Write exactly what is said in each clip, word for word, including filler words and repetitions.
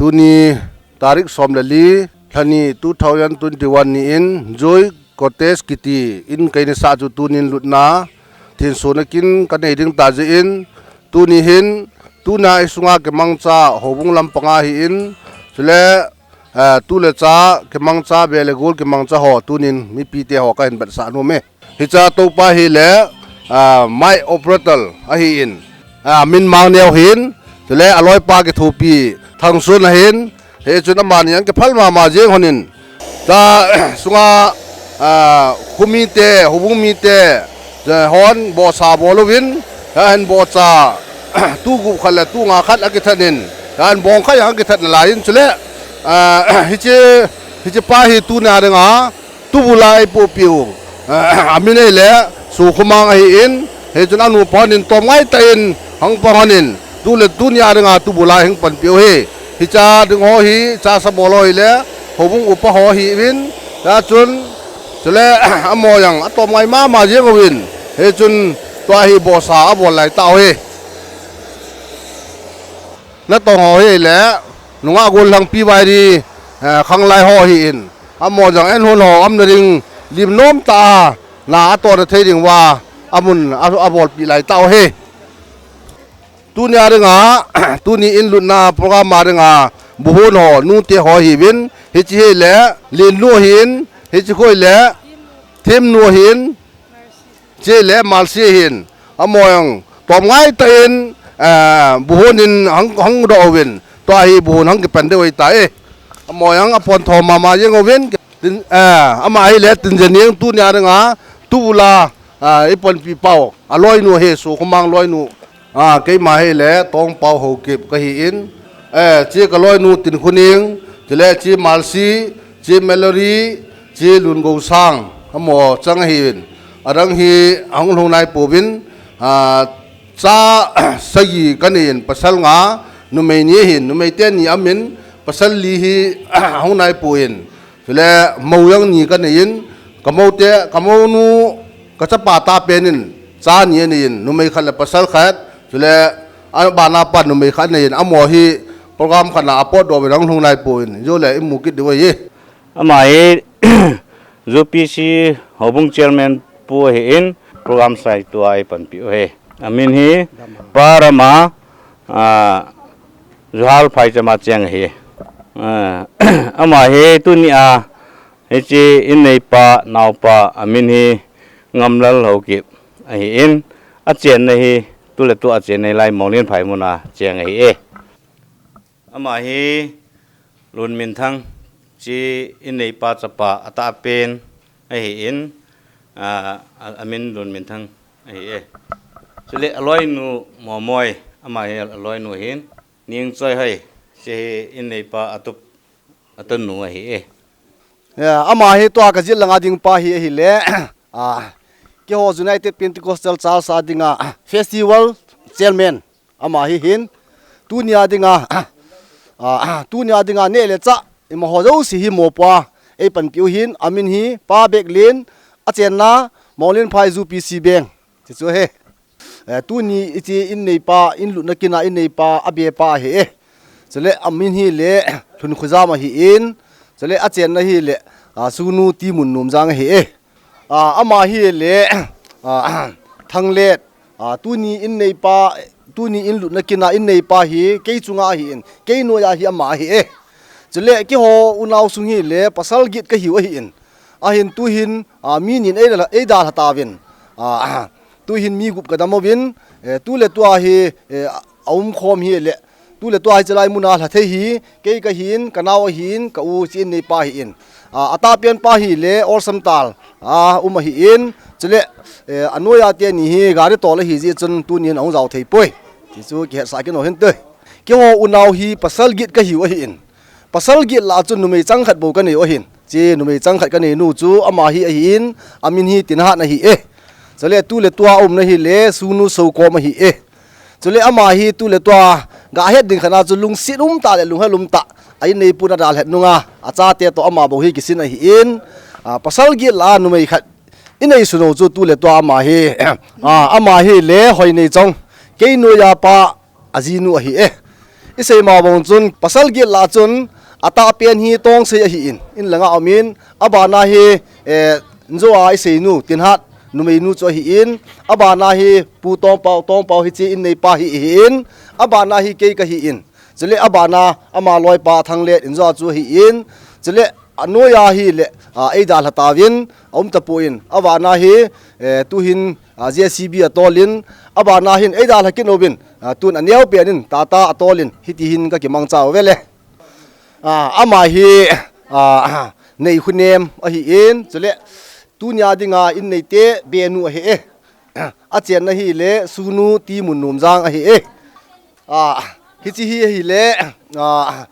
Tuni tarik som le li, lhani two thousand twenty-one ni in, Joy Cottage kiti in keini sah chu tunin lutna thinsun a kin ka nei ding ta jeh in, tuni hin, tuna i sunga kimangcha, houbung lampanga hi in, chule, eh, tu le cha, kimangcha, be le gol kimangcha ho, tunin mipite ho ka hin batsah nom e. Hicha topa hi le, ah, mic operator ahi in, ah, min Mangneo hin, chule aloipa kithopi Thangsun ahin, hichun amani ang kiphal mama jeng honin. Ta, sunga, ah, khomite, houbung mite, je hon bosa bol uvin, ta hin bocha, tu gup khat le tu nga khat akithat in, ta hin bong khat jong akithat nalai in chule, ah, hiche, hiche pa hi tuna dinga, Tubula eipohpeh u, amin ahile, Sokhomang ahi in, hichun anupa honin tomngai tah in, hung pang honin, tu le tunia dinga tubula hung panpeh u hi. Hicha ding ho hi, cha sa bol ho hi le, houbung upa ho ahi uvin, hichun, chule, amaho jong, atomngai mama jeng uvin, hichun, tua hi bosa abol lai tau hi. Natong ho hi le, nungah gollhang P Y D, eh, khanglai ho ahi in. Amaho jong en hon ho, umna ding, lim nom tah a, na atohna thei ding uva, amun, a, abolpeh lai tau hi. Tunia dinga, tuni in lutna program a dinga, buhon ho, nute ho ahi uvin, hiche hi le, Lennu ahi in, hiche khu hi le, Themnu ahi in, Chule Mercy ahin, amaho jong, tomngai tah in, eh, buhon in hung, hung doh uvin, tua hi buhon hung kipan deu ahitai. Amaho jong aphonthom mama jeng uvin, tin, eh, ama hi le tin jeng tunia dinga, tubula, eh, eipanpi pau, aloinu hi Sokhomang loinu. Ah, keima hi le Tongpao Haokip kahi in, eh, che kaloinu Tinkhoning, chule che Mercy, che Mallory, che Lungousang, amaho chang ahi in. Adang hi ahung lhung naipouvin, ah, cha sagi kanei in pasal nga, numei ni ahin, numei teni amin, pasal li hi ahung naipou in. Chule mou jong ni kanei in, kamoute, kamounu, kachapa tah pen in, cha ni anei in, numei khat le pasal khat, chule abana pa numei khat anei in, amaho hi program khat na apotdoh uvin ahung lhung naipou in, jou le imu kit diu ahi. Ama hi U P C houbung chairman pu ahi in, program saitu a eipanpeh u ahi. Amin hi Pa Rama, ah, Johar phaicham a cheng ahi. Ah, ama hi tunia, hiche in neipa, naopa, amin hi Ngamlal Haokip ahi in, achenna hi, tu le tua achenna hi lai Monglenphai mun a cheng ahi e. Ama hi Lunminthang, che in neipa chapa atahpen ahi in, a, a, amin Lunminthang ahi e. Chule aloinu Momoi, ama hi aloinu ahin, Ningchoihoi, che hi in neipa atup, atunu ahi e. Ya, ama hi tua kajil langa ding pa hi ahile, ah, keiho United Pentecostal Church a dinga, ah, festival chairman, ama hi hin, tunia dinga, ah, tunia dinga neh le chah, imaho jouse hi mopoa, eipanpeh u hin, amin hi, Pa Beklen, achenna, Monglenphai U P C Bank, ti chu ahi. Eh, tuni hiche in neipa, in lutna kin a in neipa, abepa ahi e. Chule amin hi le, Lhunkhojam ahi in, chule achenna hi le, ah, Sunu Timun Nomjang ahi e. Ah, ama hi le, ah, Thanglet, ah, tuni in neipa, tuni in lutna kin a in neipa hi, kei chunga ahi in, kei noiya hi ama ahi e. Chule keiho unau sung hi le, pasal get kahiu ahi in. Ahin tuhin, ah, mi nin eidalha, eidalha tauvin. Ah, tuhin mi gup kadam uvin, eh, tu le tua hi, eh, aumkhom hi le, tu le tua hi chalai muna lha thei hi, kei kahin, kanao ahin, ka u che in neipa ahi in. Ah, atahpen pa hi le, Olsamtal, ah, um ahi in, chule, eh, anoiya teni hi, gari tol ahi jeh chun tunin ahung jao thei poi. Ti chu kihetsah kit u hinte. Keiho unau hi pasal get kahiu ahi in. Pasal get lah a chun numei chang khat bou kanei u ahin. Che numei chang khat kanei nu chu ama hi ahi in, amin hi Tinhat ahi e. Chule tu le tua umna hi le, Sunu Soukom ahi e. Chule ama hi tu le tua, gahet ding khat a chu lungset umtah le lunghel umtah, a in neipun adalhet nunga, achate toh ama bou hi kisin ahi in, ah, pasal get lah a numei khat, inei sun u chu tu le tua ama hi, ah, ama hi le Hoineichong, kei noiya pa, ajinu ahi e. Isei ma bang chun pasal git lah chun atahpen hi Tongsei ahin, in langa umin, abana hi, eh, Njoa isei nu, Tinhat, numei nu chu ahin, abana hi Pu Tongpau, Tongpau hiche in neipa hi ahin, abana hi kei kahin. Chule abana ama loipa Thanglet in Njoa chu ahin. Chule anoiya hile, a, eidalha tauvin, aum tapon, abana hi, eh, tuhin, a, J C B atolin, abana hin eidalha kit uvin, a, tun aneopen in, tata atolin, hitihin kakimangcha uve le. A, ama hi, a, Neikhunem ahin, chule tunia dinga in neite benu ahi e. Achenna hile Sunu Timun Numjang ahi e. A, hiche hi ahile, a,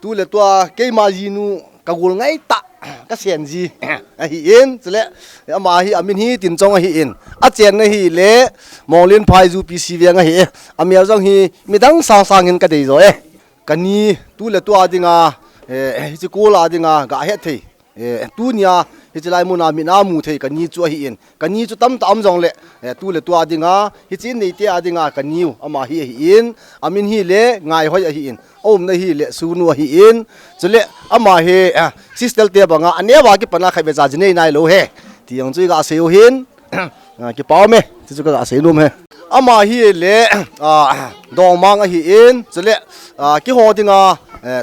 tuletua keima jinu kagol ngaitah, kasen ji ahin, chule ama hi amin hi Tinchong ahin. Achenna hile Monglenphai U P C veng ahi e. Amel jong hi midang sangsang hin kadei jo e. Kani tuletua dinga, eh, hiche kol a dinga gahet thei. Eh, tunia hiche lai muna mina mu thei kani chu ahin. Kani chu tamtah um jongle, eh, tuletua dinga, hiche in neite a dinga kaniu ama hi ahin. Amin hile Ngaihoi ahin. Aumna hile Sunu ahin. Chule ama hi, eh, sister te banga aneova kipana khatvei cha jinei nailou he. Ti jong chu iga seiu hin. A, kipah ume, ti chu kaga seinom e. Ama hile, a, Dongmang ahin, chule, a, keiho dinga, eh,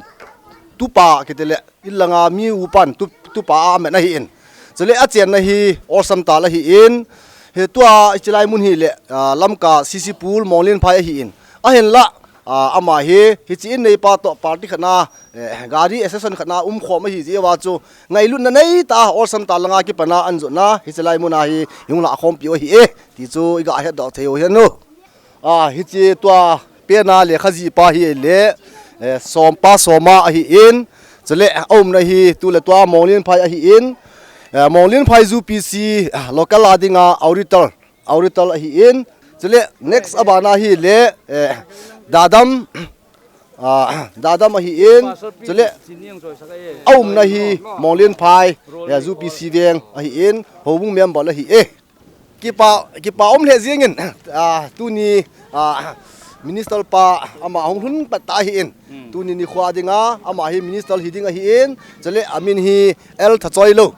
tupa kitile, in langa mi upan tu, tupa aman ahin. Chule achenna hi Olsamtal ahin. Hitua hiche lai mun hile, a, Lamka C C Pool Monglenphai ahin. Ahinla, a, ama hi, hiche in neipa toh party khatna, eh, gari association khatna umkhom ahi jeh uva chu, ngailutna neitah a Olsamtal langa kipana anjotna, hiche lai muna hi, hung lahkhompiu ahi e, ti chu iga hetdoh theiu hin u. A, hiche tua pena lekha jihpa hile, eh, Sompa Soma ahin, chule aumna hi tuletua Monglenphai ahin, eh, Monglenphai U P C, ah, local a dinga auditor, auditor ahin, chule next abana hile, eh, Dadam, a, Dadam ahin, chule aumna hi Monglenphai, eh, U P C veng ahin, houbung member ahi e. Kipah, kipah um lheh jengin, a, tuni, a, Minister pa ama hung lhun pat ta ahin. Tuni nikho dinga ama hi Minister hiding ahin, chule amin hi L Thachoilou,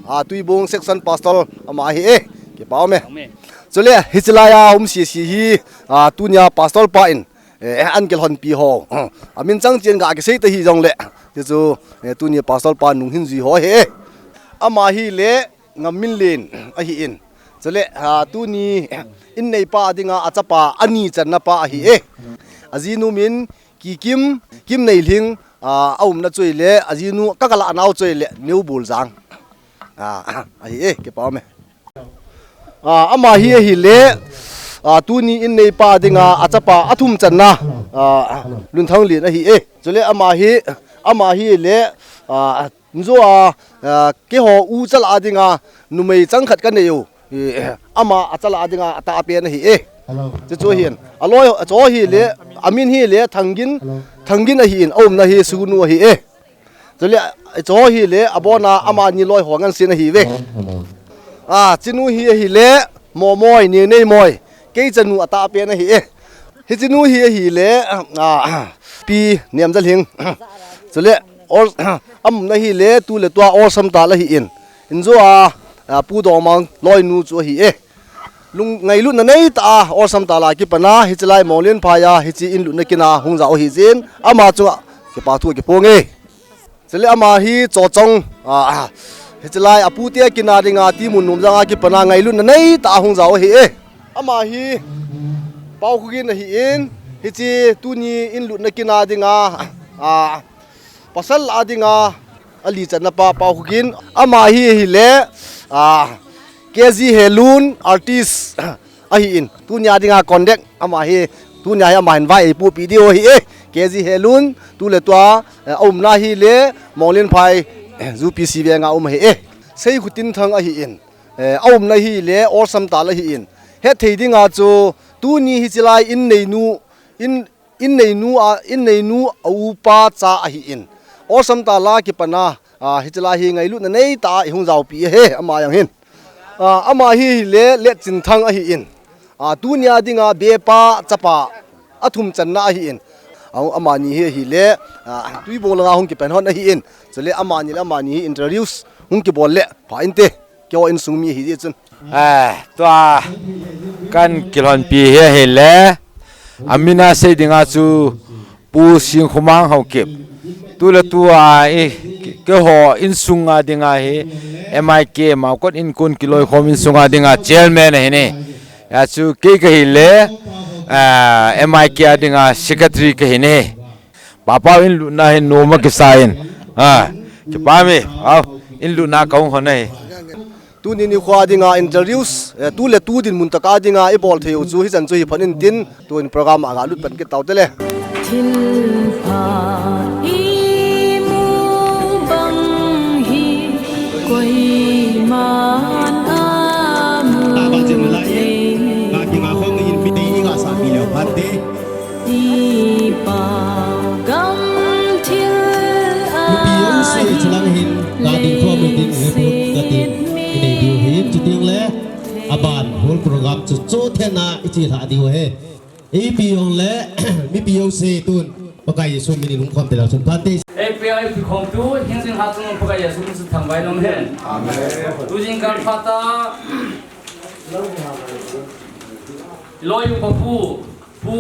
a, Tuibong Section Pastor ama ahi e. Kipah ume. Chule hiche laiya um sese hi, a, tunia Pastor pa in, eh, ahin kilhonpi ho, amin chang chen ga kisei ta hijongle, ti chu, eh, tuni Pastor pa nung hin jui ho ahi e. Ama hile Ngamminlen ahin. Chule, a, tuni in neipa dinga achapa ani channa pa ahi e. Ajinu min Kikim, Kimneilhing, a, aumna chu ahile, ajinu kagalah nau chu ahile Neubuljang, a, ahi e, kipah ume. A, ama hi ahile, a, tuni in neipa dinga achapa athum channa, a, Lunthanglen ahi e. Chule ama hi, ama hile, a, Njoa, a, keiho u chalah dinga numei changkhat kaneiu, ama achalah dinga atahpen ahi e. Chuchu hin aloi, acho hile, amin hile Thangin, Thangin ahin, aumna hi Sunu ahi e. Chule, acho hile abona amani loiho ngansen ahiuve. A, chinu hi ahile Momoi, Nengneimoi, kei chanu atahpen ahi e. Hichenu hi ahile, a, Pi Nemjalhing. Chule, aumna hile tuletua Olsamtal ahin. Injoa, a, Pu Dongmang loinu chu ahi e. Lung ngailutna neitah a Olsamtal a kipana hiche lai Monglenphai a hiche in lutna kina hung jao hijeh in ama chunga kipathu kiphong e. Chule ama hi Chochong, a, hiche lai apute kina dinga Timun Numjang a kipana ngailutna neitah a hung jao ahi e. Ama hi Paokhogin ahin, hiche tuni in lutna kina dinga, a, pasal a dinga ali channa pa Paokhogin. Ama hi ahile, a, K G Helun artist ahin, tunia dinga conduct ama hi, tunia hi ama hin vai eipupi diu ahi e. K G Helun tuletua, eh, aumna hile Monglenphai, eh, U P C venga um ahi e. Seikhutinthang ahin, eh, aumna hile Olsamtal ahin. Hetthei dinga chu tuni hiche lai in neinu, in, in neinu a, in neinu a upa cha ahin. Olsamtal a kipana, a, hiche lai hi ngailutna neitah a ihung jaopi ahi, ama jong hin. A, ama hi ahile Letchinthang ahin. A, tunia dinga bepa chapa athum channa ahin. Amani hi ahile, ah, Tuibong langa hung kipan hon ahin. Chule amani le amani hi introduce hung kibol le pha inte. Keiho insung mi ahi jeh chun. Ah, tua kan kilhonpi hi ahile, amin a sei dinga chu Pu Singkhomang Haokip. Tule tua i, keiho insunga dinga hi M I K Maokot Inkon Kiloikhom insunga dinga chairman ahi ne. Achu kei kahi le, ah, M I K a dinga secretary kahi ne. Papa in lutna hin noma kisa in. Ah, kipa mi, au, in lutna kahung hon ahi. Tuni nikho dinga introduce, eh, tu le tu dinmun tah a dinga ibol thei u chu hichan chu hi phat intin, tun program a ngalut pan kit tau te le. Thilpha imu bang hi koiman amu thei. Ka kinga khom ni in pi te i ga sa pi leo phat te. Ipi jong sei chulang hin, ka ding khom in din report ka tin, i nei diu hin, chuteng le, aban whole program chu chothenna i chelha diu ahi. Ipi jong le, mipi jong sei tun, Pakai Jesu min in hung khom te leu chun phat te. Ipi a ipi khom tu, hin jing ha chung Pakai Jesu min chu thangvah in um hen. Amen. Tu jing kal phat a, loi u pa pu, Pu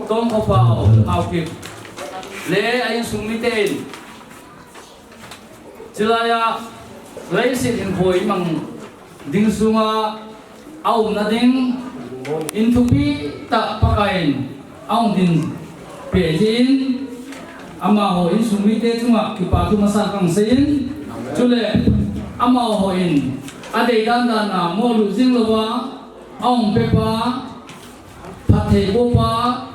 Tongkhopao Haokip le a insung mite in, chulai a leiset hinkho imang ding sunga a umna ding in thupi tah Pakai in a hung din peh jeh in, amaho insung mite chunga kipa thu masa kang sei in, chule amaho in a deidan dan a molut jing louva a hung pepa, phattheibohpa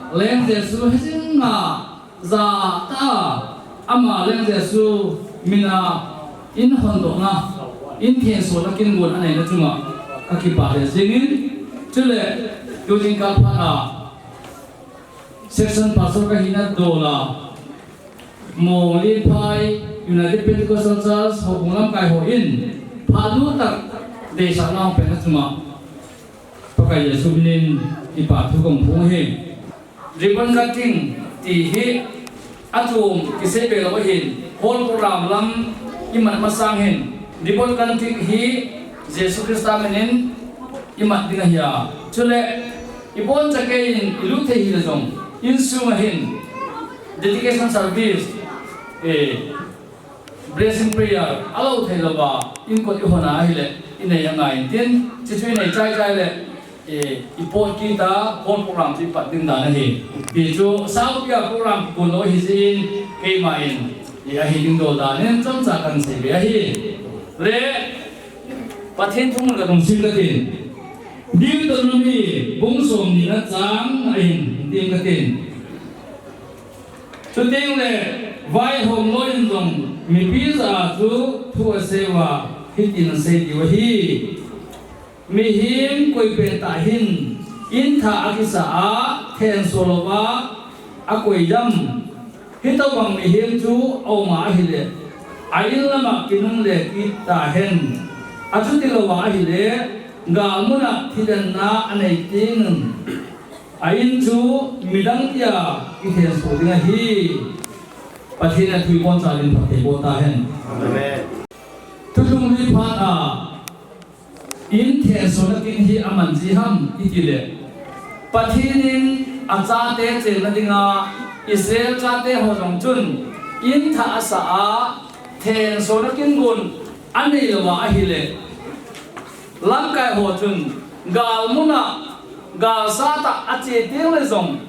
Leng Jesu hijinga jatah a ama Leng Jesu min a in hondohna, in thensona kin gon a neina chunga ka kipah lheh jing in, chule tu jing kal phat a section pastor ka hina dol a Monglenphai United Pentecostal Church houbung lamkai ho in phat lu tah deisahna hung pehna chunga Pakai Jesu min in kipa thu kong phong ahi. Ribbon cutting ti hi achom kisei be lou ahin, hall program lam iman masang hin, ribbon cutting hi Jesu Christa min in iman ding ahi a. Chule, ibon chakei in ilut thei hile jong, insung a hin dedication service, eh, blessing prayer, alou thei louva, inkot ihon a ahile, inei angai intin, chuchu inei chaichai le, eh, ipot kit a, hall program chu ipat ding dan ahi. Tichu, saupi a program kikon lou ahi jeh in, keima in, eh, ahi ding dol dan in, chomcha kan sei be ahi. Le, Pathen thu mun ka dong sim katin. Deuteronomy bung somni na chang ahin sim katin. Chuteng le, vaihom loi in jong mipi jah a chu thu asei uva, hitin asei diu ahi. Mihem koi pen tah hin in thah akisa a, thenso louva akoi dam. Hitobang mihem chu aum a ahile, a in lam a kinungle kit tahen. Achuti louva ahile, gal mun a thidenna anei teng in, a in chu midang dia kithenso ding ahi. Pathen in athu iboncha din phatthei boh tahen. Amen. Thuthlung li phat a, in thensona kin hi aman ji ham itile, Pathen in achate chenna dinga Israel chate ho jong chun in thah asa a, thensona kin gon anei louva ahile, lamkai ho chun gal mun a, galsat a ache teng le jong,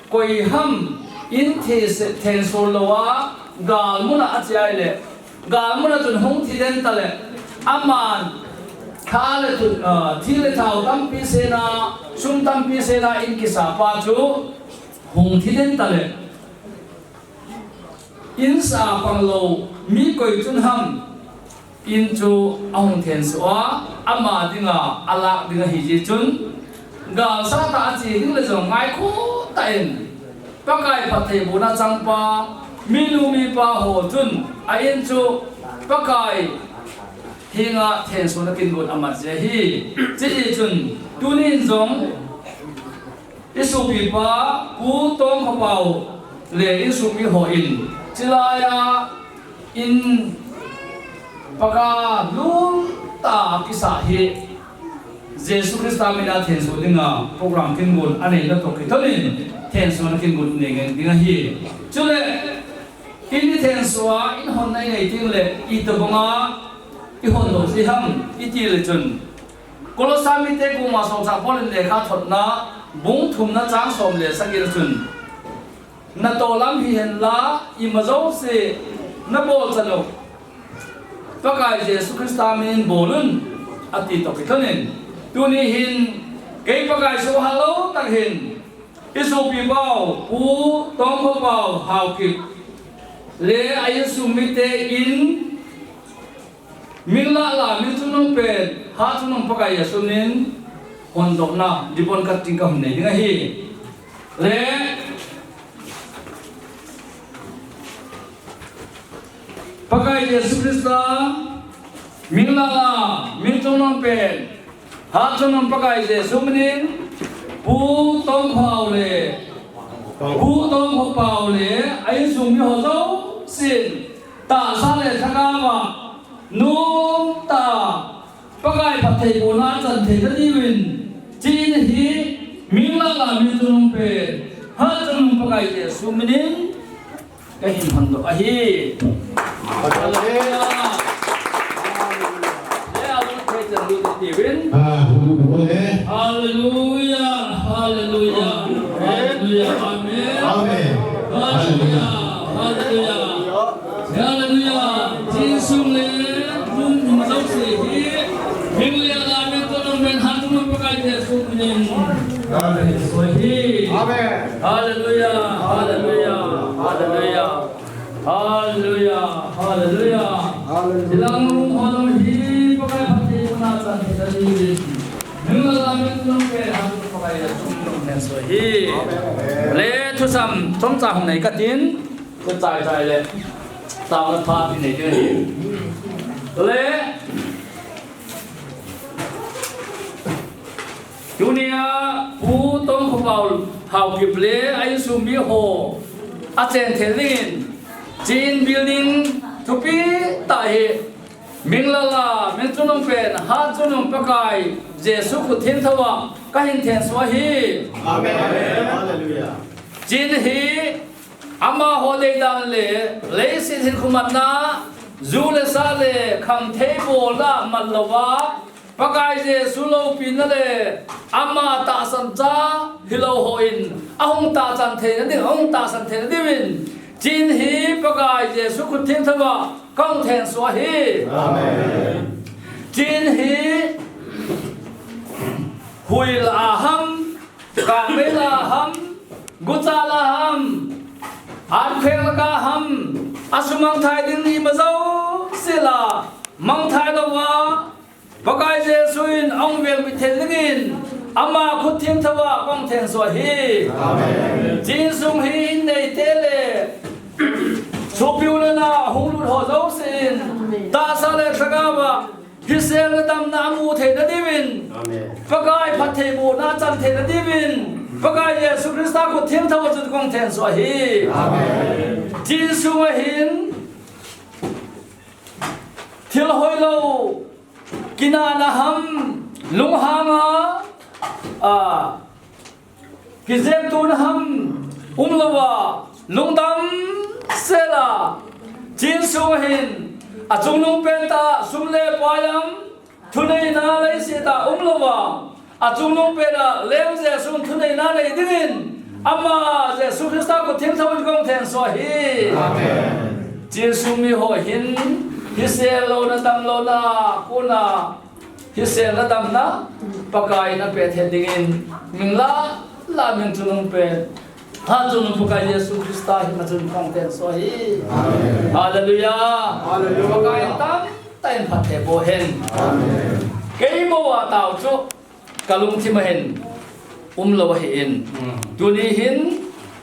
koi ham in thi se, thenso louva, gal mun a ache ahile, gal mun a chun hung thiden tale, aman tha le thu, ah, thi le thao tampi sena, sum tampi sena in kisa pa chu hung thiden tale. In sa pang lou mi koi chun ham, in chu ahung thenso a, ama dinga alak ding ahi jeh chun, galsat a ache ding le jong ngaikho tah in, Pakai phattheibohna changpa, minu mipa ho chun a in chu Pakai henga thensona kin gon aman ji ahi. Chujeh chun tunin jong isopipa Pu Tongkhopao le insung mi hon, chilai a in Pakai lungtah a kisah hi Jesu Christa mina thenso dinga program kingun anei natoh kithonin thenso na kingun nei ngen ding ahi. Chule in i thenso a in honna i nei ding le itobanga i hon doh ji ham i ti le chun, Kolosa mite koma Songcha Paul in lekha thotna bung thumna chang som le sagi le chun, natoh lam hihen la, ima jouse nabol chan u Pakai Jesu Christa minin bol un, ati toh kithonin. Tuni hin kei Pakai soh halou tah hin i sopi pau Pu Tongkhopau Haokip le a insung mite in Minglala, Mingchungnungpen, Hatchungnung Pakai Jesu minin hondohna ribbon cutting kahung nei ding ahi. Le Pakai Jesu Christa, Minglala, Mingchungnungpen, Hatchungnung Pakai Jesu minin, Pu Tongkhopau le, Pu Tongkhopau le a insung mi ho jousen, tahsa le lhagao a nomtah a Pakai phattheibohna chan theina diuvin, chin hi Minglala, Mingchungnungpen, Hatchungnung Pakai Jesu minin kahin hondoh ahi. Hallelujah. Le, a lung thei chan lut tiuvin. Ah, hulu ko le. Hallelujah, hallelujah, hallelujah, amen. Amen. Hallelujah, hallelujah, hallelujah. Jesu le, mun mun jouse hi, Minglala, Mingchungnungpen, Hatchungnung Pakai Jesu minin. Amen. Hallelujah, hallelujah, hallelujah. Hallelujah, hallelujah. Hallelujah. Hilang lung ho lung hi Pakai phattheibohna chan theina diuvin. Minglala, Mingchungnungpen, Hatchungnung Pakai Jesu minin so hi. Amen. Le thusam chomcha hung nei katin, ko chai chai le. Taona pha ti nei ding ahi. Le Tunia Pu Tongkhopau Haokip le a insung mi ho a chen thei dingin, chin building thupi tah hi Minglala, Mingchungnungpen, Hatchungnung Pakai Jesu khut thengtho a kahin thenso ahi. Amen. Hallelujah. Chin hi amaho deidan le leiset hinkho matna, ju le sa le khamtheibohna mat louva, Pakai Jesu loupina le ama tahsan cha hilou hon ahung tahsan theina ding, ahung tahsan theina diuvin, chin hi Pakai Jesu khut thengtho a kahung thenso ahi. Amen. Chin hi huila ham, kangmeila ham, gucha la ham, earthquake la ka ham, asumang thei ding ima jouse la mang thei louva, Pakai Jesu in ahung veng bit thei dingin, ama khut thengtho a kahung thenso ahi. Amen. Chin sung hi in neite le, sopi u le nao hung lut ho jousen, tahsa le lhagao a hisel le damna amu theina diuvin, Amen. Pakai phattheibohna chan theina diuvin, Pakai Jesu Christa khut thengtho a chun kahung thenso ahi. Amen. Chin sung a hin thil hoilou, kinahna ham, lunghang a, a, kijeptona ham umlouva, lungdam sela, chin sung a hin, achungnungpen tah sum le pai ham, thuneina leiset a umlouva, achungnungpen a leng Jesu thuneina nei dingin, ama Jesu Christa khut thengtho in kahung thenso ahi. Amen. Chin sung mi ho hin, hisel louna, damlouna, kona, hisel le damna Pakai in apeh thei dingin, Minglala, Mingchungnungpen, Hatchungnung Pakai Jesu Christa hi ma chun kahung thenso ahi. Amen. Hallelujah. Hallelujah. Pakai in tamtah in phatthei boh hen. Amen. Kei bou a tao chu kalungthim a hin umlou ahin. Mm. Tuni hin,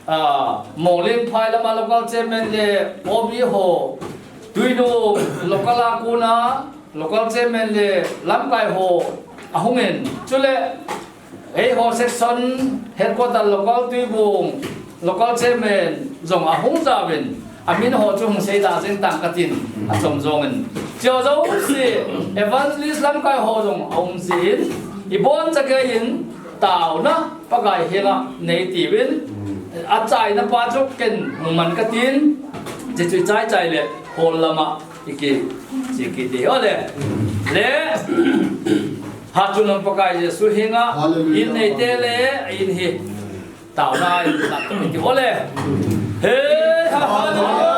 ah, Mongleng phai lama local chairman le O B ho, Tuinu local a kona local chairman le lamkai ho ahung in. Chule, eiho section headquarter local Tuibung, Local chairman jong ahung jaovin, amin ho chu hung seida jeng tang katin, achom jongin. Chujou si evangelist lamkai ho jong aum jin, ibon chakei in taona Pakai henga nei tiuvin, achaina pa chu ken hung man katin, hichu ichai chai le hol lama iki, chiki ti ole. Le, ha chu nam Pakai Jesu henga, Hallelujah. In nei te le, in hi. Taona in la tu ti ole. He, ha, ha, ha.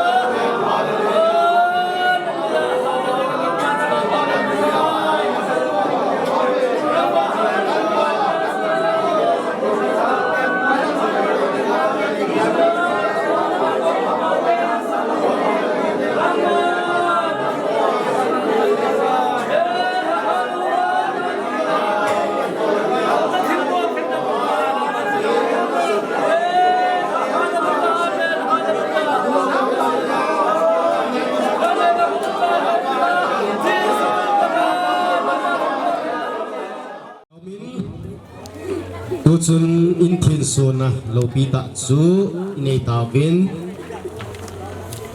Tuchun in thinsona loupi tah chu inei tauvin,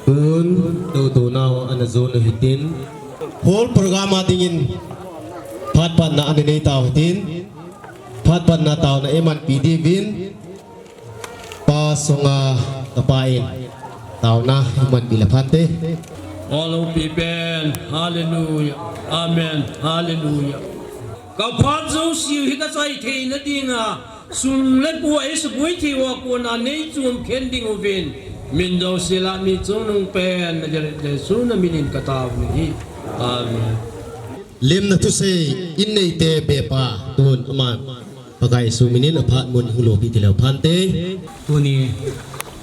tun toutounau ana jon u hitin, whole program a dingin phat panna ana nei tau hitin, phat panna taona eimanpi diuvin, Pa Songa kapa in taona eimanpi le phante. All of people, hallelujah, amen, hallelujah. Ka phat jouse hi ka chai theina dinga, sum le pai eisuboi thei uva kona nei chom khen diuvin, min jouse lah a mi chungnung pen Nazareth Jesu na minin ka taona ahi. Amen. Lemna thusei in nei te bepa tun aman Pakai Jesu minin aphat mun hung loupi ti leu phante. Tuni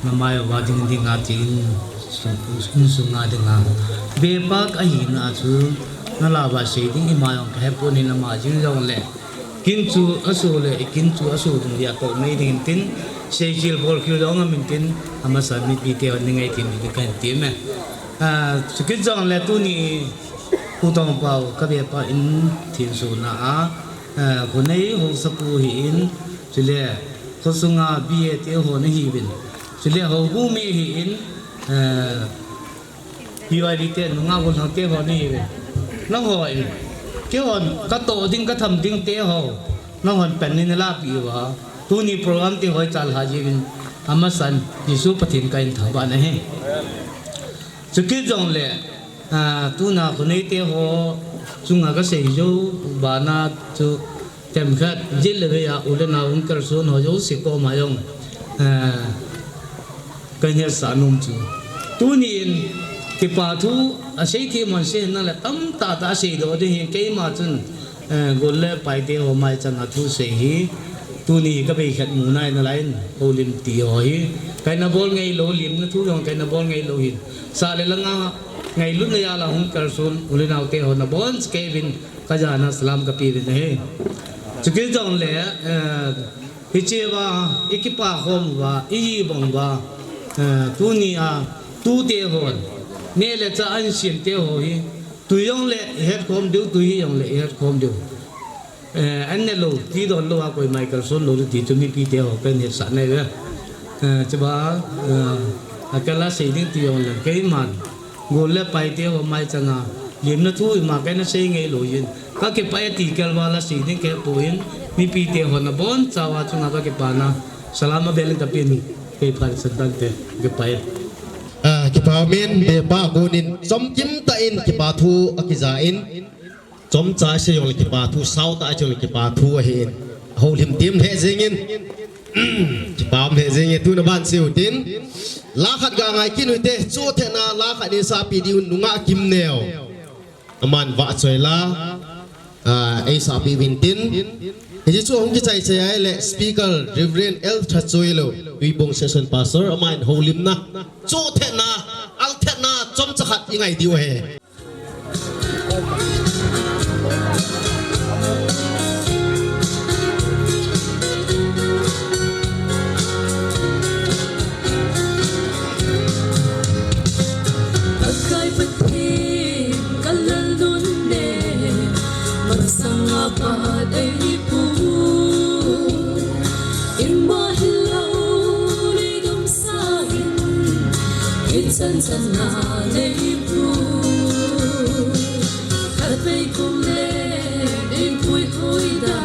na mai uva ding dinga tin, sung, sung, sunga dinga. Bepa ka hina chu na lah uva sei ding ima jong ka hepon, ama jing jongle, kin chu aso le, kin chu aso ding dia ko mai ding tin, sei khel bol khel jong amin tin, amasan mipi te hon ni ngai tin ni kan ti me. Ah, chukit jongle tuni Pu Tongpao ka bepa in thinsona a, eh, khonei haosapu ahin, chule khosunga B A te ho ana hiuvin, chule houbung mi ahin, eh, P Y D te nunga golhang te ho ana hiuvin. Nangho in, keihon ka toh ding ka tham ding te ho, nanghon pen nei na lahpeh uva, tuni program te ho ichal ha jiuvin, amasan Jesu Pathen ka in thangvah na ahi. Chukit jongle, ah, tuna khonei te ho chunga ka sei jou bana chu themkhat jil le vei a u le nao hung kalson ho jouse koma jong, ah, ka hetsah nom chu. Tuni in kipa thu asei thei mon se na le tamtah tah asei doh ding ahi, keima chun Eh, gol le pai te ho maichang a thusei hi, tuni hi ka bei khat mu nai nalai in, houlim ti ho hi. Kaina bol ngai lou, limna thu jong kaina bol ngai lou hin. Sah le langa ngailutna jal a hung kalson, u le nao te ho nabonchauvin, ka jana salam ka pe uvin ahi. Chukit jongle, eh, Hiche uva, i kipa khom uva, i hi bang uva, eh, tuni a, tute hon, neh le chah ahin sem te ho hi, tui jongle i het khom diu, tui hi jongle i het khom diu. Eh, an ne lou, ti don lou a koima kalson lou ti chu mipi te ho pen hetsah nai ve. Eh, chuba, eh, a kala sei ding ti jongle, keiman. Gol le pai te ho maichang a, limna thu ima kaina sei ngai lou hin. Ka kipah e ti kei val a sei ding kahe poi, mipi te ho nabonchauva chunga ka kipana salam abel in ka pen, kei phat san tante, kipah e. Ah, kipa umin, bepa konin, chomkim tah in kipa thu akija in. Chomcha sei jongle kipa thu, sao tah sei jongle kipa thu ahin. Houlim tim lheh jengin. Kipa um lheh jengin, tuna ban sei u tin. La khat ga ngai kit u hite, chothetna la khat nei sahpeh diu nungah Kimneo. Aman vahchoi la, ah, eisahpeh uvin tin. Hiche chu hung kichai chai ahile Speaker Reverend L Thachoilou, Tuibong Session Pastor, aman houlimna. Chothetna, althetna, chomcha khat i ngai diu ahi. Chan chan na nei pu, khatvei kum le nei pui hui da,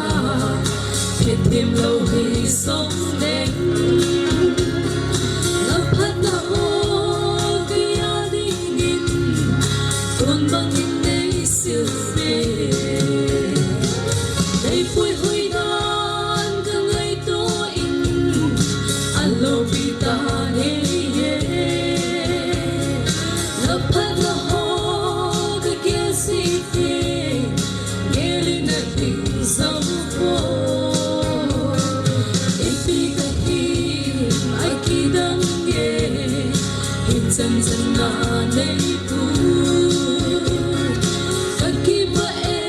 phet thim lo hi song leng. Na phatna ho kei a dingin, tun bangin nei silpeh. Nei pui hui dan ka ngaito in, a lopi ta ngei e. Na phatna ho ka kiang sih e, ngel in a ding zo po. Ipi ka him a kidang e, hi chan chan na nei pu. Ka kipah e,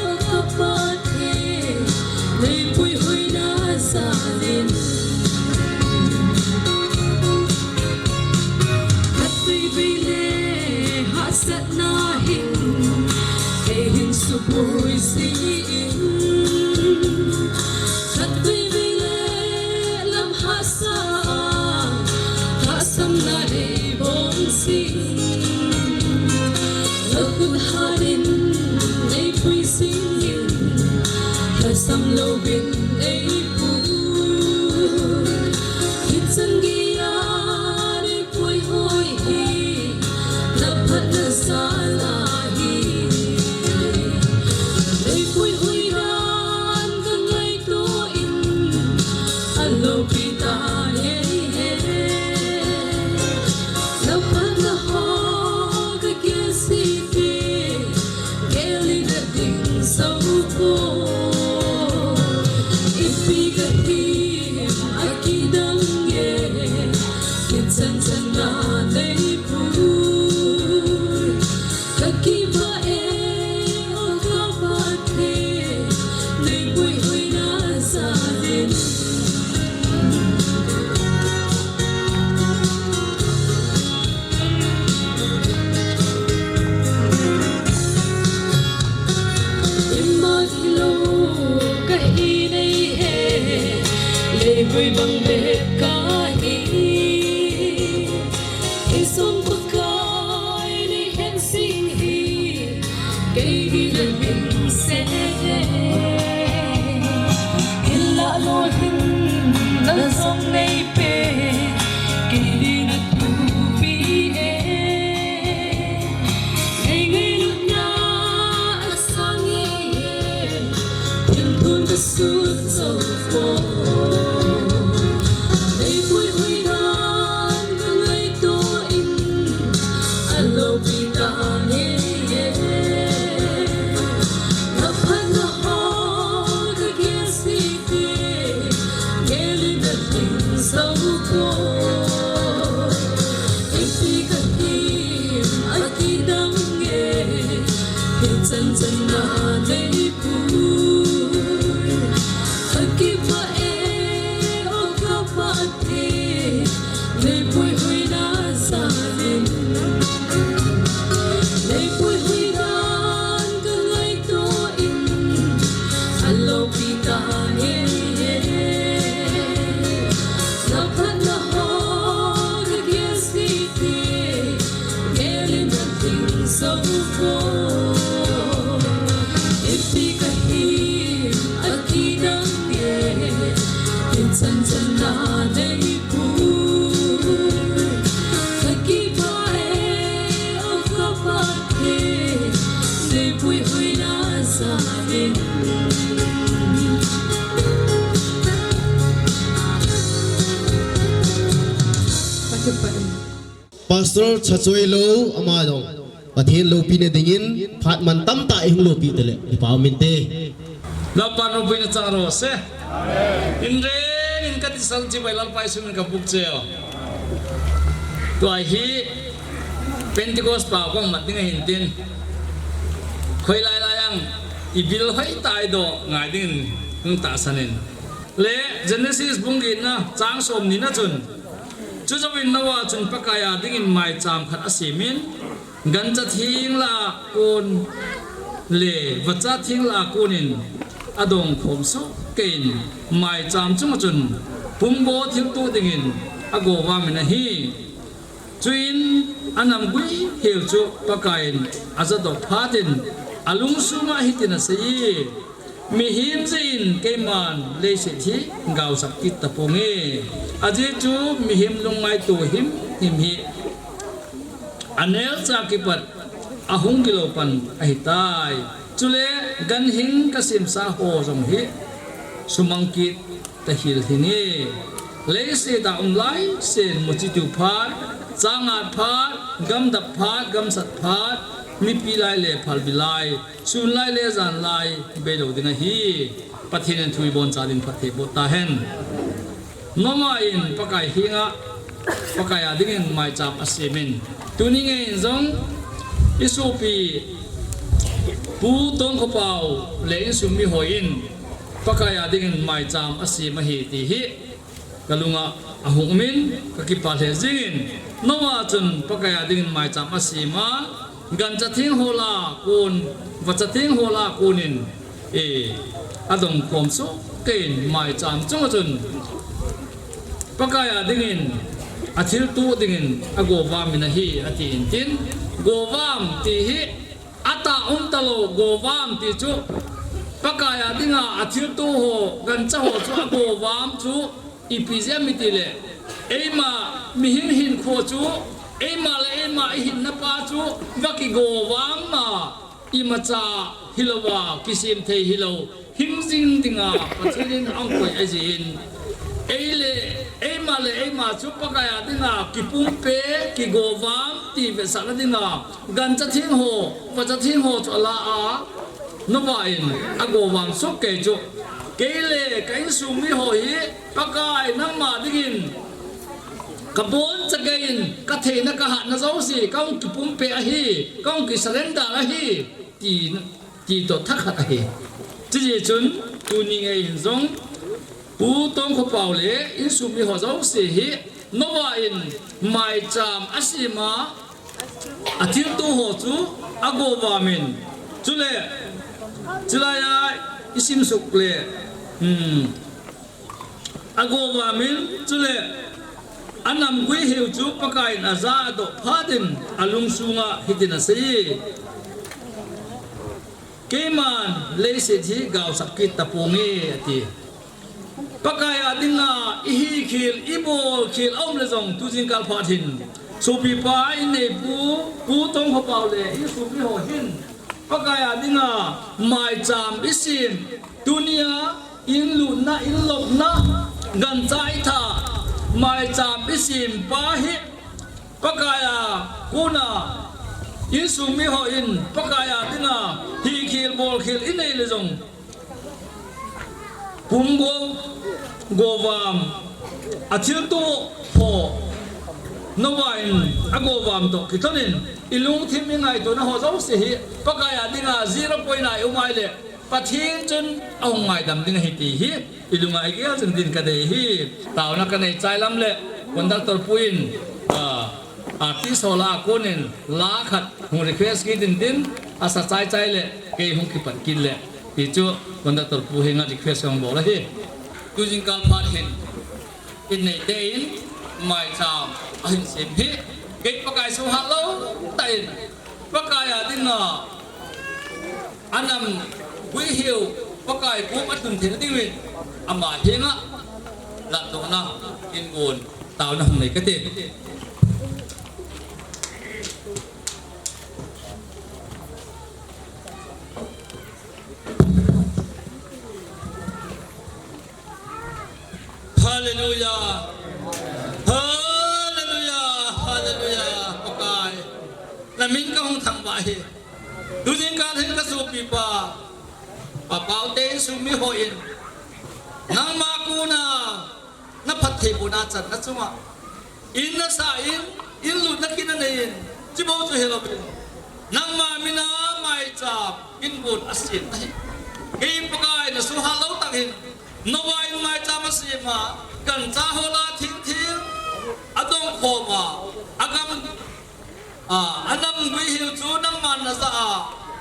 o ka Pathen, nei pui hui na jal in. Khatvei vei le hahsatna hin, kei hin supui jin. Khatvei vei le lam hahsa a, hahsamna nei bol jin. Na khut hat in nei pui jin, lhasam louvin nei pui. Hi chan geiya nei pui hui hi, na phatna jal ahi. Nei pui hui dan ka ngaito in, a lopi ta ngei e. Na phatna ho ka kiang sih e, ngel in a ding zo po. Ipi ka him a kidang e, hi chan chan na nei pu. Ka kipah e, o ka Pathen, nei pui hui na jal in. Imat hilou ka hi nei e, leivui bang bep ka hi. Insung Pakai nei hensing hi, kei din a hing seh e. Hinlah lolhinna jong nei pe, kei din a thupi e. Nei ngailutna a sang e, thimthun ka sut zo po. Nei pui hui dan ka ngaito in, a lopi ta ngei e. Na phatna ho ka kiang sih e, ngel in a ding zo po. Ipi ka him a kidang e, hi chan chan na nei pui. Ka kipah e, o ka Pathen, nei pui hui na jal in. Nei pui hui dan ka ngaito in, a lopi ta ngei e. Na phatna ho ka kiang sih e, ngel in a ding zo po. Ipi ka him a kidang e, hi chan chan na nei pui. Ka kipah e, o ka Pathen, nei pui hui na jal in. Pastor Chachoilou, ama jong Pathen loupina dingin phat mantam tah in hung loupi tale, i pau minte. Lalpan loupina chang ro se. Inren in ka tisal chibai Lalpa Jesu min ka buk cheh o. Tua hi Pentecost pau kong mat ding ahin tin, khoi lai lai ang i bil hoi tai doh ngai dingin hung tahsan in. Le Genesis bung getna chang somni na chun, chujouvin Noah chun Pakai a dingin maicham khat asemin, gancha theng lah a kon le vacha theng lah a konin adong khom soh keiyin, maicham chunga chun pumgo thilto dingin agovamin ahi. Chuin anam gui hiu chu Pakaiyin ajadoh phat in alungsunga hitin asei e, mihem jeh in keiman leiset hi gaosap kit taponge. Ajeh chu mihem lungngaito himhim hi anelcha kipat ahung gilou pan ahitai. Chule ganhing kasemsa ho jong hi sumang kit tahil hinge. Leiset a um laisen muchi tiu phat, changat phat, gamdap phat, gamsat phat, mipi lai le phalbi lai, sun lai le jan lai beilou ding ahi. Pathen in thu iboncha din phatthei boh tahen. Noah in Pakai henga, Pakai a dingin maicham asem in, tuni ngei in jong isopi Pu Tongkhopao le insung mihon Pakai a dingin maicham asem ahi ti hi kalunga ahung um in, kakipah lheh jingin, Noah chun Pakai a dingin maicham asem a, gancha theng ho lah a kon, vacha theng ho lah a kon in, e, adong khom sohkei in maicham chunga chun Pakai a dingin athilto dingin agovam in ahi, ati in tin, govam ti hi atah um talou, govam ti chu Pakai a dinga athilto ho, gancha ho chu agovam chu ipi jeh ham itile, eima mihem hinkho chu, eima le eima ihinna pa chu vakigovam a, imacha hilouva kisem thei hilou, hing jing dinga Pathen in ahung koi ahi jeh in, ei le, eima le eima chu Pakai a dinga kipumpe, kigovam ti vetsahna dinga gancha theng ho, vacha theng ho chu alah a, Noah in agovam sohkei chu, kei le ka insung miho hi Pakai nangma dingin kabonchakei in, katheina kahatna jouse kahung kipumpe ahi, kahung kisurrender ahi, ti, ti toh thakhat ahi. Chujeh chun tuni ngei in jong Pu Tongkhopao le insung miho jouse hi Noah in maicham asem a, athilto ho chu agovam in, chule chulai a isim suk le, hmm, agovam in, chule anam gui hiu chu Pakaiyin ajadoh phat in alungsunga hitin asei e, keiman leiset hi gaosap kit taponge, ati. Pakai a dinga ihikhel, ibolkhel aum le jong tujingkah phat hin sopipa inneipu Pu Tongkhopao le insung miho hin Pakai a dinga maicham isem, tunia inlutna, inlopna, gancha itha, maicham isem pa hi Pakai a kona insung miho in Pakai a dinga hikhel bolkhel inei le jong, pumgou, govam, athilto ho, Noah in agovam toh kitonin, ilungthim ingaitona ho jouse hi Pakai a dinga zero point a ium ahile, Pathen chun ahung ngaidam ding ahi ti hi ilunga igel jing din kadei ahi. Taona kanei chai lam le conductor pu in, ah, artist ho lah a konin la khat hung request kit in tin, asa chai chai le kei hung kipat kit le, ti chu conductor pu henga request hung bol ahi. Tujingkah phat hin inneite in maicham ahin sem hi, kei Pakai suhat lou tah in, Pakai a dinga anam gui hiu Pakai kom atun theina diuvin ama henga latdohna in gon taona hung nei kate. Hallelujah. Hallelujah. Hallelujah. Pakai, namin kahung thangvah e. Tujingkah hin kasopipa Pa Paote insung miho in nangma kona naphattheibohna channa chunga, in nasa in, inlutna kit nanei in, chibou chu hilouvin, nangma mina maicham in gon asem ahi. Kei Pakai nasuhat lou tah in, Noah in maicham asem a, gancha ho lah a thingthing adong khom a, agam, a, anam gui hiu chu nangman najah a,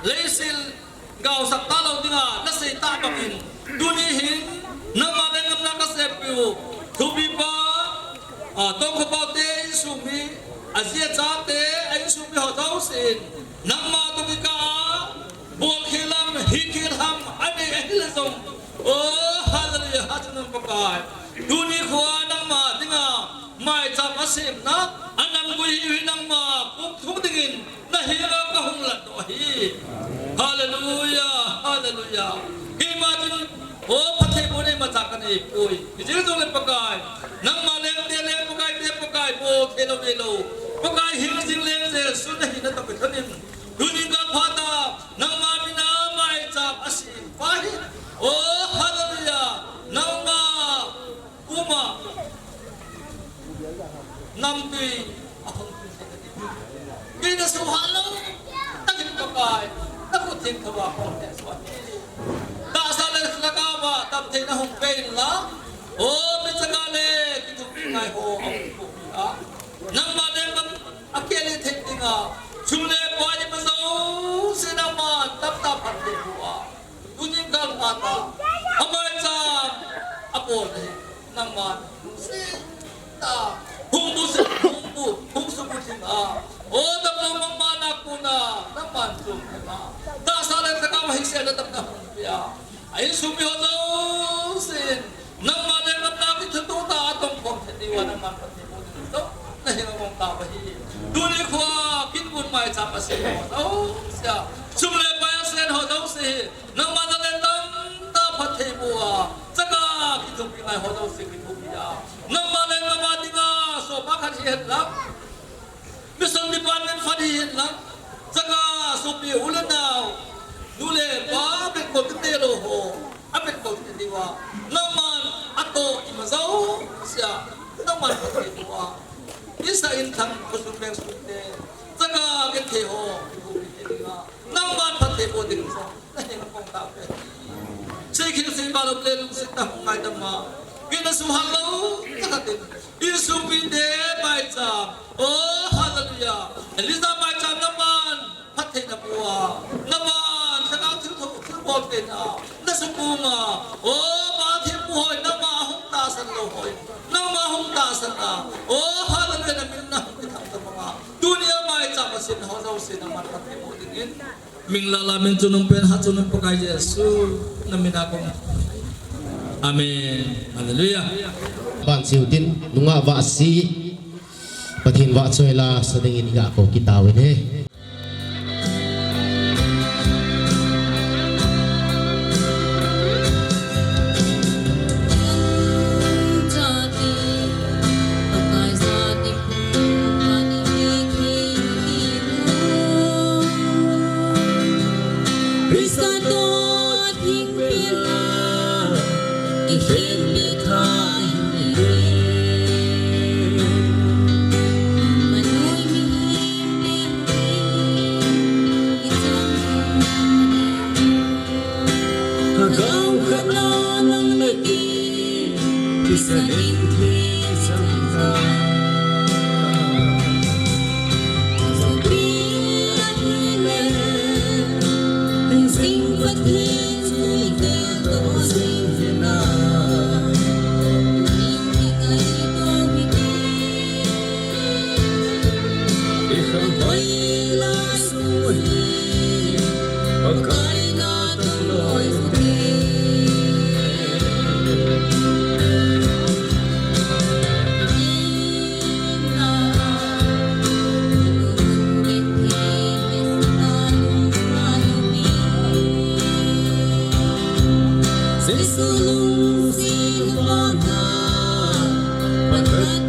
leiset gaosap talou dinga nasei tah bangin, tuni hin nangma lenggam na kasepiu sopipa, a, Tongkhopao te insung mi Ajia chate, a insungmi ho jousen, nangma toh kikah a, bolkhel ham, hikhel ham, anei ahile jong. Oh, hallelujah, hallelujah, Pakai. Tuni khoa nangma dinga, maicham asemna, anam gui hi nangma, kum thum dingin, nahenga kahung latdoh ahi. Hallelujah, hallelujah. Keima chun, oh, phattheibohna imacha kaneipoi. Hijeh chun le Pakai, nangma lengte leng, Pakaite Pakai, bolkhel lou neilou. Pakai hing jing leng Jesu nahina toh kithonin. Tuni kal phat a, nangma mina maicham asem pa hi. Oh, hallelujah. Nangma, uma, nampi, ahung tun thei kati. Kei nasuhhat lou, takin Pakai, nakhut theng thouva hung thei suh. Tahsa le lhagao a, tam thei nahung peh in la. Oh, mi chaga le, kithupi ngai ho, ahung pi a. Nangma lenggam a kile thei dinga, sum le pai ima jouse nangman tamtah phattheiboh a. Tunin kal phat a, amaicham abol ahi, nangman lungset tah a, hung bu se, hung bu, hung subu thim a. O, damlou mangma na kona, nangman chom thim a. Tahsa le lhagao a hiseh le damna hung pia. A insungmi ho jousen, nangma lenggam na kithuto tah a tongkhom thei diuva nangman phattheiboh ding in jong nahenga kong tao ahi. Tuni khoa kitgun maicham asem ho jouse a, sum le pai asem ho jouse hi, nangman nalen tamtah phattheiboh a, chaga kithupi ngai ho jouse kithupi a, nangma lenggam a dinga sopi khat hihen lang, Mission Department phat hihen lang, chaga sopi u le nao, nu le pa, betkol kiti lou ho, abetkol kiti diuva, nangman atoh ima jouse a, nangman phattheiboh a, isa in thang khosung beng sung te, chaga kithei ho, kithupi thei dinga, nangman phattheiboh ding in jong nahenga kong tao ahi. Seikhel seipeh lou le lungset tah a hung ngaidam a. Kei nasuhhat lou, tahkhat in. Insungmite maicham. Oh, hallelujah. Elijah maicham nangman phatthei naboh a. Nangman lhagao thiltho, thilbol pen a. Nasukhum a. Oh, Baal thempu hoi, nangma hung tahsan lou hoi. Nangma hung tahsan a. Oh, hallelujah, namin nahung kithang tabang a. Tunia maicham asem ho jouse nangman phattheiboh ding in. Minglala min chungnung pen, hatchungnung Pakai Jesu, namin a kong. Amen. Hallelujah. Ban chiu tin, nungah vahsi, Pathen vahchoi lasa dingin iga kou kit tauvin ahi. Lhagao khat a nang le kei, kisa ding thei chang ta. Sopi ahile, ning sing Pathen chu ite to sing na. Ning kingai to hite. I khang hoi lai sung hi, Pakai na tong loi u te. Jesu lungset vang a, Pakai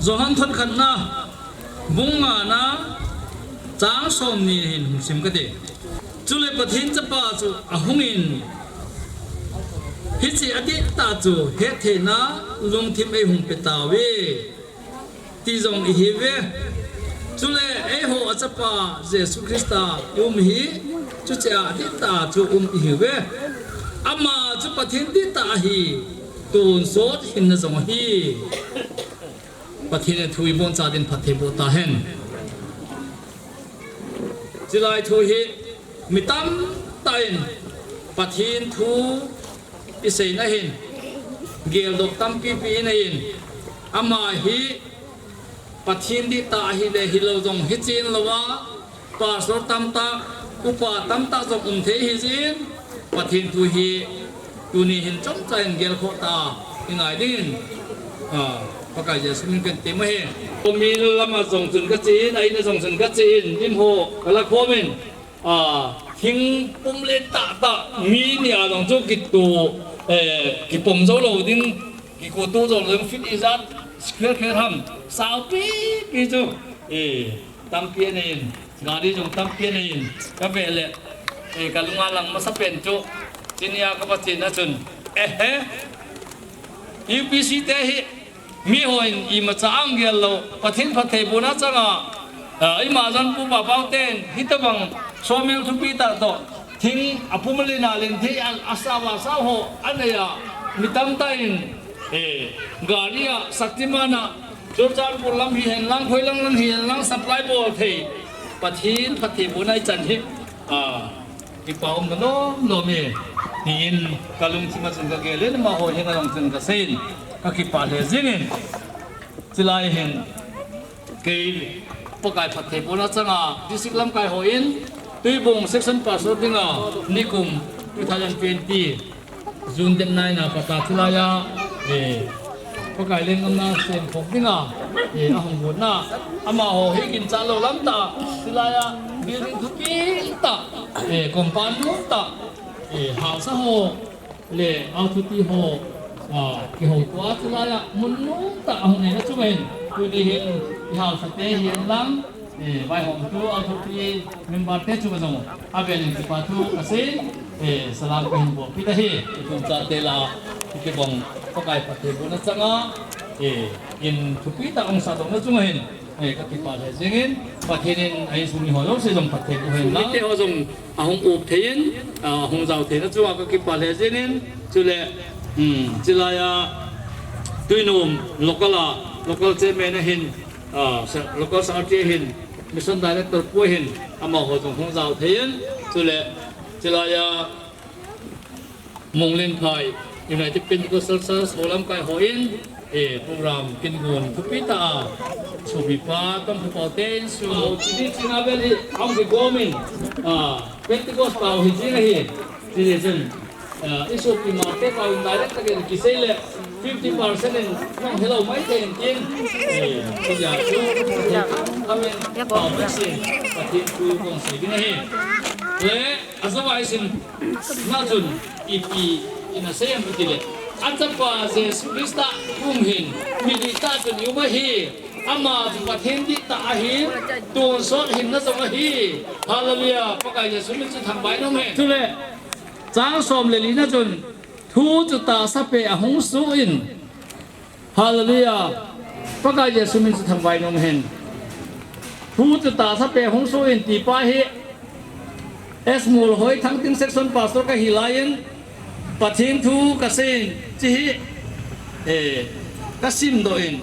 Johan thot khatna, bung ngana, chang somni hin hung sim kate. Chule Pathen Chapa chu ahungin, hiche adihtah chu hetthemna lungthim eihung petauve, ti jong ihiuve. Chule eiho a Chapa Jesu Christa i um hi, chuche adihtah chu um ihiuve. Ama chu Pathen dihtah ahi, tonsot hinna jong ahi. Pathen in thu iboncha din phatthei boh tahen. Chulai thu hi mi tamtah in Pathen thu iseina hin geldoh tampipi inei in, ama hi Pathen dihtah ahile hilou jong hichen louva, pastor tamtah, upa tamtah jong um thei hijin, Pathen thu hi tuni hin chomcha in gelkhoh ta, ingai dingin, a, Pakai Jesu min kahin tem ahi. Komi lama jong chun kachen, a-in a jong chun kachen, lim ho kala khomin, a, thing pum le tahtah, mi nia jong chu kitu, eh, kipom jou lou ding, kikutu jou lou ding feet ijat, square feet ham, sao pipi chu, eh, tampi anei in, gari jong tampi anei in, kave le, eh, kalunga lang masapen chu, chunia kava chena chun, ehe, U P C te hi, mihon imacha ahung gel lou, Pathen phattheibohna changa, a, ima jan pu pa pau ten, hitobang, sawmial thupi tah toh, thing apum alen thei a, asao asao ho, anei a, mi tamtah in, eh, gari a, Shaktiman a, Churachandpur lam hihen lang, khoi lang lang hihen lang, supply bol thei, Pathen phattheibohna ichan hi, a, kipa umna lom lom e, tiin kalungthim a chun kagel in, amaho henga jong chun kaseiyin, kakipah lheh jengin, chulai hin, kei Pakai phattheibohna changa, district lamkai hon, Tuibong section pastor dinga, nikum two thousand twenty, June date nine a pat a chulai a, eh, Pakai lenggam na semkhom dinga, eh, ahung botna, amaho hi ginchat lou lam tah a, chulai a, building thupi tah, eh, compound nom tah, eh, haosa ho, le, authority ho, a, kihoutoa chulai a, mun nom tah a hung neina chunga hin, tuni hin, ihaosate hihen lang, eh, vaihomtu authority member te chunga jong, avel in kipa thu kasei, eh, salam kahin bol kit ahi, ichung chate lah a, ikibang, Pakai phattheibohna changa, eh, in thupi tah a hung sahdohna chunga hin, eh, kakipah lheh jengin, Pathen in a insung mi ho jouse jong phatthei boh hen lang. Mite ho jong ahung up thei in, ah, ahung jao theina chunga kakipah lheh jengin, chule, um, chulai a, Tuinom local a, local chairman ahin, ah, se-, local secretary ahin, mission director pu ahin, amaho jong hung jao thei in, chule, chulai a, Monglenphai, United Pentecostal Church, ho lamkai hon, eh, program kingon thupi tah a, sopipa, Tongkhupau te insung, chini china vel hi, ahung kigom in, ah, Pentecost pau hi jing ahi, chini chun, ah, isopi mate pau in direct tah in kisei le, fifty percent in, nang hello mai thei in tin, eh, chini a chu, amen, pau mixin, Pathen thu kong sei ding ahi. Le, Ajawai sin na chun ipi ina sei em itile, a Chapa Jesu Christa i um hin, mi dihtah chun i um ahi, ama chu Pathen dihtah ahi, tonsot hinna jong ahi. Hallelujah, Pakai Jesu min chu thangvah in um hen. Chule, chang som le li na chun, thu chu tahsa peh a hung suh in, Hallelujah. Pakai Jesu min chu thangvah in um hen. Thu chu tahsa peh hung suh in ti pa hi. S Molhoi Thangting section pastor kahi laiyin. Pathen thu kasei in chi hi. Eh, ka simdoh in.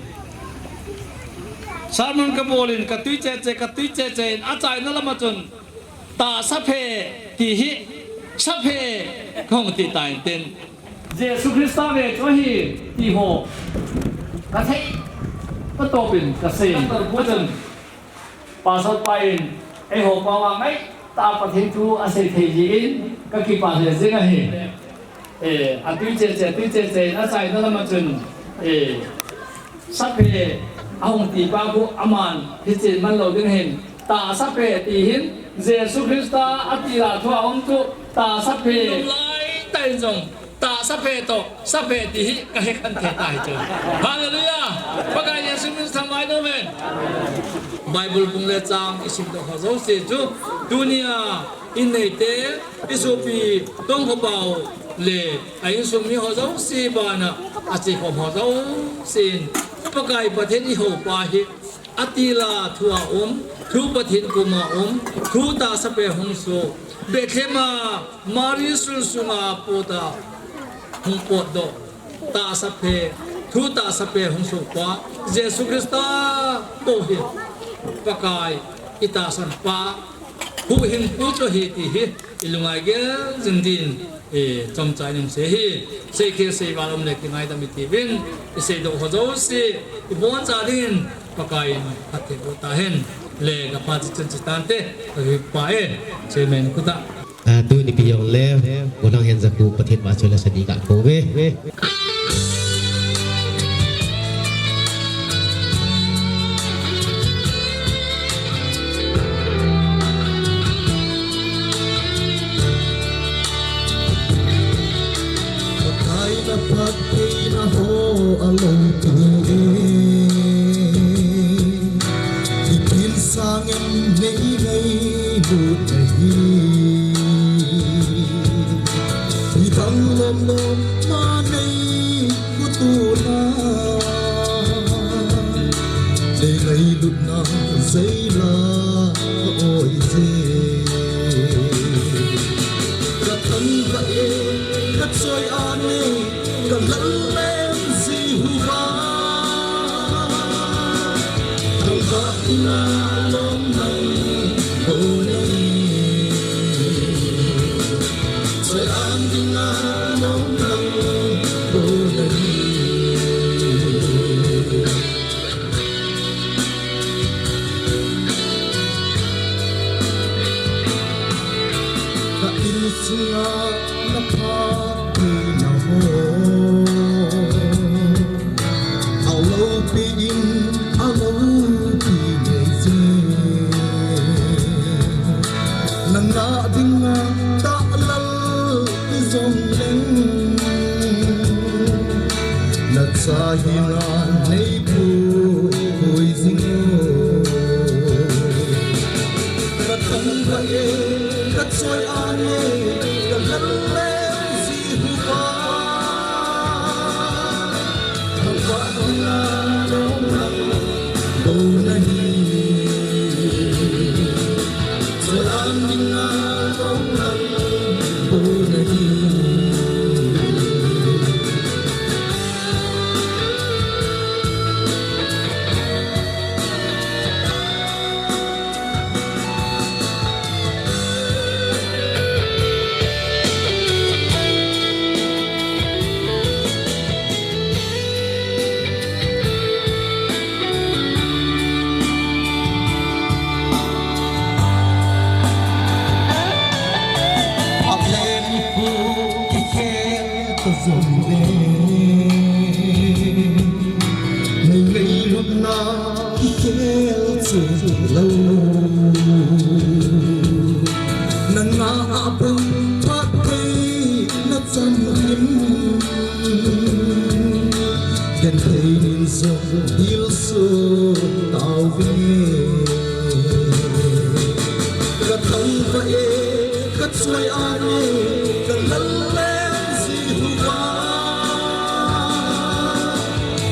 Sermon ka bol in, ka tui cheche, ka tui cheche in, achaina lama chun, tahsa phe ti hi, sa phe, ka hung ti ta in tin. Jesu Christa ve chu ahi, ti ho. Ka thei, ka topin, ka sei. Ka tor bu chun. Pastor pa in, eiho pao a ngaitah Pathen thu asei thei jeh in, ka kipah lheh jing ahi. Eh, atui cheche, atui cheche, achaina lama chun, eh, sa phe, ahung ti pa khu aman, hichen man lou ding ahin, tahsa phe ti hin, Jesu Christa atil a thu a um chu, tahsa phe. Lai tah in jong, tahsa phe toh, sa phe ti hi ka he khen thei ta hi chu. Hallelujah! Pakai Jesu min thangvah in um hen. Bible bung le chang i simdoh ho jouse chu, tunia in neite, i sopi Tongkhopao le a insung mi ho jouse bana a chekhom ho jouse in, Pakai Pathen i hou pa hi, atil a thu a um, thu Pathen koma um, thu tahsa phe hung soh, Bethlehem a Mari sulsunga potdoh, hung potdoh, tahsa phe, thu tahsa phe hung soh pa, Jesu Christa toh hi, Pakai, i tahsan pa, huhhingpu chu ahi ti hi, i lungai gel jing din, eh, chomcha in um seh hi, seikhel seival um le kingaidam i tiuvin, i seidoh ho jouse, i boncha dingin, Pakai in phatthei boh tahen, le ka phat chu chun chu tante, ka hi pa e, Chairman khuta. Ah, tuni pi jong le, gunang hen jaku Pathen vahchoi le sadi ka kouve. Pakai na phattheina ho alopi e. Ipi sang em nei ngailut ahi. Ibang lom lom ma nei kutuna. Nei ngailutna sei la oi je. Ka thangvah e, ka choi a nei, ka lal lem Jehovah. Thangvah dinga lom nang bou nahi. Choi a dinga lom nang bou nahi. Ka insunga na phattheina ho alopi in, alopi ngei jing. Na ngah dinga tahlel jong leng. Na cha hina nei pui pui jing o. Ka thangvah e, ka choi a nei, ka lal lem Jehovah. Thangvah dinga lom nang bou nahi. Choi a dinga lom nang bou nahi. Atletico kikhel ta jong le, nei ngailutna kikhel chu lou. Na ngah a phattheina chang in, genthei nin jong hilsut tauve. Ka thangvah e, ka choi a nei, ka lal lem Jehovah.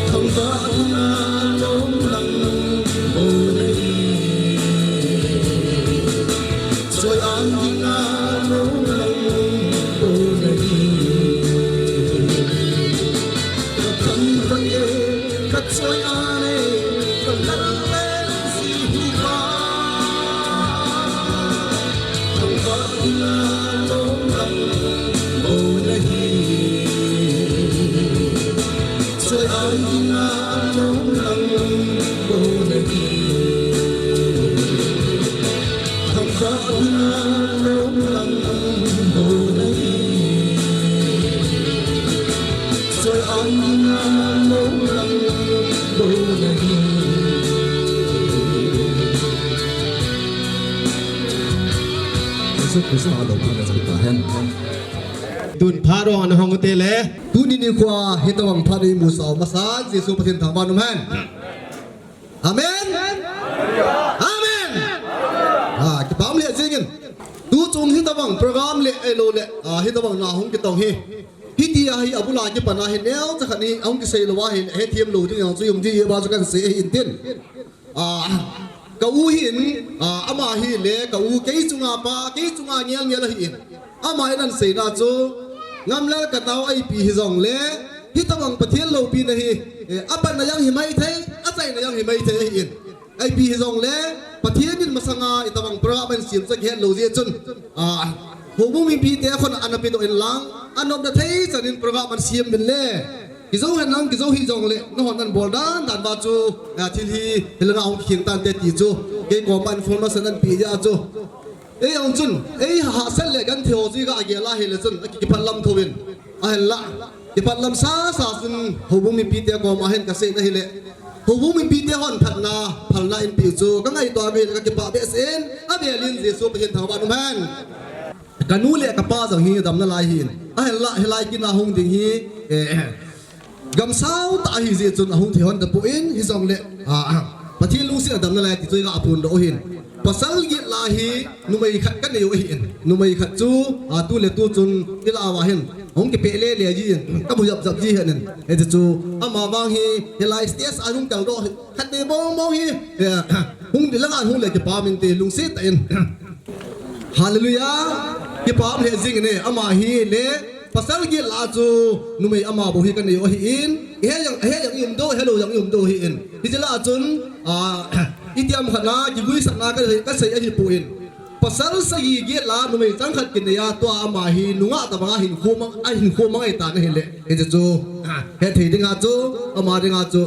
Thangvah dinga lom nang bou nahi. Choi a dinga lom nang bou nahi. Ka Jesu Christa a lou phat na chang ta hen. Tun phat rong ana hong te le. Tuni nikho a hitobang phat imu sau masan Jesu Pathen thangvah in um hen. Amen. Amen. Ah, kipah lheh jingin. Tu chung hitobang program le, eh, lou le, ah, hitobang na hung kitong hi. Hiti ahi abul a kipan a hi neocha khat hi hung kisei lou ahi, hethem lou ding jong chu um ding ahi ba chu kan sei ahi intin. Ah, ka u hin, ah, ama hi le, ka u kei chunga pa, kei chunga ngel ngel ahi in. Ama in ahin seina chu, Ngamlal ka nao ipi hijong le, hitobang Pathen loupina hi, eh, apanna jong hi maithei, achaina jong hi maithei ahi in. Ipi hijong le, Pathen in masanga itobang program ahin sem chu kihet lou jeh chun, ah, houbung mipite khut ana pedoh in lang, anopna thei chan in program ahin sem in le, kijou hen lang, kijou hijong le, nahon nan bol dan dan ba chu, ah, thil hi, hil nga hung kikheng tante ti chu, kei koma information ahin pe jeh a chu. Ei jong chun, ei hahsat le genthei ho chu iga gel a hile chun, akiphat lam thou in. Ahinla, kiphat lam sasa chun, houbung mipite koma hin kasei na hile. Houbung mipite hon phatna, phalna in pe chu, ka ngaito a hile ka kipah behseh in, avel in Jesu Pathen thangvah in um hen. Ka nu le ka pa jong hi damna lai ahin. Ahinla, hilai kin a hung ding hi, eh, Gamsau tah ahi jeh chun ahung thei hon tapon, hijong le, ah, ah, Pathen lungset a damna lai ti chu iga phondoh u ahin. Pasal get lah hi numei khat ka nei u ahin. Numei khat chu, ah, tu le tu chun ilah uva hin hung kipeh le le jin, ka mu jap jap ji ahin. Hiti chu ama vang hi, hilai stage a hung kaldoh khat nei bou bou hi, eh, hung di langa hung le kipah min te lungset tah in. Hallelujah. Kipah lheh jing e, ama hi le, pasal get lah chu, numei ama bou hi ka nei u ahin, ihe jong, ihe jong i um diu, helou jong i um diu ahin. Hiti lah chun, ah, itiham khat na, kiguisahna ka, ka sei ahipon. Pasal sagi get lah, numei chang khat kinei a, tua ama hi, nungah tabang a hinkho mang, ahinkho mang ahitan ahile. Hiti chu, ah, hethei dinga chu, ama dinga chu,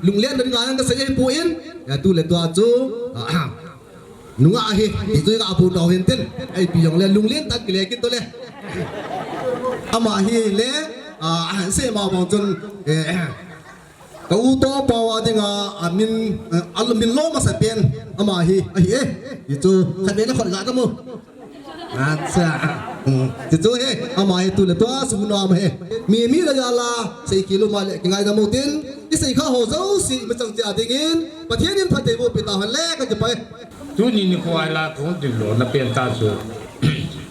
lunglen na dinga ka sei ahipon, ya tu le tua chu, ah, Nungah ahi, ti chu iga phondoh u ahin tin. Ipi jong le, lunglen tah in kile kit u le. Ama hi le, ah, sei ma bang chun, eh, ka u toh pau a dinga, amin, eh, amin lo masa pen, ama hi, ahi e. Ti chu, khatvei na khut ga ta mu. Acha. Hmm. Ti chu he, ama hi tu le tua, suna ma he. Mi, mi la jala, sei kilo ma le, kingaidam u tin. I sei kha ho jouse, mi chang tia dingin, Pathen in phatthei boh pi ta hen le, ka kipah e. Tuni nikho a la kahung dinlo na pen tah chu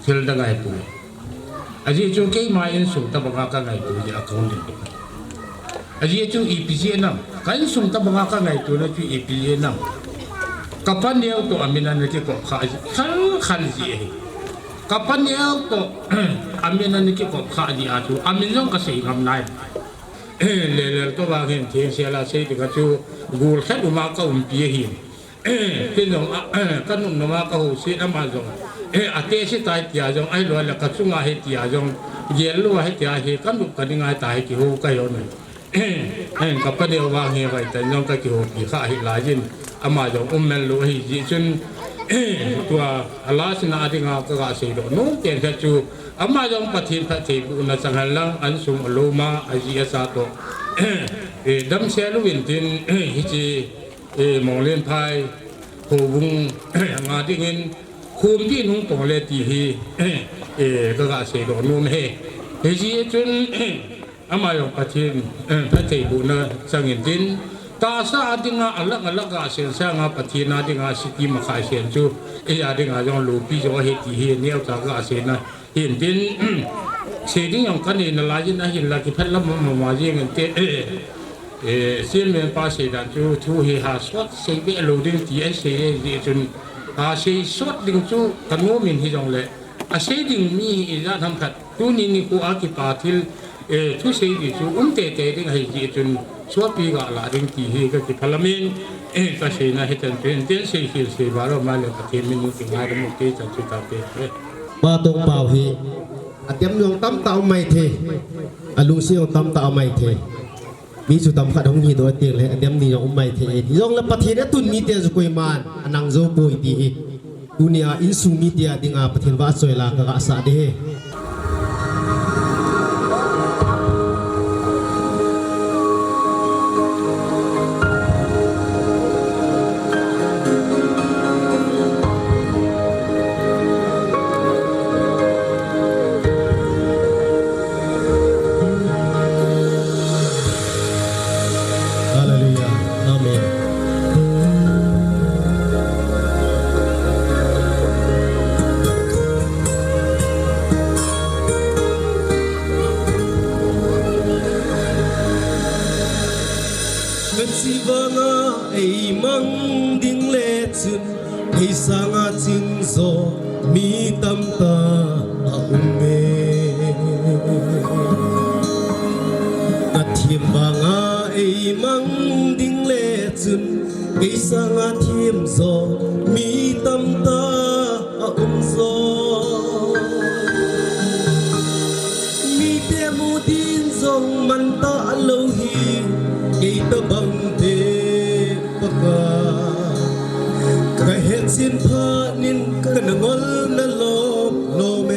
thil dang ahi poi. Ajeh chu keima insung tabanga ka ngaito jeh a kahung dinlo. Ajeh chu ipi jeh ham, ka insung tabanga ka ngaito na chu ipi jeh ham. Ka paneo toh amin ana kikop kha jeh, khal khal jeh ahi. Ka paneo toh amin ana kikop kha jeh a chu amin jong ka sei ngam nai. Lelel toh vang hin theng sel a sei ding a chu gol khat um a ka umpi ahin. Ken jong, a, ka nop nop a ka houset, ama jong, eh, atehse tai tia jong, ahilou le ka chunga ahi tia jong, gel lou ahi tia hi, ka nop ka ding ahi tia hi kihou ka hi un. Eh, ka paneo vang hi vai tan jong ka kihoupi kha ahi laiyin, ama jong um mel lou ahi jeh chun, tua a last na dinga ka ga seidoh nom pen khat chu, ama jong Pathen phattheibohna chang hen lang, insung alom a, aji asa toh, eh, damsel uvin tin, hiche, eh, Monglenphai houbung nga dingin khompi in hung tong le ti hi, eh, ka ga seidoh nom e. Hijeh chun, ama jong Pathen, eh, phattheibohna chang in tin, tahsa a dinga alang alang ga sen sanga Pathen a dinga city makhai sen chu, eh, a dinga jong loupi jo ahi ti hi neocha ga seina hin tin, sei ding jong ka nei nalaiyin ahinla kiphat lam mama jeng inte, eh, eh, Chairman pa seidan chu thu hi ha sot sei be lou ding ti ahi sei jeh chun, ha sei sot ding chu ka nom in hijongle, asei ding mi hi ijat ham khat, tuni nikho a kipa thil, Eh, thusei ding chu um teitei ding ahi jeh chun, sopi ga la ding ti hi ka kiphalam in, eh, ka seina hi chan pen, tin sei sei sei ba lo ma le Pathen min u ti ngai dam u ti chan chu ta pe. Pa Tongpao hi, adem jong tamtah um mai thei, alungset jong tamtah um mai thei. Mi chu tam khat hung hi doh teng le, adem ni jong um mai thei. Jong le Pathen atun mite chu koiman anang jou poi ti hi. Tunia insung mite a dinga Pathen vahchoi la ka ga sah ding ahi. Hallelujah. Amen. Kachi vanga eimang ding le chun, kei sanga ching jo mi tamtah aum e. Kathem vanga eimang ding le chun, kei sanga them jo mi tamtah aum jo. Mite mu din jong man talou hi, kei tabang te Pakai. Kahet chin phat in kana ngol na lom lom e.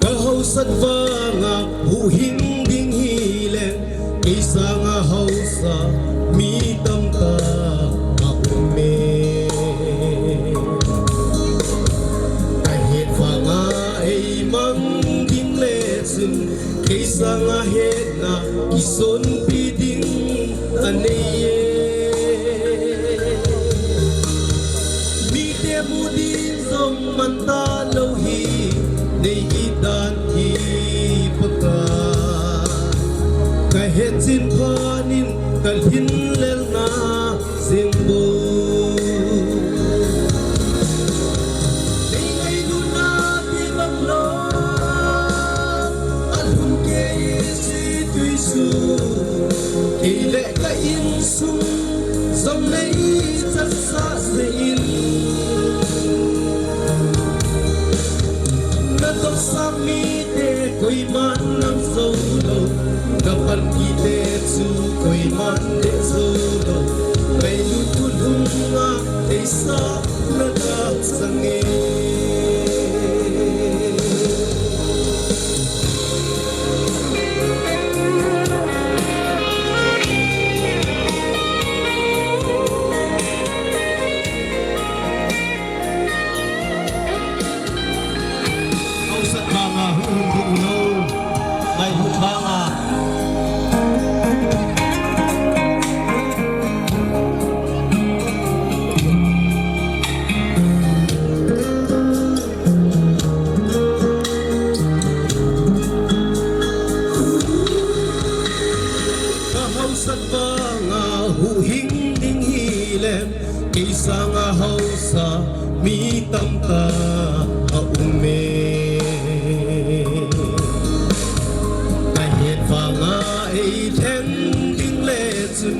Kahausat vanga huhhing ding hileng, kei sanga hausa mi tamtah aum e. Kahet vanga eimang ding le chun, kei sanga hetna kisonpi ding anei e. Mite mu din jong man talou hi, nei it dan hi Pakai. Kahet chin phat in kalhin lelna jeng bou. Nei ngailutna ti bang lou, alhum kei si tui su, kei le ka insung jong nei chatsah jeh in. Na tohsang mite koiman nang jou lou, na panpite chu koiman deh jou lou, ngailut thulhunga deisahna ka chang e. Hausat vanga huhhing ding hilou, ngailutna vanga. Kahausat vanga huhhing ding hileng, kei sanga hausa mi tamtah aum e. Kahet vanga eilhen ding le chun,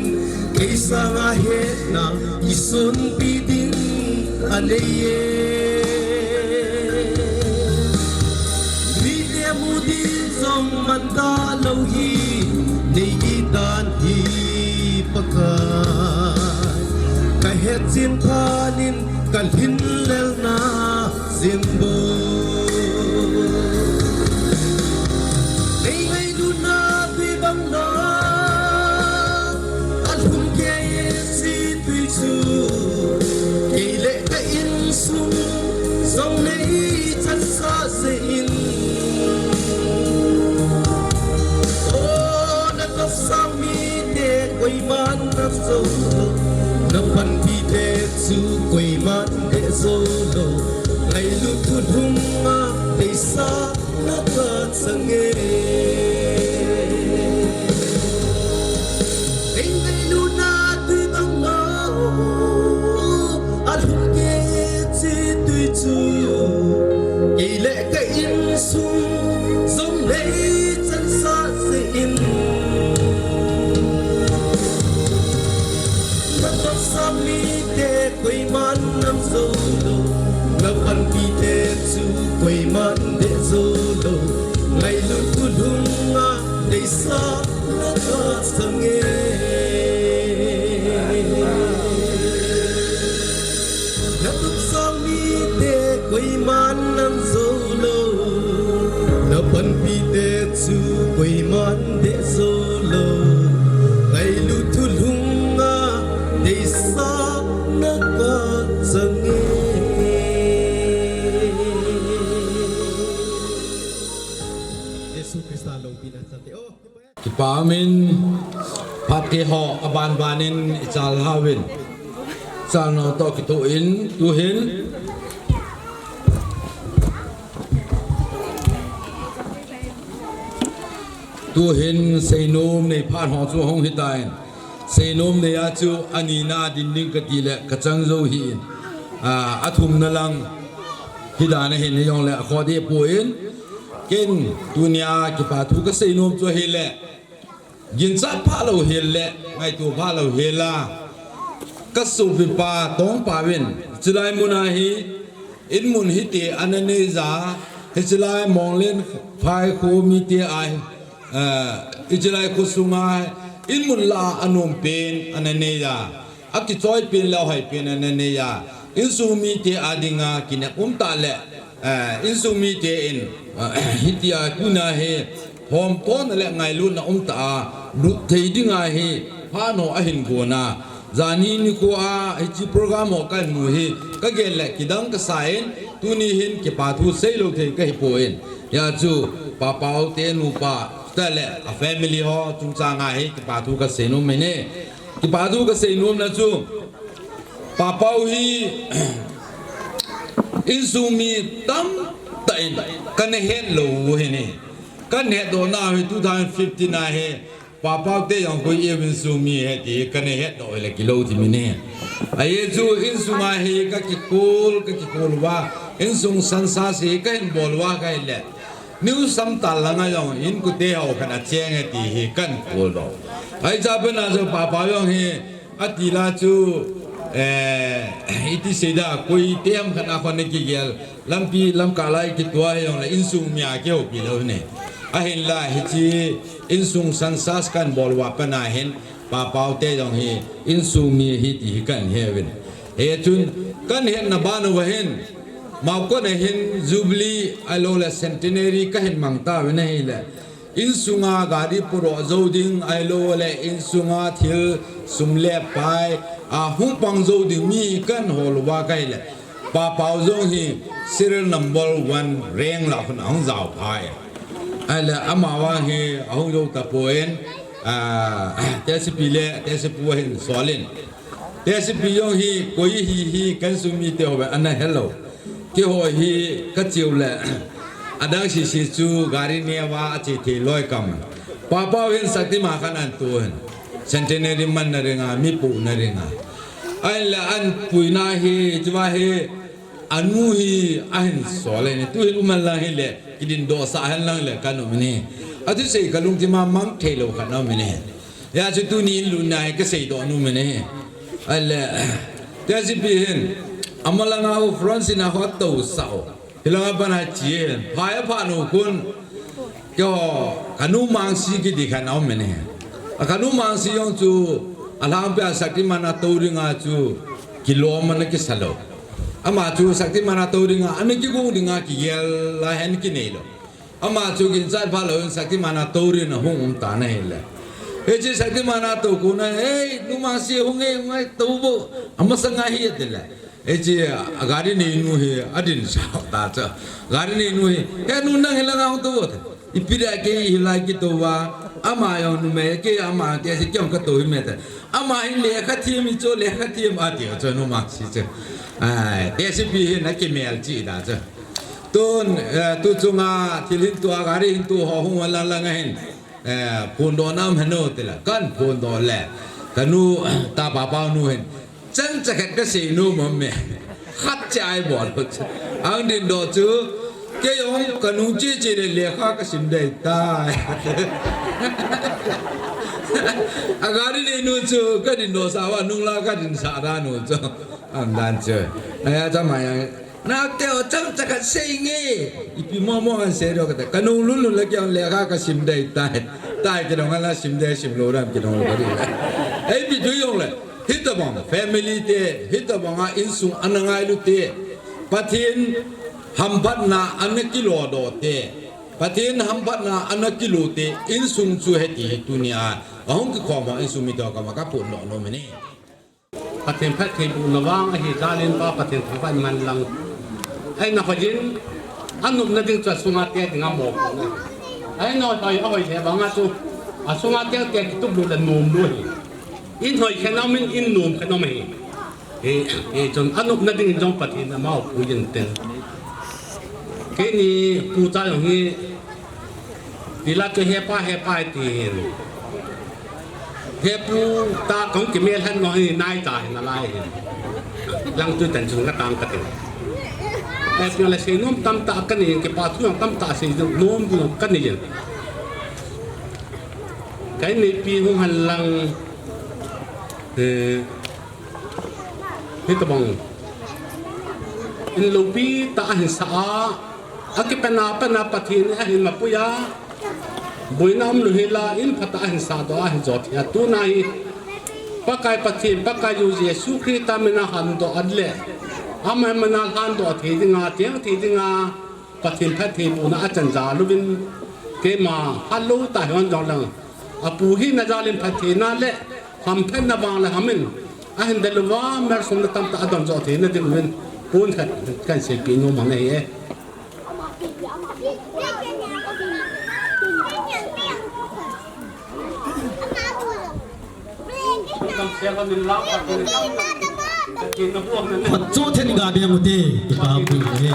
kei sanga hetna kisonpi ding anei e. Mite mu din jong man talou hi, nei it dan hi Pakai. Kahet chin phat in kalhin lelna jeng bou. Nei ngailutna tui bang lou, alhum kei si tui chu, kei le ka insung jong nei chatsah jeh in. O, na tohsang mite koiman nang jou lou, na panpite chu koiman deh jou lou, ngailut thulhunga deisahna ka chang e. Nei ngailutna tui bang lou, alhum kei si tui chu, kei le ka in Sung zong lei chan sa se in. Na tawpsa mite koiman nam zo lo. Na panpite chu koiman de zo lo. Ngailut tu lung a deisa na ka sang e. Na tawpsa mite koiman nam zo lo. Na panpite chu koiman de zo lo. Ngailut tu lung a deisa na ka sang e. Jesu Krista lopina chate o. Kipa min phat ke ho aban banin i chal hawin. Chal no to kitu in tuhin. Tuhin seinom nei phat ho chu hong hitain. Seinom nei a chu ani na din ding ka ti le ka chang zo hi in. A, a thum na lang hi dan a hin hi jong le a kho de pu in. Ken tunia kipa thu ka seinom chu hi le. Ginchat pha lo hel le, ngaitu pha lo hel a. Ka supi pa tong pa vin, chilai muna hi, in mun hi te ana nei za, hi chilai mong len phai khu mi te ai, eh, i chilai khu sunga, in mun la anom pen ana nei za. A kichoi pen le a hoi pen ana nei a. Insung mite a dinga kinep um ta le, eh, insung mite in, eh, hitia tuna hi hom tona le ngailutna um ta a, lut thei dinga hi phat no a hin gona. Zani ni ko a hichi program ho kan mu hi ka gel le kidang ka sa in tuni hin kipa thu sei lo thei ka hi po in. Ya chu pa pau te nu pa ta le a family ho chungchang a hi kipa thu ka sei nom e ne. Kipa thu ka sei nom na chu, Pa Pau hi insung mi tam ta in ka na het lo u hi ni. Ka na het do na hi two thousand fifteen a hi Pa Pau te jong koi e insung mi he ti ka na het do le kilo ti mi ni. A ye chu insung a hi ka kikol, ka kikol wa, insung sansa si ka hin bol wa ka hi le. New Samtal langa jong in kute ho khan a cheng e ti hi kan kol do. Ai cha pe na jo Pa Pau jong hi a ti la chu, eh, iti sei da koi te ham khan a khon ne kigel lampi lamka lai kitua hi jong le insung mi a kihoupi lo ne. A hin la hichi insung sansas kan bol wa pa na hin Pa Pau te jong hi insung mi hi ti hi kan he vin. He chun kan het na ba no wa hin Mauko na hin Jubilee a lo le Centenary ka hin mang ta vin a hi le. Insunga gari puro zo ding a lo le insunga thil sum le pai a hung pang zo ding mi kan hol wa ka hi le. Pa Pau jong hi serial number one rank la hun a hung zau pai. A le ama wa hi a hung zo ta po in, a, te si pi le, te si pu hin solin. Te si pi jong hi, koi hi hi, kan sung mi te ho ve, ana hello. Ki ho hi, ka chiu le, adang si si chu, gari ne wa, a chi thei loi kam. Pa Pau hin sakti ma khan an tu hin. Centenary man na ringa, mi pu na ringa. Ai le an pui na hi, chi wa hi, Anu hi ahin sol e ni, tu hin uman lang hi le, kidin do sa hen lang le kan um ni. Atu sei ka lung ti ma mang thei lo khan um ni. Ya chu tu ni in lu nai ka sei do nu me ni. Ale, te si pi hin, ama langa ho front sina ho to sa o. Hilanga bana chi hin, pha ya pha nu kun. Kyo, kanu mangsi ki di khan um ni. A kanu mangsi jong chu, alang pe a sakti mana to ringa chu, kilom ana kisa lo. Ama chu sakti mana to ringa, ana kigong ringa kigel la hen kinei lo. Ama chu ginchat pha lo in sakti mana to rin a hung um ta na hi le. He chi sakti mana to ko na, "Hey, nu mangsi hung e, hung e, to bo." Ama sanga hi ati le. He chi a gari nei nu hi, adin sa ta cha. Gari nei nu hi, "He nu nang hi la nga hung to bo." Ipi da ke hi lai kito wa, ama jong nu me ke ama te si kyong ka to hi me ta. Ama hin le kha thiem i cho le kha thiem a ti cho nu mangsi cho. Ai, te si pi hin a ki mel chi da cho. Tun, eh, tu chunga thil hin tu a gari hin tu ho hung wa lang lang a hin. Eh, phun do nam heno te la. Kan phun do le. Kanu ta Pa Pau nu hin. Chang cha khat ka sei nu mom me. Khat cha ai bol. Ang din do chu. Kei jong kanung cheche le lekha kasim dei tai. Agari le nu chu kadin doh sah uva nungla kadin sah da nu chu. Aum dan chu. Aya chama yang. Nakte o chomcha khat seinge. Ipi momo kan sei doh kate. Kanung lunlun le kei jong lekha kasim dei tai. Tai kei jong la sim dei sim lou dan kei jong la. Ei ipi tu jong le. Hitobang family te, hitobang a insung ana ngailu te. Pathen hamphatna ana kilodoh te. Pathen hamphatna ana kilu te. Insung chu hiti hi tunia. Ahung kikhom ho insung mite ho kama kaphondoh nom e. Pathen phattheibohna vang ahi jal in Pa Pathen thangvah in man lang. Ahin hoi in, anopna ding chu asunga te ding a mo. Ahin hoi, hoi, ahoi le vang a chu, asunga te te kitup lou le nom lou ahi. In hoi khen aum in, in nom khen aum ahi. Hi, hi chun anopna ding in jong Pathen in amau pui in tin. Keini pu cha jong hi, tila chu hepa, hepa ti hin. Hepu ta kong kimel hen no hi nai ta hin alai hin. Lang tu tan chung ka tang ka tin. Hepu le sei nom tamtah ka nei, kipa thu jong tamtah sei nom ding ka nei jin. Keini pi hung hen lang, eh, hitobang in loupi tah ahin sa a, akipana pana Pathen in ahin mapui a, boina umlou hel a, in phatah ahin sahdoh a, ahin jot hi a, tuna hi Pakai Pathen, Pakai Jesu Christa min a handoh a le, ama min a handoh thei dinga, teng thei dinga, Pathen phattheibohna achan jal uvin, keima hat lou tah hih jongleng, apu hina jal in phattheina le hamphatna vang le ham in, ahin del uva, malsomna tamtah adon jo theina ding uvin, pon khat kahin seipeh nom ahi e. Khut chu then ga beng ute, kipa pu e.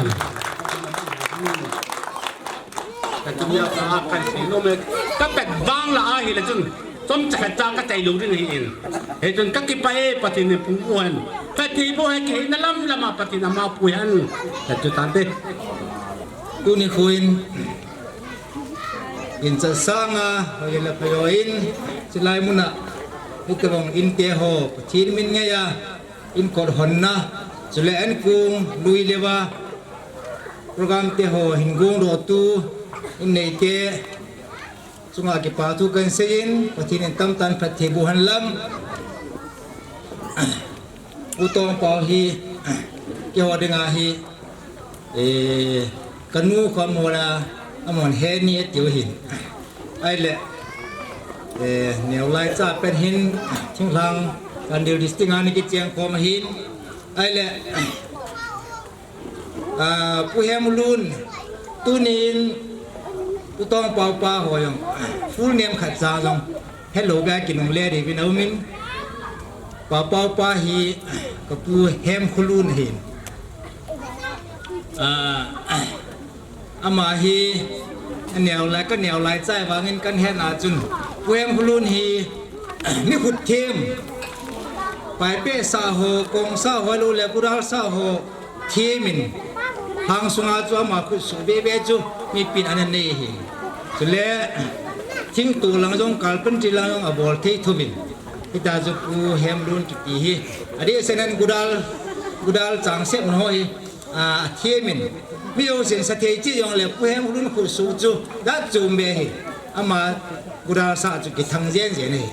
Ka tum ya ka kan sei nom e, ka pet vang la ahi le chun, chomcha khat cha ka chai lou ding ahi in. Hichun ka kipah e, Pathen in pung u hen. Ka thei bo he kei na lam lam a Pathen in ama pui hen. Ka chu tante. Tuni khu in, in cha sanga, hoi le phayo in, chilai mun a, hitobang in te ho, Pathen min ngei a, in kot honna, chule an kung, lui le va, program te ho, hin gong doh tu, in nei te, chunga kipa thu kan sei in, Pathen in tamtah in phatthei boh hen lang. U Tongpao hi, keiho dinga hi, eh, ka nu khom ho la, amahon he ni atiu hin. Ahile, eh, neo lai cha pen hin, thinglhang, Chandel District a ni kicheng khom hin. Ahile, Ah, Pu Hemlun, tunin, U Tongpao pa ho jong, full name khat cha jong, hello ga kinungle ding uvin aumin, Pao Pao pa hi, ka Pu Hemkholun ahin. Ah, ama hi, aneo lai, ka neo lai chai vangin kan hetna chun, Pu Hemkholun hi, mi khut them, paipeh sa ho, kong sa ho, lou le kudal sa ho, thimin, hang sunga chu ama khut suh bebe chu mipin ana nei hi. Chule, thingtu lang jong, carpentry lang jong abol thei thuvin. Hita chu Pu Hemlun kiti hi. Adeh senin kudal, kudal chang sep ho hi, a, thimin. Mi jousen sa thei chi jongle Pu Hemlun khut suh chu, dat chum be hi. Ama kudal sa chu kithang jen jen hi.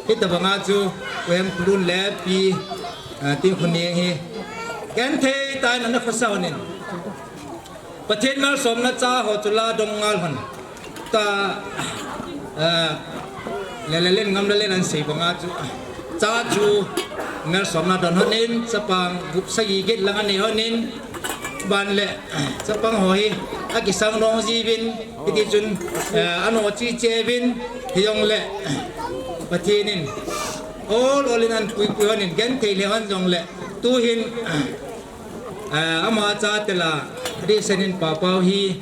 Hitabanga chu Pu Hemlun le Pi, a, Tinkhoneng hi. Genthei tah in ana khosa honin. Pathen malsomna cha ho chu la dong ngal hon. Ta, a, le le len ngam le len an sei banga chu. Cha chu malsomna don honin, chapang gup sagi get lang anei honin. Ban le, chapang ho hi, akisang nong jiuvin, hiti chun, eh, ano chi cheuvin, hijongle, Pathen in, ol ol in an pui pui honin, genthei le hon jongle, tuhin, eh, ama cha tela, adeh senin Pao Pao hi,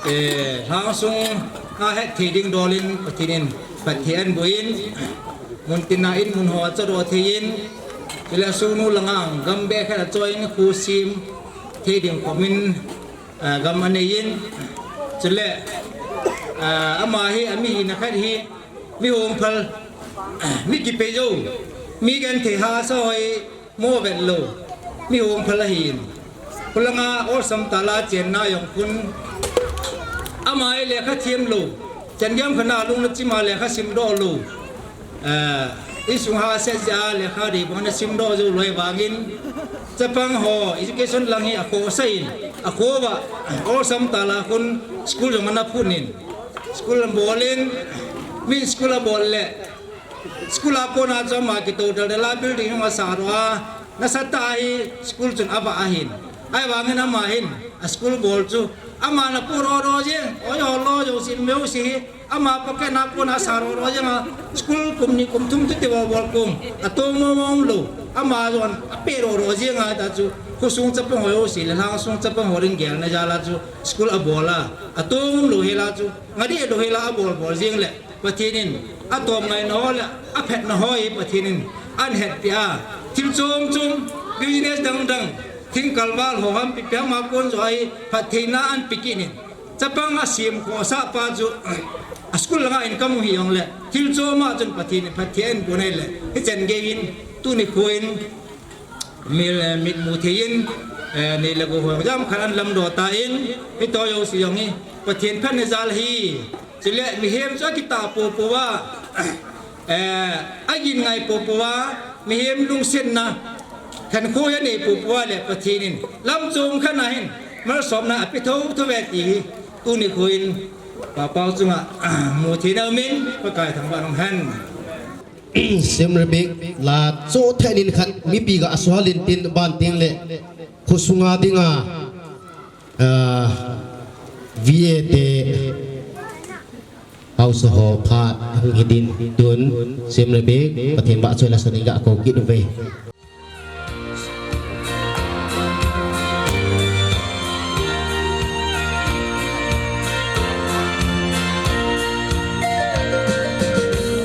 Eh, lhang sunga hetthei ding dolin Pathen in phatthei ahin boh in, mun tina in mun ho achadoh thei in, chule sunu langa gam be khat achoiyin khusim thei ding khomin, ah, gam anei in, chule, ah, ama hi, ami hina khat hi, mi hongphal, mi kipei jou, mi genthei hahsa hoi, mo vet lou, mi hongphal ahin. Khulanga Awlsam Tala chenna jong khun, ama hi lekha them lou, chan gam khana lungna chima lekha simdoh lou. Eh, insung hahsa jeh a lekha dei bang ana simdoh jou lou ahivangin, chapang ho education lang hi akhohsa in, akhoh uva, Awlsam Tala khun school jong ana phut in, school abol in, min school abol le, school a kona chu ama kitoh deldel a building jong asah doh a, nasatah a hi school chun avah ahin. Ahivangin ama hin, a school bol chu, ama ana podoh doh jeng, oi ho loi jouse, mi jouse hi, ama pocket na kona asah doh doh jeng a, school kum ni kum thum chuti bol bol kong, atong mong mong lou, ama jong apehdoh doh jeng a, hita chu, khosung chapang ho jouse le, lhangsung chapang ho ding gelna jal a chu, school abol a, atong umlou hel a chu, nga deh lou hel a abol bol jeng le, Pathen in atom ngaina ho le aphatna ho hi Pathen in ahin hetpeh a, thil chom chom, business dang dang, thingkal val ho ham ipi ham a kon joh a hi phattheina ahin pe kit in, chapang asem khohsah pa chu, a school langa income u hi jong le, thil chom a chun Pathen in phatthei ahin pon ahile, hichan gei hin, tuni kho in, mi, eh, mitmu thei in, eh, nei le gou ho jong khat ahin lamdoh tan, hitoh jouse jong hi Pathen phatna jal ahi. Chule mihem chu akitah popo uva, eh, agin ngai popo uva, mihem lungsetna, khankho anei popo uva le Pathen in lam chom khat na hin malsomna ape thotho uve ti hi, tuni kho in Paopao chunga, ah, mu theina um in, Pakai thangvah in umhen. Siem Rebek la chohthei nin khat mipi ga suhal in tin ban teng le khosunga dinga, ah, V A te haosa ho phat hung hi din tun Siem Rebek Pathen vahchoi la sa ding ga kou kit uve.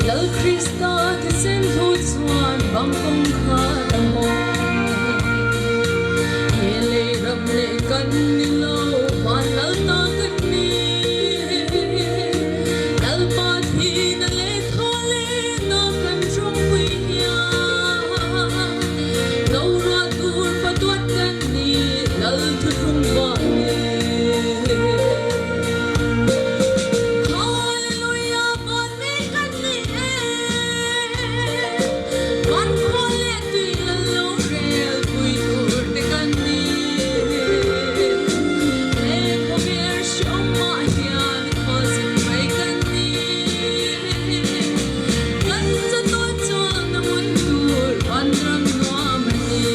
Lal Krista thisen thu chuan bang kong khat a maw? He lei ram lei kan ni lo, van lal ta kan ni. Lalpa thina le thaw le na kan ropui hia. Lo ra tur pa tuat kan ni, lal thu thung va ni. Hallelujah, van mi kan ni e. Van khol le tui lal lo rel pui tur te kan ni. Le khovel hriom mah hian khawl zin mai kan ni. Kan chatuan chuan a mun tur van ram nuam a ni.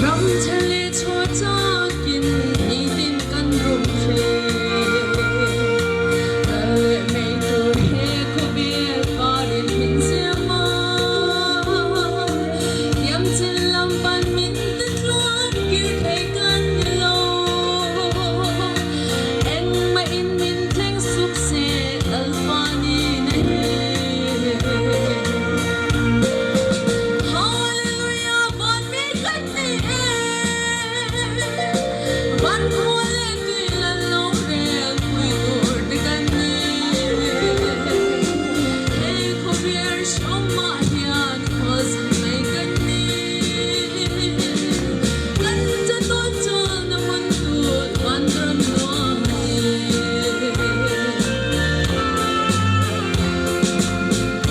Ram thale chhuah chakin nitin kan rum hre. Kal leh mei tur he khawvel parin min siam a. Thiam chin lam pan min ti tlang kir thei kan ni lo. Engmah in min thleng suk se Lalpa ni na hi. Hallelujah, van mi kan ni e. Van khol le tui lal lo rel pui tur te kan ni. He khawvel hriom mah hian khawl zin mai kan ni. Kan chatuan chuan a mun tur van ram nuam a ni.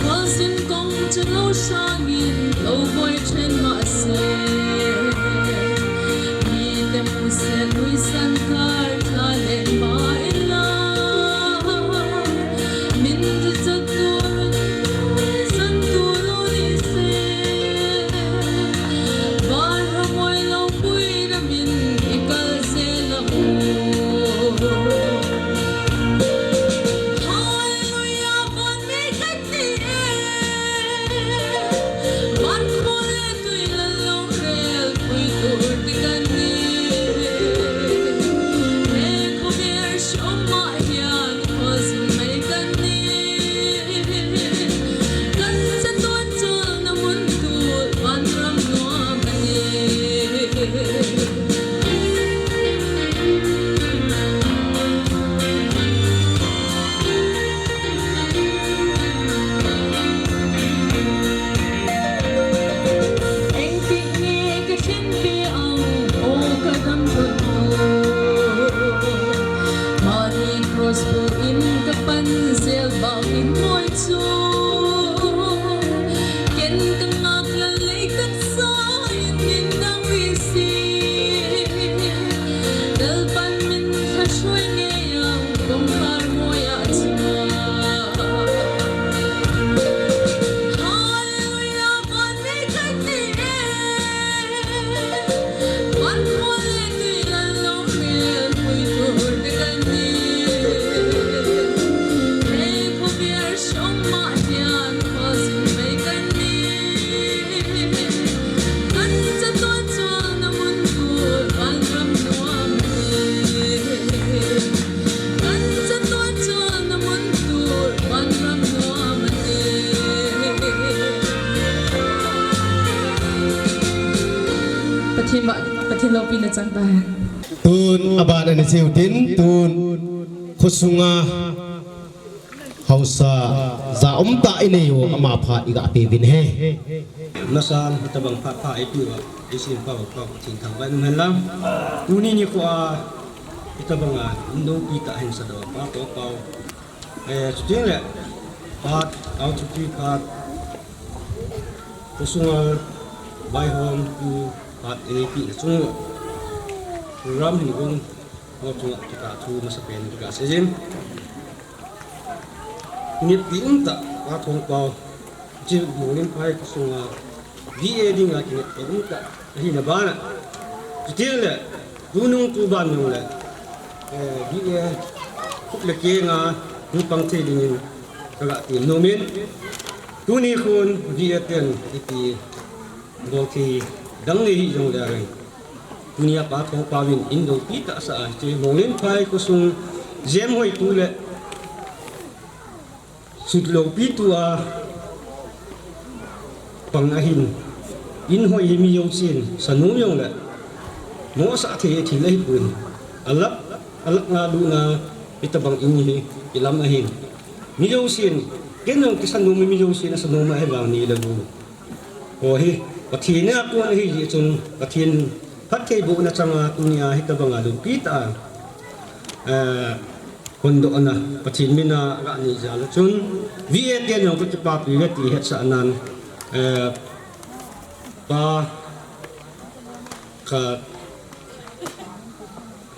Khawl zin kawng chu lo hrangin lo buai ṭhen mah se. Mite musen nuisan kar thla len mah ila. Min ti chatu, san tu lo ni se. Van ram hoi lo puina min i kal zel ang u. Hallelujah, van mi kan ni e. Van khol le tui lal lo rel pui tur te kan ni. He khawvel Tun aban ani cheu tin, tun khosunga haosa ja umtah inei u, ama phat iga pe uvin ahi. Masan, hitabang phat pha eipeh uva, eisempau, Pathen thangvah in um hen lang. Tuni nikho a, hitabang a, in loupi tah hin Sadou Pa Thou Pau. Eh, chuteng le, phat, auchuteng phat, khosunga vaihom pu phat eipeh na chunga program hin um, ho chunga kipa thu masapen kaga seijin. Nit pi umtah, Pa Thou Pau, chi Monglenphai khosunga, V A dinga kinep pi umtah, ahina bana. Chuteng le, tunung tuban nung le, eh, V A khup le kenga, hung pang thei dingin, kaga ti nomin. Tuni khun, V A ten, iti, bol thei, dang nei hih jongle ring. Tunia Pa Thou Pau in in loupi tah sa a, chi Monglenphai khosung, jem hoitu le, sut loupi tua, pang ahin, in hoi hi mi jousen, sanom jongle, mosah thei thil ahipon, alap, alap nga luna, hitabang in hi, ilam ahin. Mi jousen, ken jong kisanom mi jousen, asanom ahi vang ni le lu. Ho hi, Pathen a kon ahi jeh chun, Pathen phattheibohna changa tunia hitabanga loupi tah a, eh, hondohna Pathen mina ga nei jal a chun, V A ten jong kakipapi uve ti hetsah nan, eh, pa khat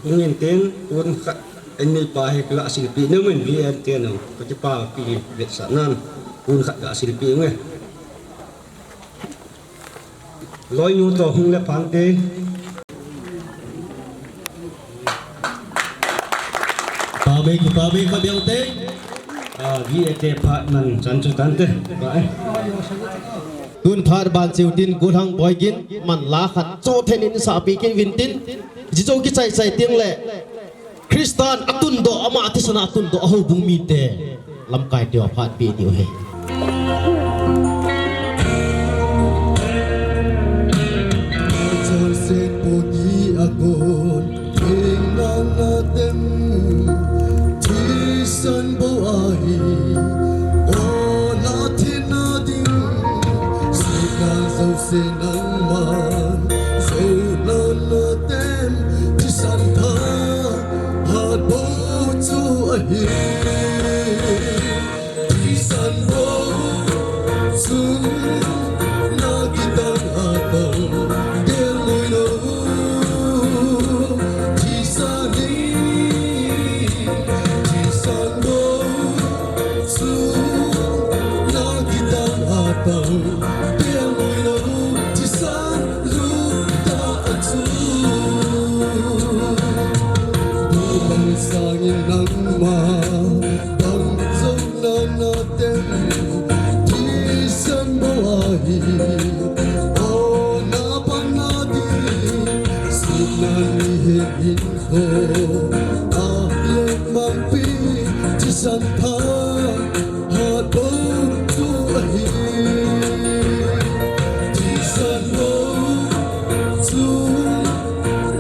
Hung in tin, pon khat, anei pa hi kaga silpeh nom in, V A ten jong, kakipapi vetsah nan, pon khat ga silpeh nge. Loinu toh hung le phante. Pabei, pabei kha beu te. Ah, V A te phat man chan chu tante. Ba, eh. Tun phat ban cheu tin, Golhang Boigin, man la khat cho then in sapi kit uvin tin. Jijo kichai chai teng le, Christan atundoh, ama thisan a atundoh, a houbung mite lamkai teu a phat pe diu ahi. Thisan bou ahi, o na thina ding, sina jouse nangman, jouna na tem, thisan pha, phat bou chu ahi. Thisan bou, sum, na kitang a tang, tel lui lo. Thisan hi, thisan bou, sum, na kitang a tang, tel lui lo. Thisan lu ta a chu. Bou bang sangin nangma, bang jouna na tem, thisan bou ahi, o na pan na ding, sukna ni he in ho, a le mang pi, thisan pha, phat bou chu ahi. Thisan bou, chu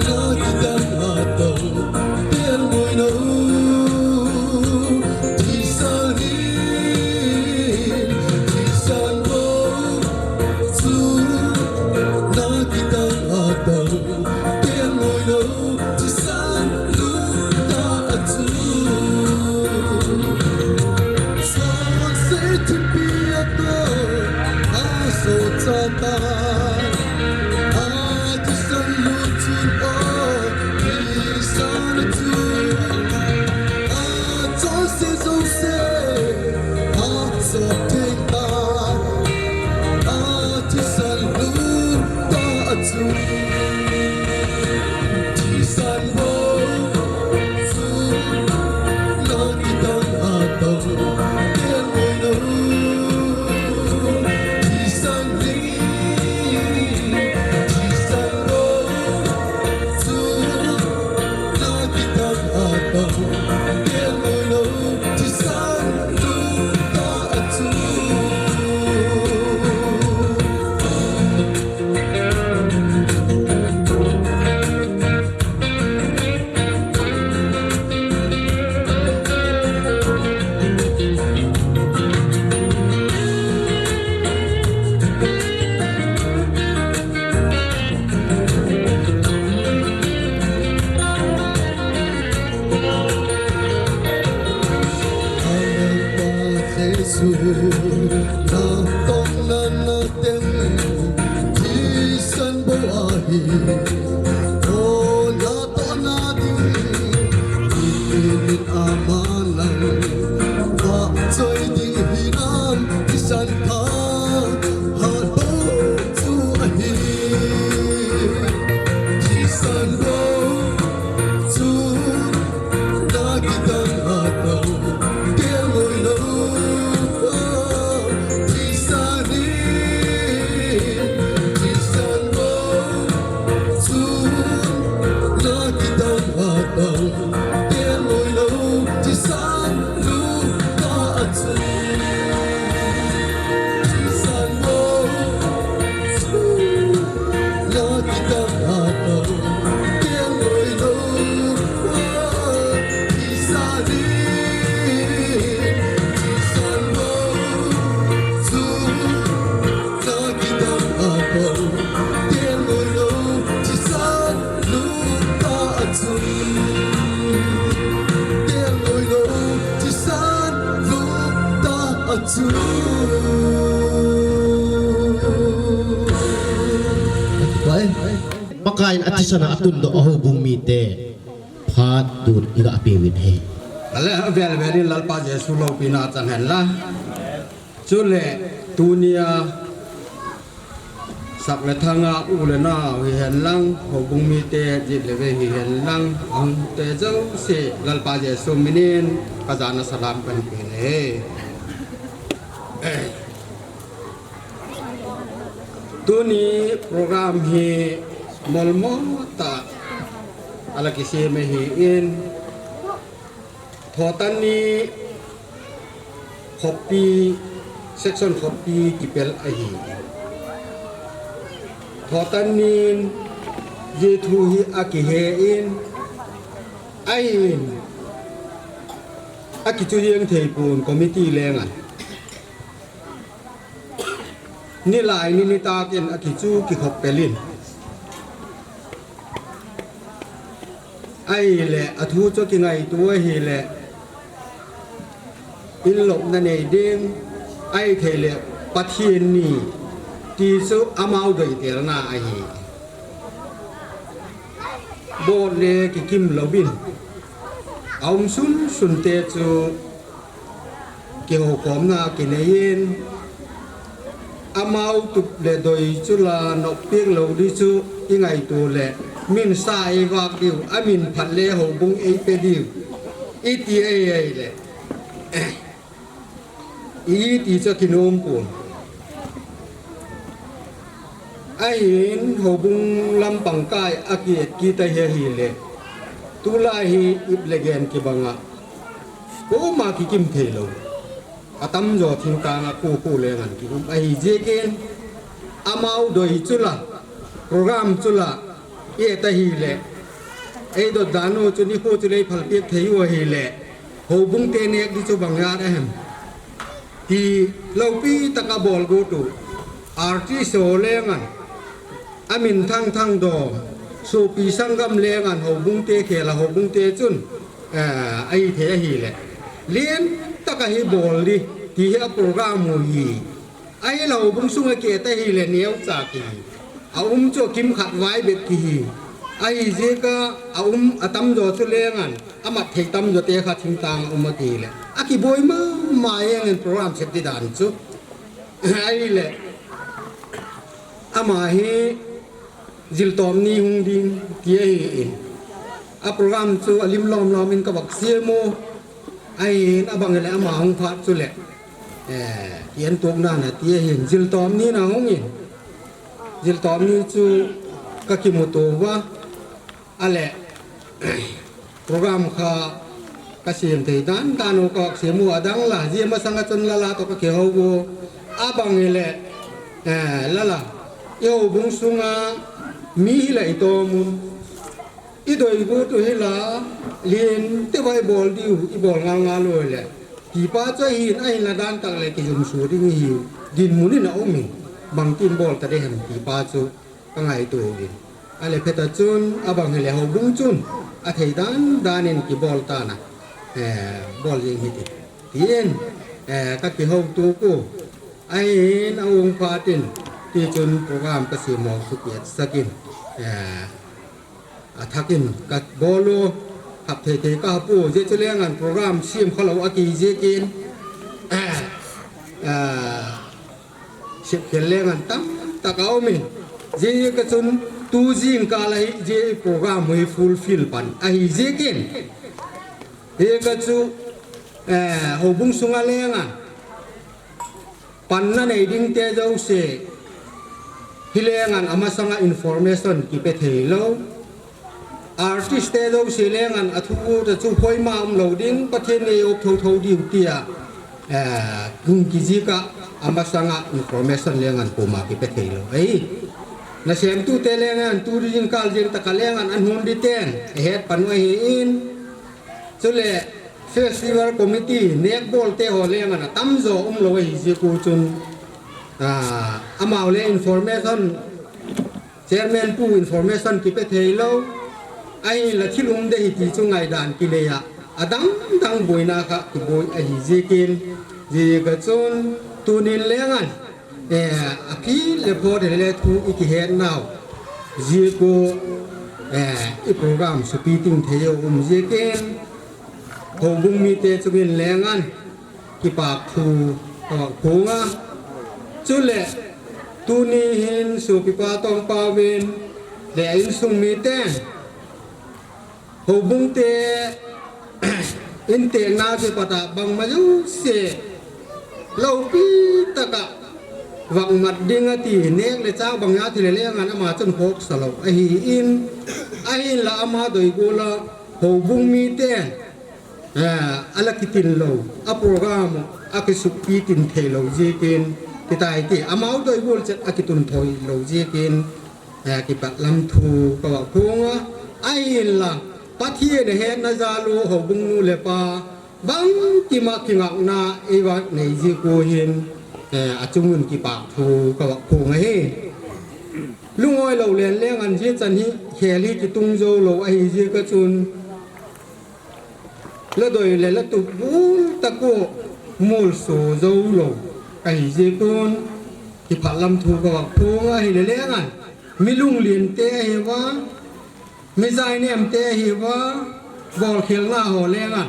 na kitang a tang, tel lui lo. Thisan hi, thisan bou, chu na kitang a tang, tel lui lo. Thisan lu Natong nana teng thisan bou ahi. O natong na ding min aman lang. Vahchoi ding hinam thisan tha hat bou chu ahi. Thisan bou chu Pakai in athisan a atundoh a houbung mite phat tun iga peuvin ahi. Ale, avel vel in Lalpa Jesu loupina chang hen la. Chule tunia sak le thanga u le nao hihen lang, houbung mite jit le ve hihen lang, ahungte jouse Lalpa Jesu minin kajana salam kahin pe e. Tuni program hi molmo tah a la kisem ahin, Thotan ni khoppi, section khoppi kipel ahi. Thotan nin jeh thu hi akihe in, ahin akichu jeng thei pon committee lengan. Nilai ni nitakin akichu kikhop pel in. Ahile, athu chu kingaito ahile, inlopna nei ding, ahithei le Pathen ni, ti chu amau doitelna ahi. Bol le kikim louvin, aum sunsun te chu kihoukhomna kinei in, amau tup le doi chu la noppi lou di chu ingaito le, min sa eivak diu, amin phat le houbung eipe diu, iti ahi ahile, iti chu akinom pon. Ahin houbung lampang kai akiet kit ahi ahile, tulai hi ip le gen kibanga, koma kikim thei lou. Atamjo thingtang a khu khu lengan kium ahi jeh in, amau doi chu la, program chu la, i et ahile, eidot dan u chu nikho chu lei phal piak thei u ahile, houbung te nek di chu bang jat ahem ti loupi taka bol go tu, artist ho lengan, amin thang thang dom, sopi sanggam lengan houbung te khel a houbung te chun, eh, ahithei ahile, lien taka hi bol di, ti hi a program u hi. Ahile houbung sunga kiet ahile neocha kihi. Aum chu kimkhat vai bep kihi. Ahi jeh a aum atamjo chu lengan, amat thei tamjo te kha thingtang a um akile, akiboi mama jeng in program sep di dan chu. Ahile, ama hi jiltom ni hung ding ti ahin, a program chu alim lom lom in kavah sem u ahin, abang le ama hung phat chule, eh, kientup nana ti ahin, jiltom ni na hung in, jiltom ni chu kakimuto uva, ale, program kha kasem thei dan dan u kavah sem u, adang la, jia masanga chun lala toh kakihou u, abang le, eh, lala, i houbung sunga mi hi la itom u, idoi gu tu hi la, lien te vai bol diu, ibol ngal ngal u le, ti pa chu ahin, ahin la dan tak le kijumso ding hi, dinmun in aum in, bangtin bol ta di hem ti pa chu kangaito uvin. Ale phet a chun, abang hile houbung chun, athei dan dan in kibol tan a, eh, bol jeng hite, tin, Eh, ka kihou tu ku. Ahin a ung phatin, ti chun program ka sim ho chu kiat sakin. Eh, a thakin ka bol u, hap thei thei ka hap u, je chu lengan program sim kha lo a ki je kin. Eh, eh, sip khel lengan tam tak a um in. Je ka chun tu jing ka la hi je program hui fulfill pan. Ahi je kin. Hi ka chu, eh, houbung sunga lengan. Panna nei ding te jouse, hi lengan amasanga information kipe thei lo. Artist te jouse lengan a thu ta chu hoima um lo ding, Pathen nei op tho tho diu tia, eh, gung kijika amasanga information lengan puma kipe thei lo. Ei, na sem tu te lengan tu ding kal jeng ta ka lengan an hun di ten, eh, het panu ahi in. Chule festival committee, nek bol te ho lengan a tam jo um lo ahi je ku chun, ah, amau le information, chairman pu information kipe thei lo, ahi la thil um de hi ti chu ngaidan kinei a, adang dang boina kha kiboi ahi je kin, je ka chun tunin lengan, eh, a phi le pho le le thu i kihet nau. Ji ku, eh, i program supi ting thei u um je kin. Houbung mite chungin lengan kipak thu ka vak phung a. Chule tuni hin supi pa tong pa win le a insung mite. Houbung te, in te na che pata bang ma ju se. Lo pi taka vak mat ding ati nek le chak bang ya thile lengan ama chun hok sa lo. Ahi in, ahi la ama doi gu la houbung mite. Eh, a la kitin lo, a program a kisukpi tin thei lo je kin, kitai ti, amau doi gu la chet a kitun thoi lo je kin. Eh, kipak lam thu ka vak phung a, ahin la, Pathen a hetna jal u houbung nu le pa, bang kima kingakna, ei vak nei ji ku hin, eh, a chungun kipak thu ka vak phung ahi. Lungoi lo len lengan ji chan hi, khel hi kitung jo lo ahi ji ka chun. La doi le la tup bul taku mul so zo lo. Ahi je kun, kipah lam thu ka vak phung ahi le lengan. Mi lunglin te ahi va, mi zainem te ahi va, bol khel na ho lengan.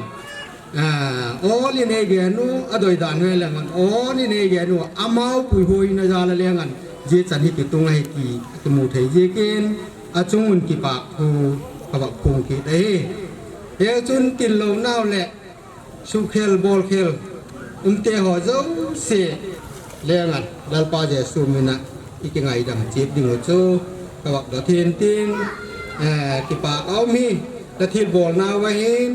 Ah, o li nei gen u, a doi dan ve lengan. O li nei gen u, amau pui hoi na ja la lengan. Je chan hi kitung ahi ki, kimu thei je kin. A chungun kipak thu ka vak phung kit ahi. He chun tin lo nau le, sukhel, bolkhel, umte ho jouse, lengan, Lalpa Jesu mina, i kingaidam chip ding u chu, ka vak dot hin tin, eh, kipak a um hi, la thil bolna va hin,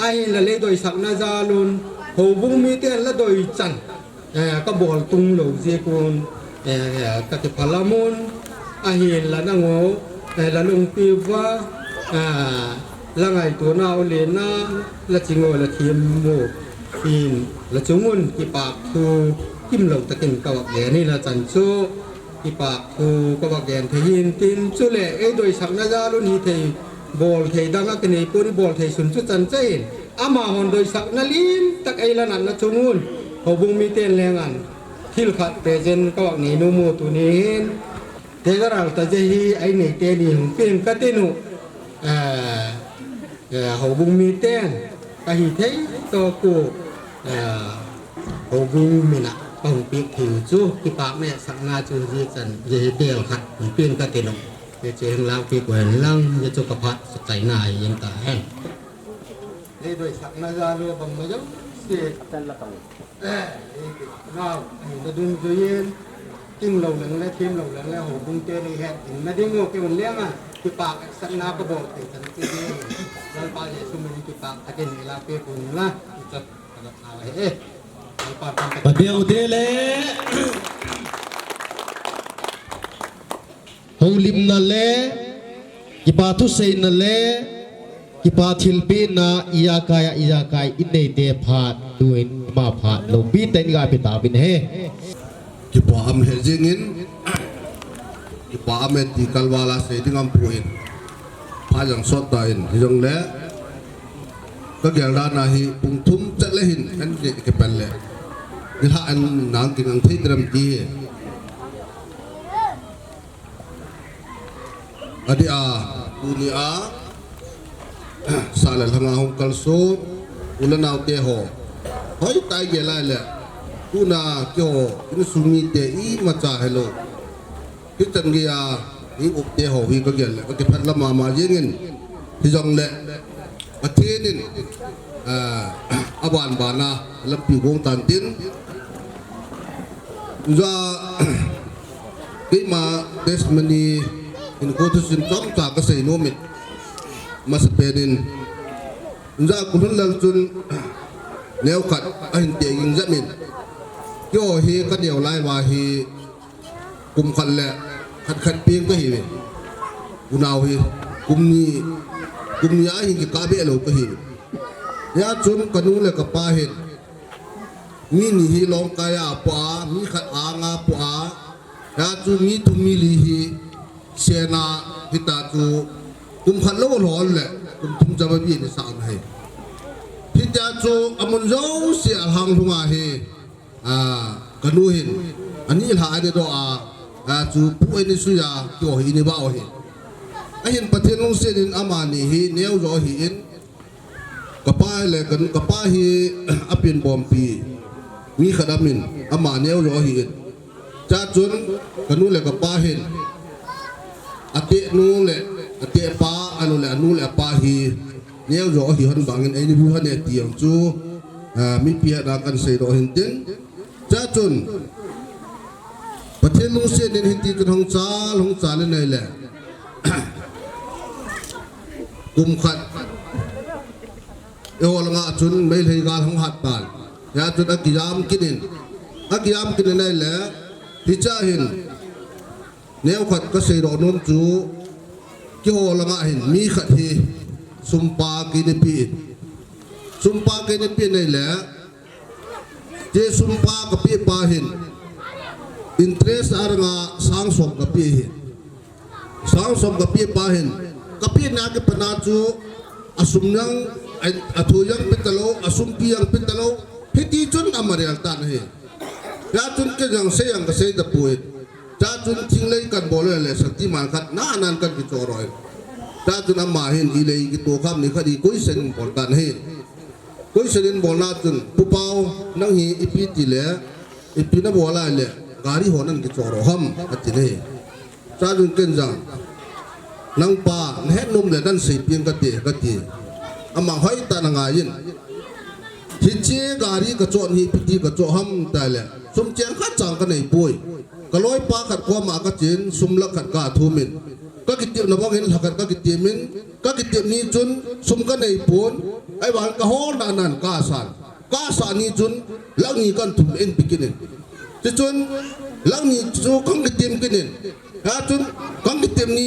ahin la lei doisakna jal un, houbung mite la doi chan, eh, ka bol tung lo je kun, eh, eh, ka kipah lam un, ahin la nang u, eh, la lungpi va, ah, la ngaito na u le na, la ching u la thim u, in la chung un kipak thu, kim lo takin ka vak gen hi la chan chu, kipak thu ka vak gen thei hin tin chu le, ei doisakna jal un hi thei, bol thei dang a kinei pon bol thei sun chu chan chai in, Ama hon doisakna lim tak ei la natna chung un, houbung miten lengan thil khat present ka vak nei nom u tuni hin, te ka ral ta je hi ei nei te ni hung peng ka tin u, eh, eh, houbung miten ka hi thei to ku, eh, houbung mina ka hung pek thei u chu, kipak me sakna chu je chan je hi tel khat hung peng ka tin u. Te che hung lau ki ko hen lang, je chu ka phat sa chai na hi yen ta hen. Lei doisakna jal u bang ma jong si. Atan la tong. Eh, eh, nau, eh, na dungjuiyin, ting lo leng le, thim lo leng le, houbung te lei het ding na ding u, kei un leng a, kipak eksakna ka bol te chan te ding. Lalpa Jesu min kipak takin ila pe kun la, i chat ka la thau he, eh. Lalpa tam ta. Pateu te le. Houlimna le, kipa thuseina le, kipa thilpehna, ijakai a, ijakai in neite phat, tuin ima phat, loupi tah in iga pe tauvin ahi. Kipa um lheh jingin, kipa um e ti kalval a sei ding aum poi. Phat jong sot tan, hijongle, ka gel dan a hi pung thum chet le hin, kan ke, ke pel le. Nilhah in nang kingang thei diram ti hi. Adeh a, tuni a, sah le lhanga hung kalson, u le nao te ho. Hoitah a igel lai le, tuna keiho, insung mite imacha helou. Hichan geiya, i-um te ho hi kagel le, kakipah lama ma jengin, hijongle, Pathen in, ah, aban bana, lampi gong tan tin. Ja, keima testimony in ko thusim chomcha kasei nom in. Masapen in. Ja, Kulhunlal chun neokhat ahin teging jep in. Keiho hi kaneo lai uva hi kum khat le khat khat peng kahiuve. Unau hi kum ni, kum ni ahin kikah be lou kahiuve. Hia chun kanu le kapa hin mi ni hi longkai a apoh a, mi khat a anga apoh a, hia chu mi thum mi li hi sena hita chu kum khat lou lhon le kum thum chama bi ni sang ahi. Hitia chu amun jouse a lhang lhunga hi, ah, kanu hin, ani lha ani doh a, ah, chu pu ani suiya, keiho hi ini ba ahi. Ahin Pathen lungset in amani hi neo jo ahin, kapa le kan, kapa hi apen bompi, mi khat amin, ama neo jo ahin. Chachun, kanu le kapa hin, ateh nu le, ateh pa, anu le, anu le apa hi, neo jo ahi hon bangin, eini bu hon e ti jong chu, ah, mipi hina kan seidoh hin tin. Chachun, Pathen lungset in hiti chun hung chal, hung chal in ahile. Kum khat. Eiho langa chun Meitei gal hung hat tan. Hia chun akijam kit in. Akijam kit in ahile. Hicha hin. Neokhat kaseidoh nom chu. Keiho langa hin mi khat hi. Sumpa kei nape in. Sumpa kei nape in ahile. Hiche sumpa kapeh pa hin, interest a ranga sang som kapeh ahin. Sang som kapeh pa hin, kapehna kipat a chu, asum jong, a, athu jong pe talou, asumpi jong pe talou, hiti chun ama rel tan ahi. Hia chun kei jong sei jong kasei tapoi. Chachun thinglei kan bol le, Shaktiman khat, nanan kan kichoh doh in. Chachun ama hin, ilei kitoh kham ni khat hi, question bol tan ahi. Question in bolna chun, Pu Pau, nang hi ipi tile, ipi nabol a le, gari ho nang kichoh doh ham, ati ahi. Chachun ken jong, nang pa, nahet nom le, nang seipeh in kate, kati. Ama hoitah in angai in. Hiche gari kachoh hi, ipi ti kachoh ham tile, sum cheng khat cha kanei poi. Kaloipa khat koma kachen, sum lakh khat kathum in. Kakitepna bangin, lakh khat kakitep in, kakitep ni chun, sum kanei pon, ahivangin kahol nanan kasan. Kasah ni chun, lakh ni kathum in eipe kit in. Chuchun, lakh ni chu kakitep kit in. Hia chun, kakitep ni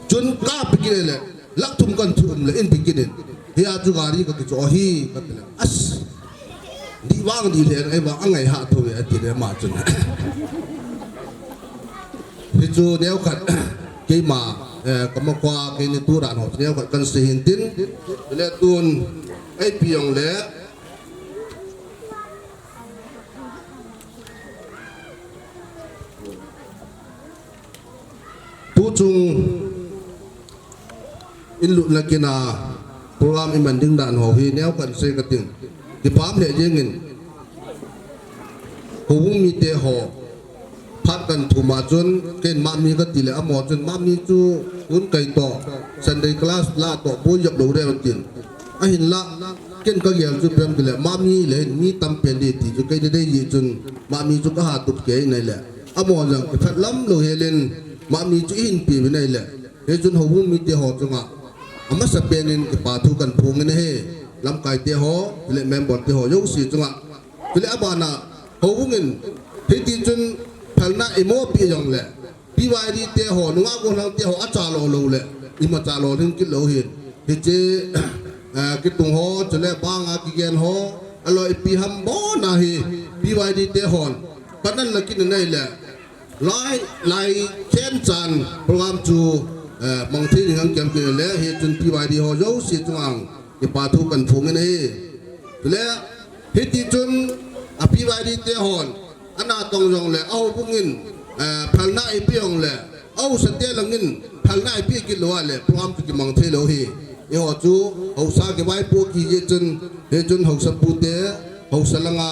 chun kape kit le, lakh thum kathum le eipe kit in. Hia chu gari kakichoh ahi, katile. As. Dih vang dih lheh, ahivang angai hah thou ve, ati le ama chun. Hichu neokhat, keima, eh, kama khoa, keini tu dan ho, neokhat kan sei hin tin, le tun, eipe jongle, Tuchung in lutna kin a program iman ding dan ho hi neokhat sei kating. Kipah lheh jengin. Houbung mite ho phat kan thum a chun, ken Mami kati le amaho chun, Mami chu hun kai toh, Sunday class la toh, boi jep lou ding tin. Ahinlah, ken kagel chu ipi ham tile, Mami le mi tampen ding ti chu kei nadei jeh chun, Mami chu kaha tup kei in ahile. Amaho jong kiphat lam lou helin, Mami chu eihin pe uvin ahile. Hichun houbung mite ho chunga, amasapen in kipa thu kahin phong in ahi, lamkai te ho, chule member te ho, jouse chunga. Chule abana, houbung in, hiti chun phalna imo pi jongle, P Y D te ho, nungah gollhang te ho, acha lou lou le, imacha lolhing kit lou hin. Hiche, eh, kitung ho, chule banga kigen ho, aloi ipi ham bon ahi, P Y D te hon. Panan la kin in ahile, lai, lai khen chan program chu, eh, mang thei ding ang kem kin le, hichun P Y D ho jouse chunga, kipa thu kahin phong in ahi. Chule, hiti chun, A P Y D te hon, ana tong jongle, a houbung in, eh, phalna eipe jongle, a haosa te lang in, phalna eipe kit lou a le, program chu kimang thei lou hi. Eiho chu, haosa kivaipoh kiji chun, hichun haosapu te, haosa langa,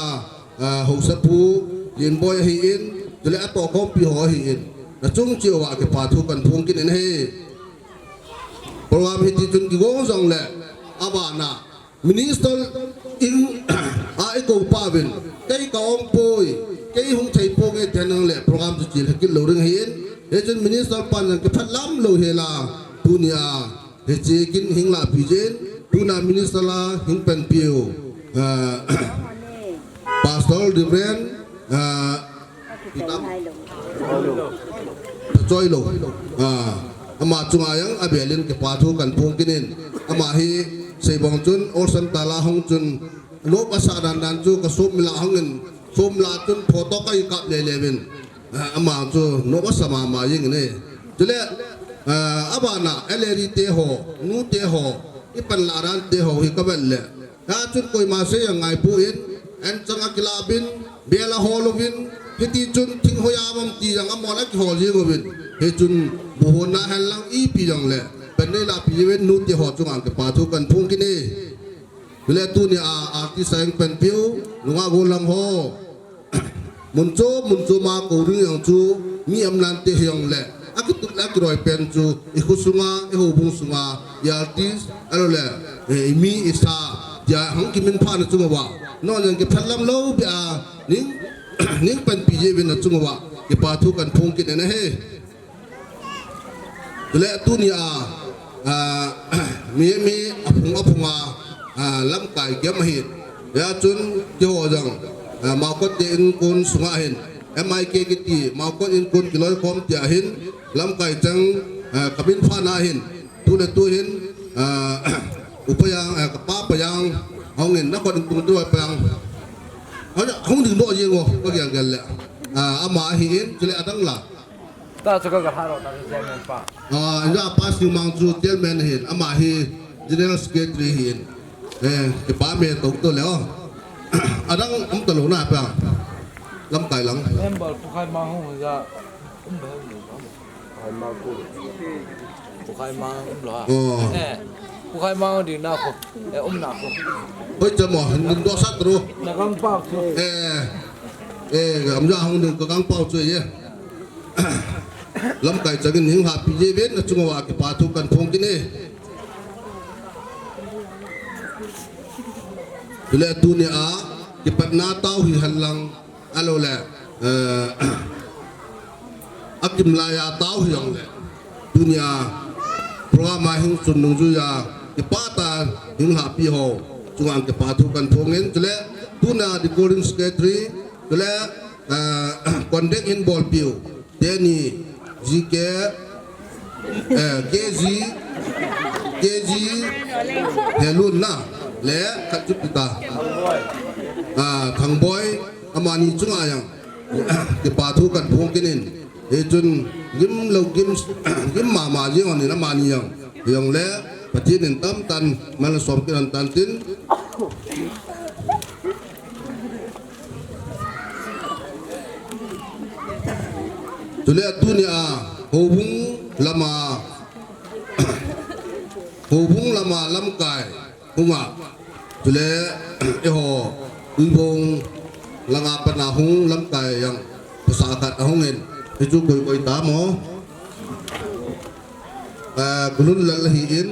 ah, haosapu, Lienboi ahin, chule atohkhompi ho ahin. Nachung cheh uva kipa thu kahin phong kit in ahi. Program hiti chun kigong jongle, abana, Minister in, a eikou pa uvin, kei ka-ong poi, kei hung thei ponge tia nang le program chu chil kit lou ding ahin, hichun Minister pan jong kiphatlam lou hela, tunia, hiche kin hung lahpeh jin, tuna Minister a hung panpiu, ah, Pastor Reverend, ah, Choilou. Ah, ama chunga jong abelin kipa thu kahin phong kit in. Ama hi seibang chun, Olsem tala hung chun, nop asah dan dan chu, kasomila hung in, somila chun photo kahin kap lele uvin. Ah, ama chu nop asa mama jeng in e. Chule, ah, abana, L A D te ho, nu te ho, ipan lah dan te ho hi kavet le. Hia chun koima sei jong ngaipon, anchang a kilah uvin, bel ahol uvin, hiti chun thing hoi a um am ti jong amol a kihol jing uvin. Hichun buhon na hen lang ipi jongle, pan nei lahpeh uvin, nu te ho chunga kipa thu kahin phong kit e. Chule tunia artist a hung panpiu, nungah gollhang ho. Mun chom, mun chom a kou ding jong chu, mi umdan te hijongle, akitup le akiroi pen chu, i kho sunga, i houbung sunga, i artist, ahilou le, eh, i mi i sa, tia hung kiminphah na chunga uva. Non jong kiphatlam lou beh a, ning, ning panpi jeh uvin na chunga uva, kipa thu kahin phong kit in ahi. Chule tunia, ah, mi, mi aphung, aphung a, ah, lamkai kiam ahin. Hia chun keiho jong, ah, Maokot te inkon sunga hin, M I K kiti, Maokot inkon kiloikhom tia hin, lamkai chang, ah, kaminphah na hin, tu le tu hin, ah, upa jang, ah, kapa pa jang, hung in, nakon tung tu pa jang. Hung, hung ding doh jeng o, kagel gel le. Ah, ama ahin, chule adang la. Ta chu ka, ka thalo ta chu chairman pa. Ah, inja pa Singmang chu chairman ahin, ama hi general secretary ahin. Eh, kipa me tou tou le o. Adang um talou na pa. Lamkai lang. Member Pu Khaimang hung ja. Um ba hung. Khaimang ku. Pu Khaimang um lou ha. Oh. Eh. Pu Khaimang ding na kho. Eh, um na kho. Hoi chamo, hin ding doh sat ro. Na kang pau chu. Eh. Eh, am ja hung ding ka kang pau chu ye. Lamkai changin hung lhahpi jeh uvin na chunga uva kipa thu kahin phong kit e. Chule tunia, kipatna tao hi hen lang, ahilou le, eh, akimlai a tao hijongle. Tunia, program a hung chun nungjui a, kipah tah a hung lhahpi ho, chunga kipa thu kahin phong in, chule, tuna recording secretary, chule, eh, contact in bolpiu. Teni, G K, eh, K G, K G, Helun na, le, khat chu pi ta. Ah, Thangboi, amani chunga jong, kipa thu kahin phong kit in. Hichun, gim lou, gim, gim mama jeng hon in amani jong. Hijongle, Pathen in tamtah in, mal som kit hen tan tin. Chule tunia houbung lama, houbung lama lamkai hunga. Chule eiho Tuibong langa pat a hung lamkai jong pasal khat ahung in. Hichu koi koi tam o. Ah, Kulun Lal ahin.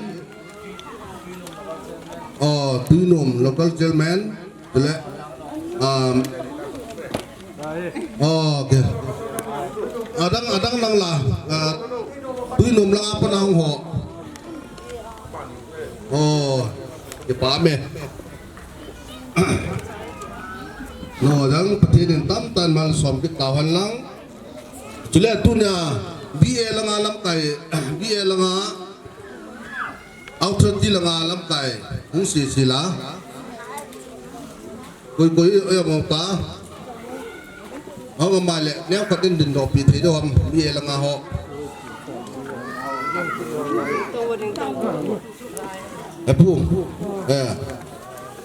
Oh, Tuinom local chairman. Chule, um, oh, okay. Adang, adang lang la, ah, Tuinom lang a pat a hung ho. Oh, kipa me. No, dang Pathen in tamtah in mal som kit tau hen lang. Chule tunia B A langa lamkai, B A langa Authority langa lamkai hung sese la. Koi koi oi mo ta. Hong ama le neo khat in ding doh pi thei doh ham, mi e langa ho. E pu. Eh.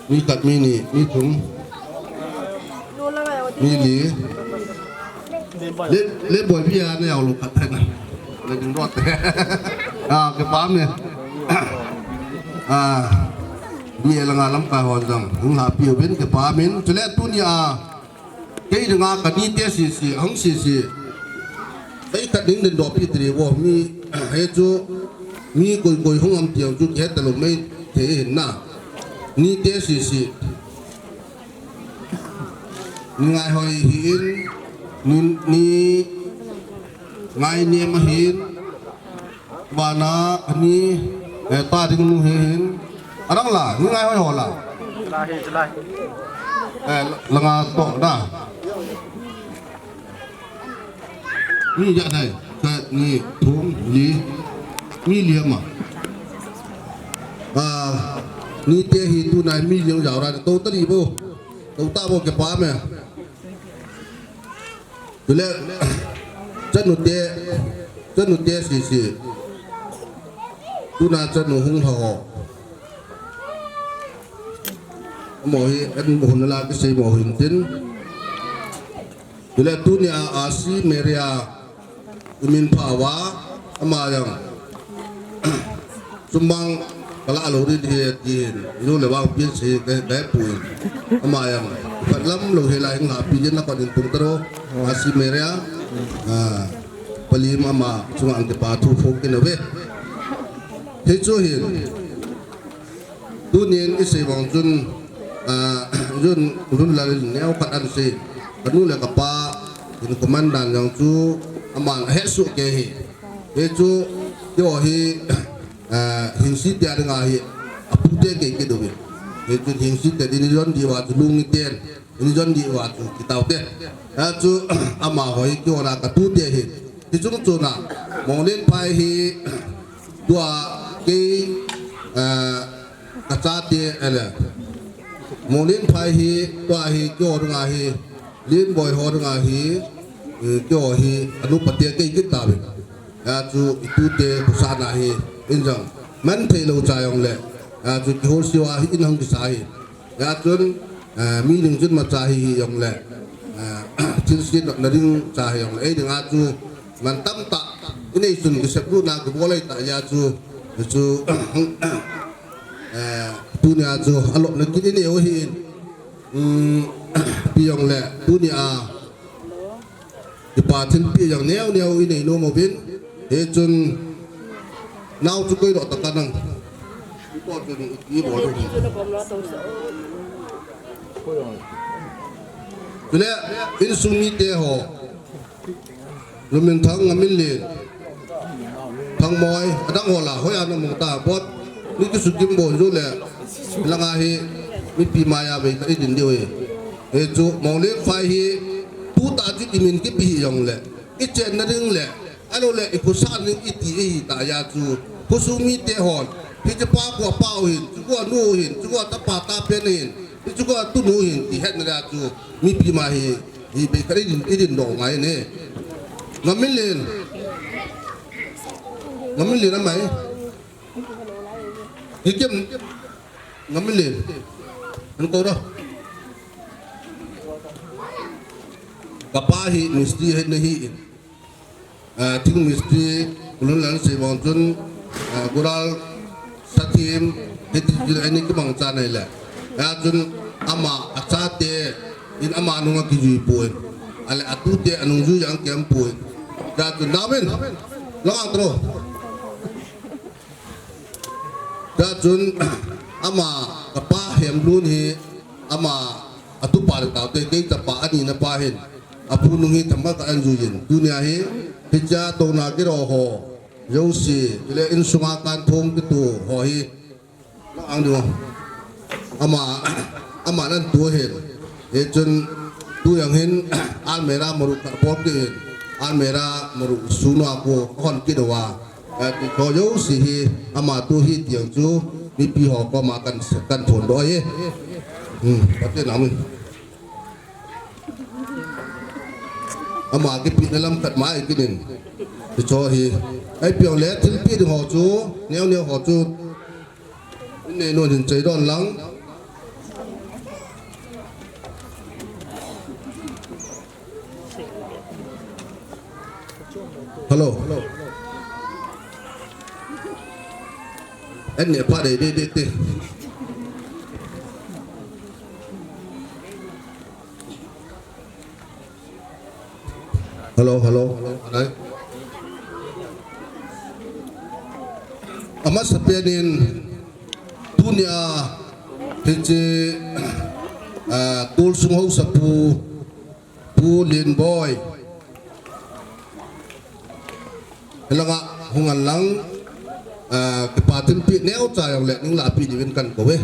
Mi khat mi ni, mi thum. Mi li. Le, le boi pi a ne au lo khat na. Le ding rot. Ah, kipa me. Ah, mi la nga lamkai ho jong. Hung happy uvin kipa min. Chule tunia. Kei dinga ka nite sisi, hung sisi. Kei ka ding den do pi tri bo mi, he chu, mi koi koi hung am tiang chu ke ta lo mai the hin na. Nite sisi. Ni ngai hoi hin, ni, ni ngai nem hin. Vana ani, eh, ta ding nu hin. Arang la, ni ngai hoi ho la. Chulai, chulai. Eh, la, la nga to na. Ni ja dai, ka ni thum li, mi li ma. Ah, nite hi tunai mi li jao ra to ta ri bo. To ta bo kipa me. Chule, chanu te, chanu te sisi. Tuna chanu hung ha ho. Mo hi, an mo hun la kisei mo hin tin. Chule tunia a si Maria i min pha va, ama jong. Sumang kala lo ri di he ti hin. Inu le vang pin si ke, ke pui. Ama jong. Phat lam lo he la hing ha pi jin na kon in tung taro. A si Maria. Ah, pali mama sunga ang kipa thu phok kin ave. He chu hin. Tunin i sei vang chun, ah, chun lun la neo khat an sei. Ka nu le ka pa in command dan jong chu aman a he su ke hi. He chu, kio hi, ah, hing si tia dinga hi, a pu te ke ke do ve. He chu hing si te din jon di wa chu lung ni ten, din jon di wa chu ki tau te. Ha chu, ama hoi kio na ka tu te hi. Hi chung chu na, Monglen phai hi, tua ke, ah, ka cha te, ele. Monglen phai hi, tua hi, kio dinga hi, Lin boi ho dinga hi, eh, kio hi, anu pa te ke ki ta ve. Ya chu i tu te ku sa na hi, in jong. Man thei lo cha jong le. Ya chu ki hol siwa hi in hong ki sa hi. Ya chun, eh, mi ning chun ma cha hi hi jong le. Eh, thil si na ring cha hi jong le. Ei dinga chu man tam ta. I nei chun ki sep lu na ki bo lai ta ya chu. Chu, eh, tunia chu a lo na ki nei o hi. Um, pi jong le, tunia. Kipa thilpeh jong neo neo i nei nom uvin. Hichun nao chu koi lo ta ka nang. Ipo chun i bol u. Chule insung mite ho. Luminthang, Ngaminlen. Thangmoi, adang ho la, hoi a na mong ta, bot, ni ki su kim bon ju le, langa hi, mipi maya vei ka i din diu hi. Hichu, Monglen phai hi, tu ta chu i min kipe hi jong le, i chenna ding le, a lo le, i khusa ding i ti i hi ta ya chu, khosung mite hon, hiche pa kua pa u hin, chu kua nu u hin, chu kua tapa tapen hin, Hichu ka tunu hin, ti hetna le chu, mipi ma hi, hi bei khat i din, i din doh ngai ne. Ngaminlen. Ngaminlen amai. Hi kem. Ngaminlen. An ko ra. Ka pa hi mistri hi na hi. Ah, thing mistri, kulun lan sei vang chun, ah, gural, sathim, hiti jil ani kimang cha nai le. Ya chun ama a chate, in ama nunga kijui poi. Ale a tute a nungjui jong kem poi. Ya chun Darwin, lang ang tro. Chachun, ama, ka pa Hemlun hi, ama, a tupa le taute, kei chapa, ani na pa hin. A phunung hi themkhat ka an jui jin. Tunia hi, hicha tona kiro ho, jouse, kile insunga kan thong kitu ho hi. Ang diu. Ama, ama nan tu hin. Hichun, tu jong hin, almera maru ka bol ki hin. Almera maru sunu aku, hon kidowa. Ati ko jouse hi, ama tu hi tiang chu, mipi ho koma kan, kan phondoh e. Hmm, pati namin. Ama kipina lam khat mai kinin. Ti cho hi. Ai piang le thilpeh ding ho chu, neo neo ho chu. Nei non hin chei don lang. Hello. An ne pha dei dei dei te. Hello, hello. Hello. Amasapen in tunia hiche, ah, Tulsung Haosapu Pu Lenboi. Hilanga hung hen lang, ah, kipa thilpeh neocha jong le neihin lahpeh diuvin kakou e.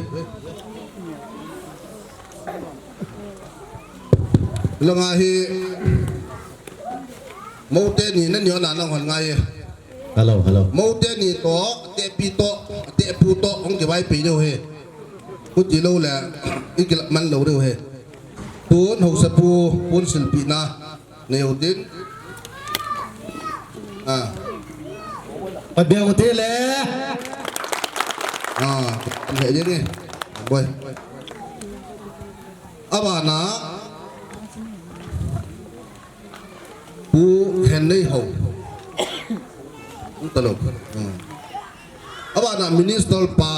Hilanga hi Moute ni nani hon ana hon ngai e. Hello, hello. Moute ni toh, Tepi toh, Tepu toh, hung kivaipi diu ahi. Chuti lou le, i kilah man lou diu ahi. Tun Haosapu, Pu Silpina. Nei utin. Ah. Pabia uti le. Ah, he ye ni. Boi. Abana. Pu Henneihao. Talo. Hmm. Abana minister pa.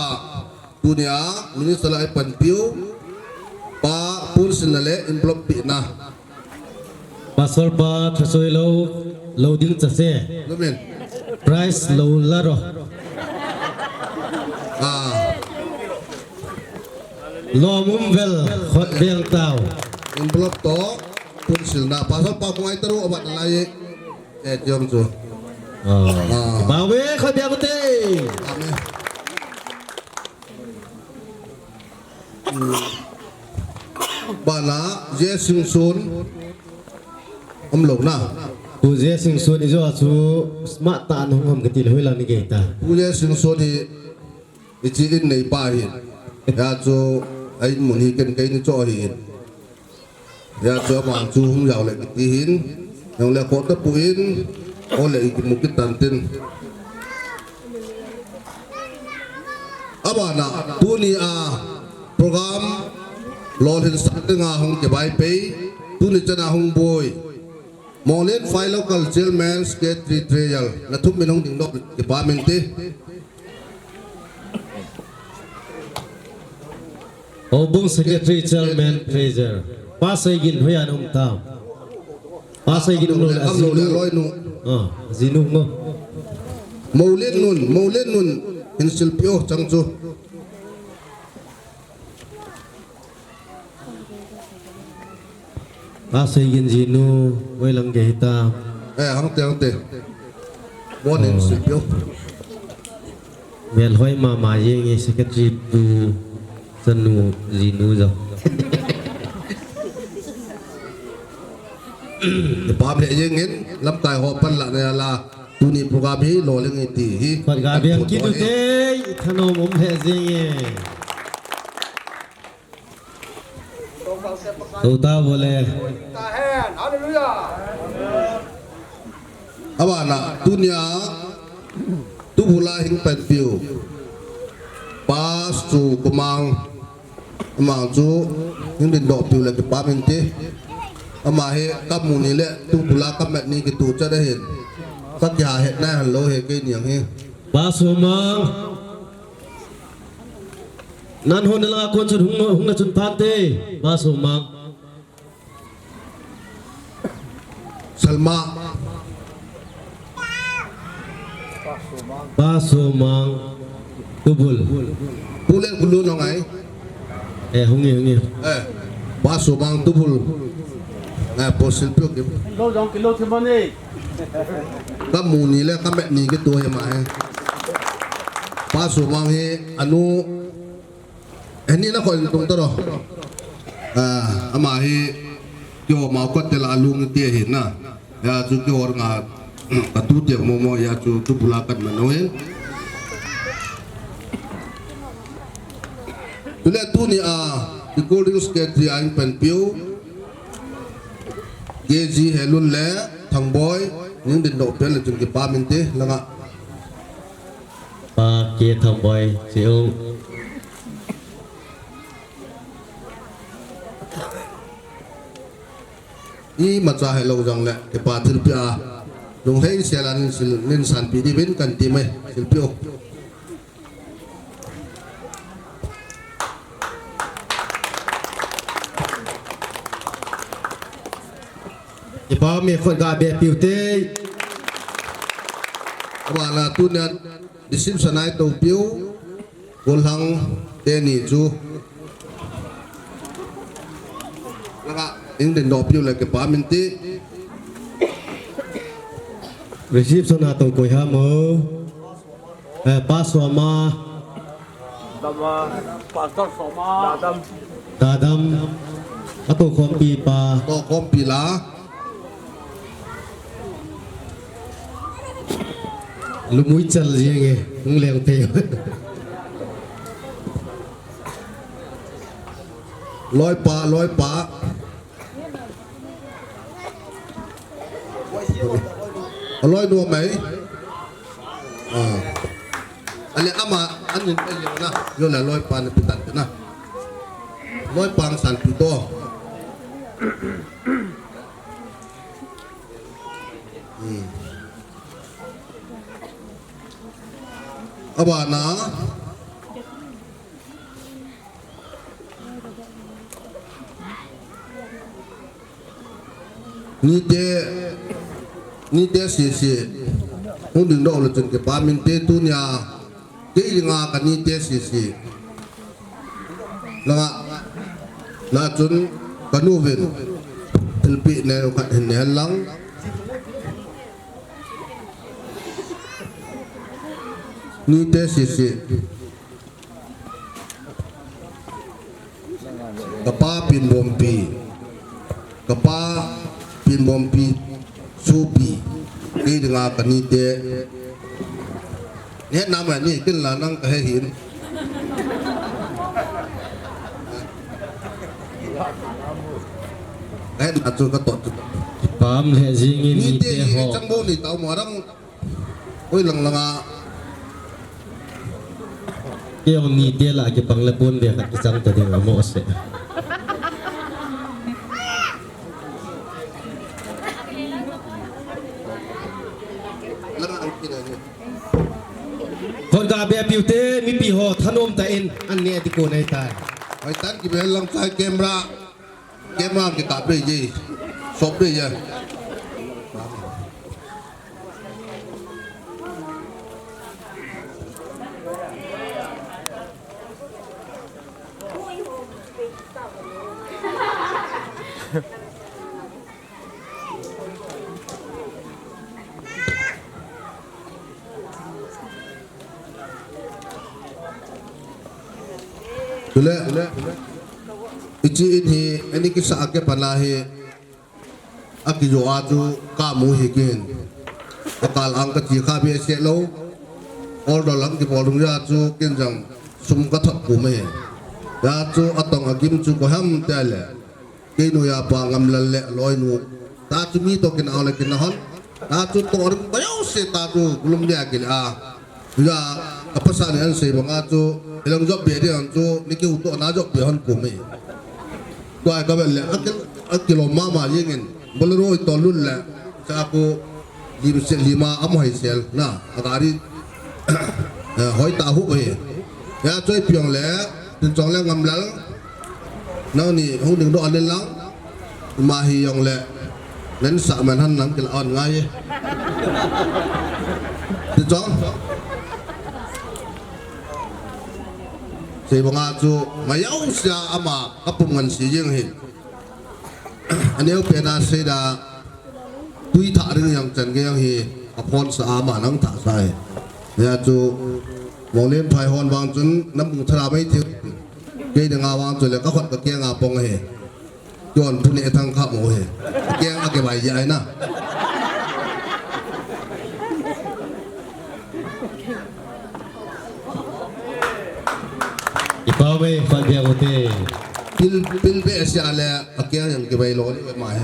Tunia, minister la ipanpiu, pa Pu Silna le envelope pehna. Pastor pa thasoi lou, lou ding chase. Amen. Prize lou laro. Ah. Lom um vel, khut vel tao. Envelope toh, Pu Silna. Pastor pa kung ai taru abat lai. Eh, tiang chu. Ah. Ah. Bawe khut vel te. Amen. Bana, J Singson. Umlou na. Pu J Singson ijo chu smart ta an hung ham kati le hoilang ni kei ta. Pu J Singson hi, ichi in nei pa hi. Hia chu, a in mun hi ken kei ni cho hi. Hia chu ama chu hung jao le kiti hin, jong le kho ta pu in, o le i kimu kit tan tin. Abana, tunia program lolhin sah dinga hung kivaipi, tuni chana hung boi. Monglen Phai Local Chairman, Secretary, Treasurer, nathum min hung ding doh kipah min te. Houbung Secretary Chairman Treasurer. Pa Seigin hoiya um tam. Pa Seigin um lou le, um lou le, Jinu. Loi nu. Ah, Jinu ngo. Moulen nun, Moulen nun. Hin silpi o chang chu. A Seigin Jinu, hoilang gei ta. Eh, hang te, hang te. Bon in, oh, silpi o. Mel hoi mama jeng e, Secretary Pu Sanu Jinu jo. Pam le jeng in, lamkai ho pan la ne la. Tuni program hi lolhing e ti hi. Pat ga biang kit u te, thanom um lheh jeng e. Tou ta bole. Abana tunia tubul a hing panpiu. Pastor Kumang. Amang chu, hung dingdoh piu le kipah inte. Ama hi, kamu ni le, tubul a kamat ni kitu chat ahin. Kakiha het nai han lou hi kei niang hi. Pastor Mang. Nan hon la kon chun hung, hung na chun phante. Pastor Mang. Salma. Pa Somang. Tubul. Pule bulu nong ai. Eh, hungi, hungi. Eh, Pa Somang Tubul. Eh, posil pio kim. Lo jong kilo thimani. Kamu ni le kamat ni kitu hi ma he. Pa Somang hi anu Heni na khoi tung toro. Ah, ama hi kio mau kot te la lung ti hi na. Ya chu kio nga katu te mo mo ya chu tubul a kan mano he. Tule tuni a recording secretary a in pen piu. K G Helun le Thangboi ning din do pen le chun kipa min te langa. Pa K Thangboi, Seo. Imacha helou jong le, kipa thilpia. Lunglhai sela nin sil, nin sanpi diuvin kan ti mai, silpi u. Kipa ume, khut ga be piu te. Abana tunia reception a i toupiu. Golhang teni chu. Langa, in din dopiu le kipa min ti. Reception a tou koi ham o. Eh, Pa Soma. Dama, Pastor Soma. Dadam. Dadam. Atou khompi pa. Tou khompi la. Lumui chal jing e, hung leng thei. Loipa, loipa. Aloi nu mai. Ah. Ale ama, anin, ayo na. Yo la loipa na pitan na. Loipa ang sanpi to. Hmm. Abana. Nite, nite sisi. Hung ding doh le chun kipa min te tunia. Kei dinga ka nite sisi. Langa, na chun ka nu vin. Thilpi ne khat hin ne lang. Nite sisi. Kapa Pinbompi. Kapa Pinbompi. Supi. Kei dinga ka nite. Ne nama ni kin la nang ka he hin. Ka he na chu ka tot chu. Pam le jing in nite nite hi ho. Chang bo ni tau mo rang. Oi, lang langa. Kei jong nite la kipang le pon ve khat kichang ta ding amo se. Langa ang kina ni. Kon ka be piu te mipi ho thanom ta in an ne ti ko nai ta. Oi, tan ki be lang chai camera. Kema kita pe ye, sop pe ye. Tule, ichi in hi, ani kisa ake pana hi, akijo a chu kamu hi kin. Akal ang kati kha be se lo. Order lang kibol dung ja chu kin jang sum ka thot pu mai. Ja chu atong agim chu ko ham te le. Kei nu ya pa Ngamlal le aloi nu. Ta chu mi to kin au le kin na hon. Ta chu to rim ba yo se ta chu gulum dia kin a. Ya, ka pasal ni an sei banga chu, ilang job be dia chu, ni ki u to na job be hon ku mi. Tua ka bel le, akil, akilo mama jingin. Bolero i to lun le. Sa ku, lim se, lima am hoi sel na. Agari, eh, hoi ta hu he. Ya choi piong le. Tin chong le Ngamlal. Nang ni hung ding do an lang. Ma hi jong le. Nen sa man han nang kila on ngai. Tin chong. Sei banga chu. Mayau sia ama kapum ngan si jing hi. Aneu pena sei da. Tui thah ring jang chan gei jang hi, a phon sa a ma nang thah sa e. Ya chu, Monglen phai hon vang chun, nam bung thara mai thiu. Kei dinga vang chu le ka khot ka kiang a pong he. Chon pu ne thang kha mo he. Kiang a ke bai ya na. Ipa mai, pa dia mo te. Pil, pil be sia le, a kiang jang ke bai lo ni ma he.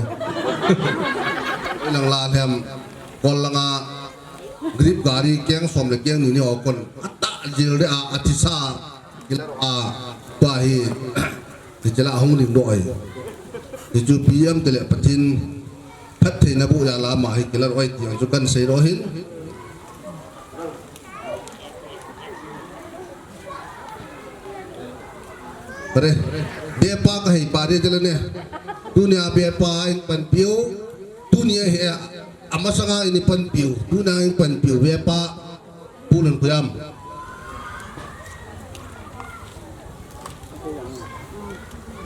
Ilang la lem. Kol langa grip gari keng som le keng ni ni o kon. Ata jil de a, a tisa. Kila a, pa hi. Ti chela hung ling do ai. Ti chu P M te le Pathen. phattheina boh jal a ama hi kilah oi ti jong chu kan sei lou hin. Pare, bepa ka hei pa de jala ne. Tunia bepa in panpiu. Tunia hi amasanga in panpiu. Tunia in panpiu. Bepa Pu Lunkhojam.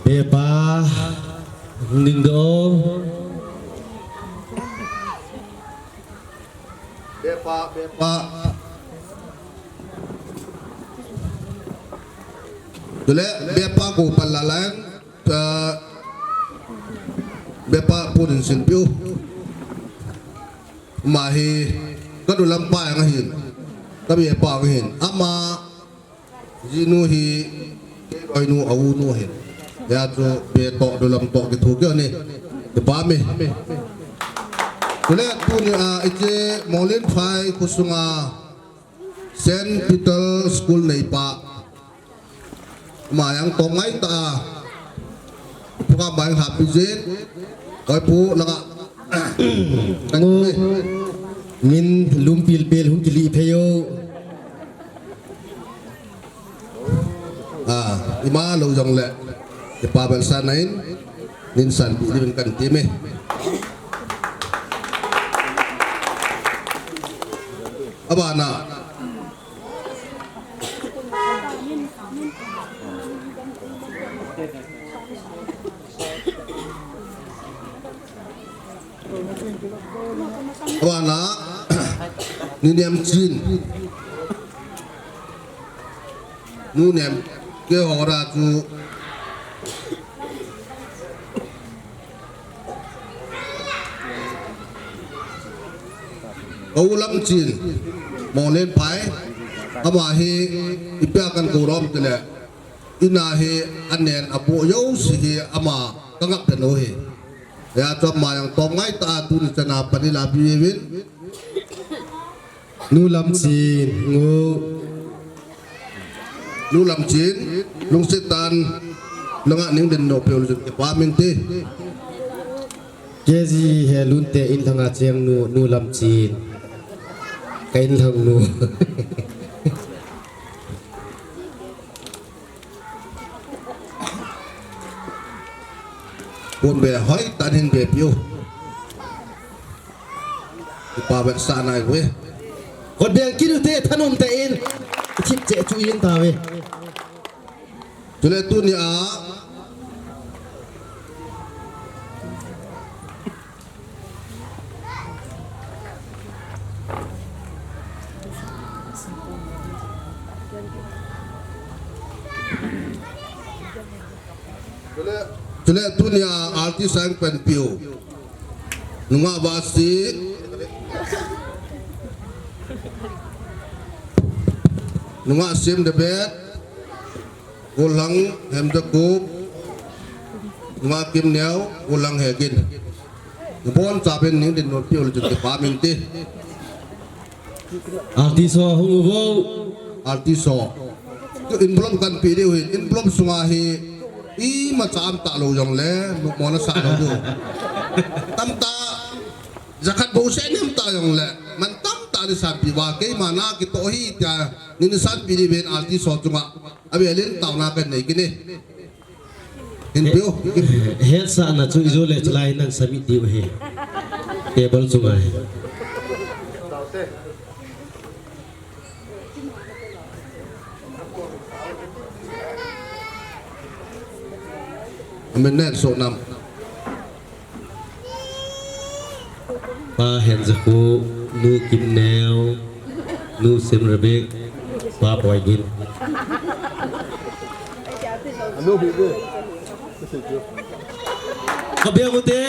Bepa, ding do. Bepa, bepa. Tule, bepa ko palalang, eh, bepa Pu Dinsinpiu. Ama hi, ka du lampa jong ahin. Ka bepa jong ahin. Ama, jinu hi, kei loinu, a unu ahin. Hijeh chun, be toh, du lam toh, kitho keu ni. Kipa me. Tule, tunia, hiche, Monglenphai, khosunga, Saint Peter School neipa. Ama jong tom ngai ta. Pu ka mai happy zen. Oi pu langa. Min lum pil pil hung kili phe yo. Ah, ima lou jong le. Kipa bel sa nain. Nin sanpi ding kan ti me. Abana. Abana, Nu Nemchin. Nu Nem, keiho ra chu. Ka u Lamchin, Monglenphai, ama hi ipi a kan kou lom tile, ina hi anen aboh jouse hi ama ka ngap den u hi. Hijeh chun ama jong tom ngai ta a tuni chan a pan ila pi uvin. Nu Lamchin, ngu. Nu Lamchin, lungset tah in, langa ning den nom peh u le chun kipa min te. K G he lunte inlhanga cheng nu, Nu Lamchin. Ka inlhang nu. Pon be hoi tah in hin be piu. Kipa vet sa nai ve. Kot beng kinu te thanom te in. Thip che chu in ta ve. Tule tunia. Tule, tule tunia artist sang pen piu. Nunga Vasi. Nunga Sim the best. Gollhang Hemjakup, Nunga Kimneo, Gollhang Hegin. Nabon chaben ning den nom piu le chun kipa min te. Artist ho hung uvo. Artist ho. Chu envelope kan pe diu hin, envelope sunga hi imacha um talou jongle, mo na sa lou diu. Tamtah, jakhat bou seh nem ta jongle, man tamtah ni sanpi uva, keima na kitoh hi tia, ni ni sanpi diu hin artist ho chunga. Avel in taona kanei kit e. Hin piu. Hetsahna chu ijou le chulai nan submit diu ahi. Table chunga hi. Amen, nen so nam. Pa Henjakhu, Nu Kimneo, Nu Simrabik, Pa Boigin. Ka beng u te.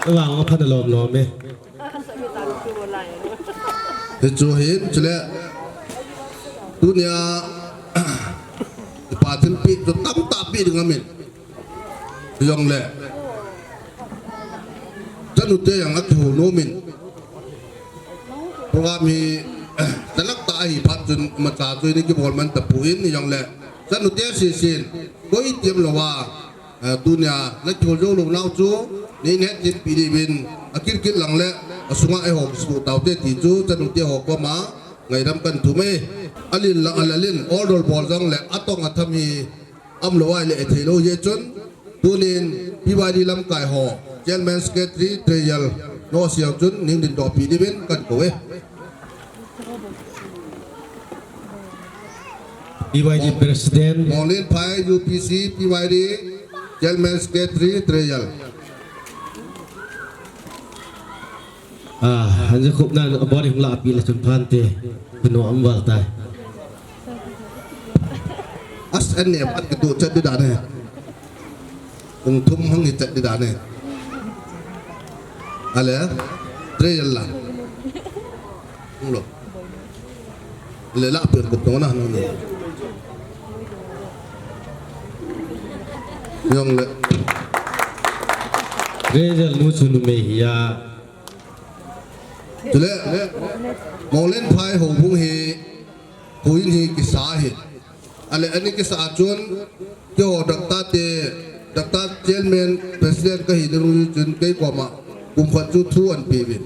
Ka vang ma phan lom lom e. Hichu hin, chule. Tunia, pa thilpeh chu tamtah peh ding amin. Jongle. Chanu te jong akihou nom in. Program hi, talak tah ahi phat chun imacha chu ini kibol man tapon jongle. Chanu te sesen. Koi tiem louva. Eh, tunia na kihol jou lou nau chu, nei hetchetpi diuvin, akit kit lang le, asunga eiho kisuh taute ti chu, chanu teho koma, ngaidam kahin thum e. Alin lang, alalin, oldol bol jong le, atong atham hi, umlou ahile, ethei lou jeh chun, tunin, P Y D lamkai ho, Chairman Secretary, Treasurer, nosiang chun, nei dingdoh pi diuvin, kahin kou e. P Y D President. Monglenphai U P C, P Y D, Chairman Secretary, Treasurer. Ah, anjo khupna body hung lapi le chun phante. Kino am val tai. As an ne pat ke tu chat di dan e. Kum thum hung hi chat di dan e. Ale, Treasurer la. Hung lo. Le la pe ko tong na no. Jong le. Treasurer nu chu numei hi a. Chule, Monglenphai houbung hi, houin hi kisa hi. Ale, ani kisa chun, keiho doctor te, doctor chairman, president kahi ding chun, kei koma, kum khat chu thu ahin peuvin.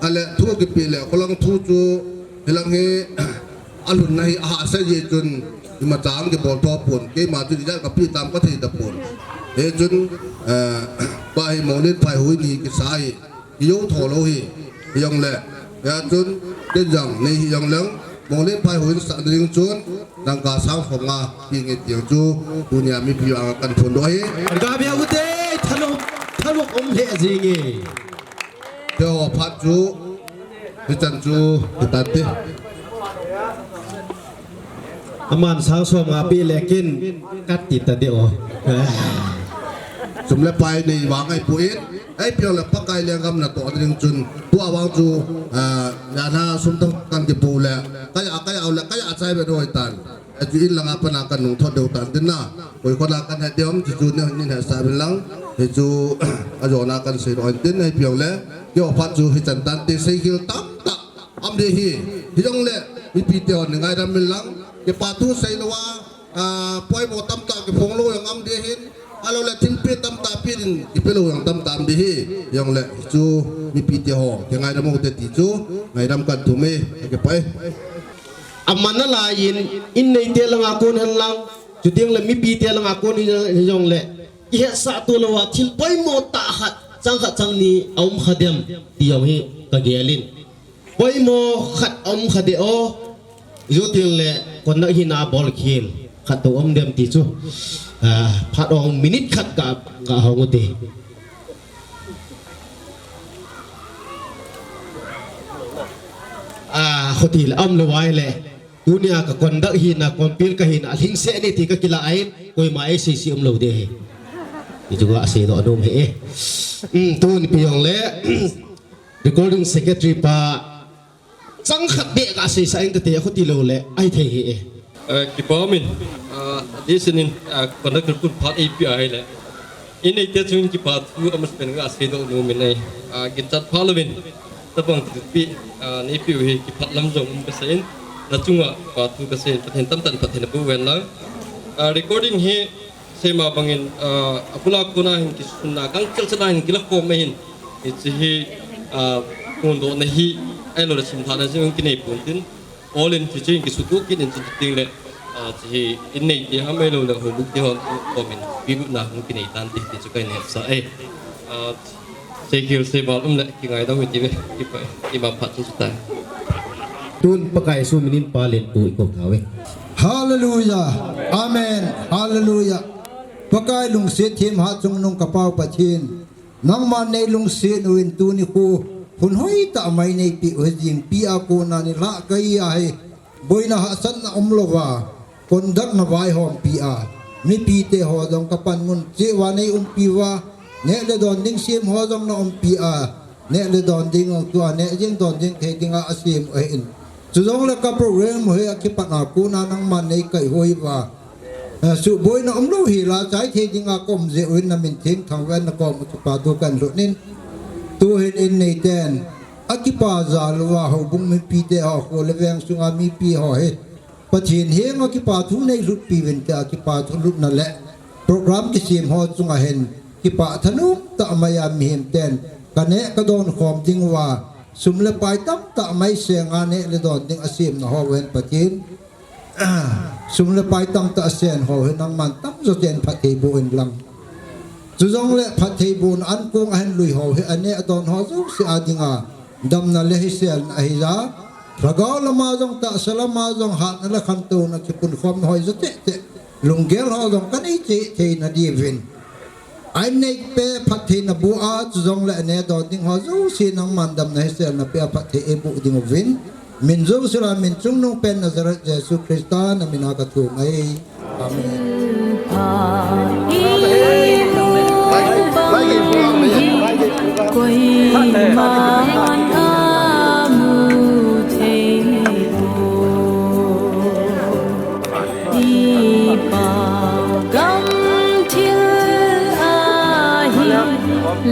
Ale, thu kipe le, kholang thu chu, hilang hi, alhunna hi, ahahsa jeh chun, imacha kibol tho pon, keima chu ijat kape tam kathei tapon. Hijeh chun, eh, pa hi Monglenphai houin hi kisa hi. Kijou tho lou hi, hijongle, hia chun, ken jong, nei hijongleng, Monglenphai houin sah ding chun, dangka sang som nga, pi nge tiang chu, tunia mipi vang kahin phondoh ahi. Dangka bia ute, thalung, thalung um lheh jing e. Keiho phat chu, hichan chu, hitante. Aman sang som nga pe le ken kat ti ta de o. Sum le pai nei vang ahi poi. Ahi poi le Pakai lenggam natoh ding chun. Tua vang chu, ah, jana sum tang kan kipu le. Kaya, kaya le, kaya chai be doi tan. Achu in langa pana kan nung thot deu tan tin na. Koi kona kan he deu chu chu ne nin he sa bin lang. He chu, ajona kan sei doi tin ahi poi le. Keiho phat chu hichan tante sei khel tam ta. Am ding ahi, hijongle, mipi te hon nei ngaidam in lang, kipa thu sei lou a, ah, poimo tamtah kiphong lou jong am ding ahin, ahilou le thilpeh tamtah peh ding, kipe lou jong tamtah am ding ahi, hijongle, chu mipi te ho, kingaidam u te ti chu, ngaidam kahin thum e, kipah e. Aman alai in, in neite langa kon hen lang, chuteng le mipi te langa kon hijongle, kihetsah to lou a, thil poimo tah khat, chang khat chang ni, aum kha dem, ti jong hi, kagel in. Poimo khat um kha de o, chuteng le, konak hina bol khel, khat to um dem ti chu. Ah, phat ong minute khat ka, ka hong u te. Ah, khuti le, um le vai le. Tunia ka conduct hina, compel ka hina, alhingse ni ti ka kila ahin, koima ei sei sei um lou de he. Ti chu ka sei doh nom he e. Hmm, tuni pi jong le, recording secretary pa, Chang khat beh kasei sah in kate, khuti lou le, ahi thei hi e. Eh, kipa min, ah, di sinin, ah, conductor kun phat eipeh ahile. In neite chun kipa thu amaspen kasei doh nom in ahi. Ah, ginchat pha louvin, tabang thilpeh, ah, neipeh u hi kipah lam jong um kasei in, nachunga kipa thu kasei in, Pathen tamtah in phatthei naboh uvin lang. Ah, recording hi, Seima bangin, ah, abula kona hin kisunna, gangchel chana hin kilakhom ahin. Hiche hi, ah, phondohna hi, ahilou le simthahna jong kinei pon tin. All in hiche hin kisutup kit in chuteng le, ah, hiche hi in neite ham ahilou le houbung te hon komin, pilutna hung kinei tante ti chu kahin hetsah e. Ah, Seikhel seival um le, kingaidam u hite ve, kipa, ima phat chu chutai. Tun Pakai Jesu minin Pa Lenpu i kou tauve. Hallelujah. Amen. Hallelujah. Pakai lungset themgao chungnung ka Pau Pathen. Nangman nei lungset uvin tuni khu hun hoitah mai neipeh u hi jingpi a kona nilhah kahi ahi. Boina hahsatna umlouva, conduct na vaihompi a, mipite ho jong ka panmun cheh uva nei umpi uva, neh le don ding sem ho jong na umpi a, neh le don ding jong tua neh jing don jing thei dinga asem u ahin. Chujongle ka program hi akipat a kona nangman nei kaihoi uva. Eh, suhboina umlou hela chai thei dinga ka um jeh uvin na min thengthang uva na kom u kipa thu kahin lhut in. Tuhin in neiten. Akipa jal uva houbung mipite ho, kho le veng sunga mipi ho hi. Pathen henga kipa thu nei lhutpi uvin tia kipa thu lhutna le. program kisem ho chunga hin kipah thanop tah mai a mihem ten kaneh kadon khom ding uva, sum le pai tamtah mai senga neh le don ding asemna ho hin Pathen, sum le pai tamtah asen ho hi nangman tamjo ten phatthei boh in lang. Chujongle phatthei bohna ankong a hin lui ho hi aneh adon ho jouse a dinga damna le hiselna ahi a, lhagao lama jong tahsa lama jong hatna le khantouna kipunkhomna hoi jo tehteh, lunggel ho jong kanei cheh theina diuvin, a inneipe phatthei naboh a, chujongle aneh don ding ho jouse nangman damna hiselna pea phatthei eiboh ding uvin, min jouse lah a min chungnung pen Nazareth Jesu Christa na mina kathum ahi. Amen. Koiman amu thei poi. Ipa gam thil ahi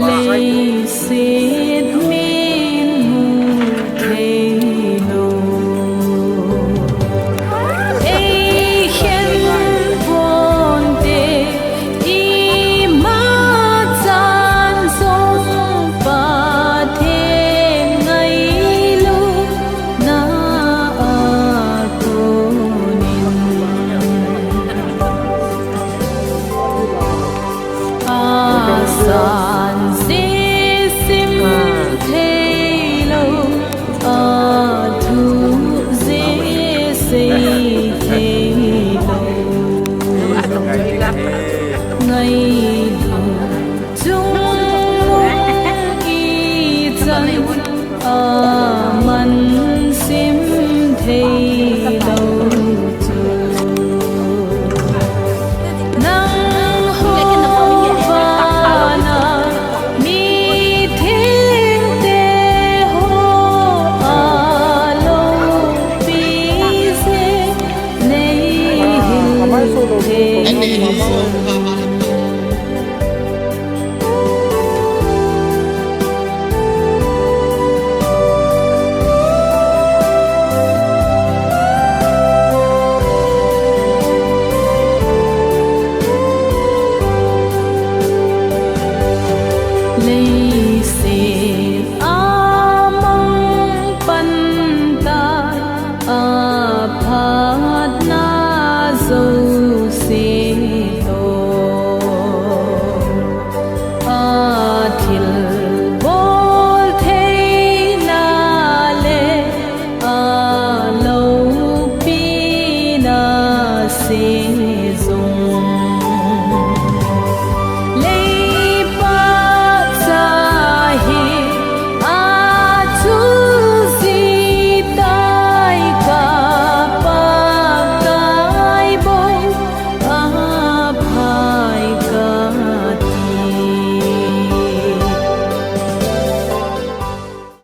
leiset min mu thei lou. Ei khen ponte ima chan jong Pathen ngailutna a konin. Asan jeh sim thei lou, athu jeh sei thei lou. Ngailutna chungnung ichan aman sim thei lou chu. Nang hou vana mi thengte ho a loupi jeh nei hil thei.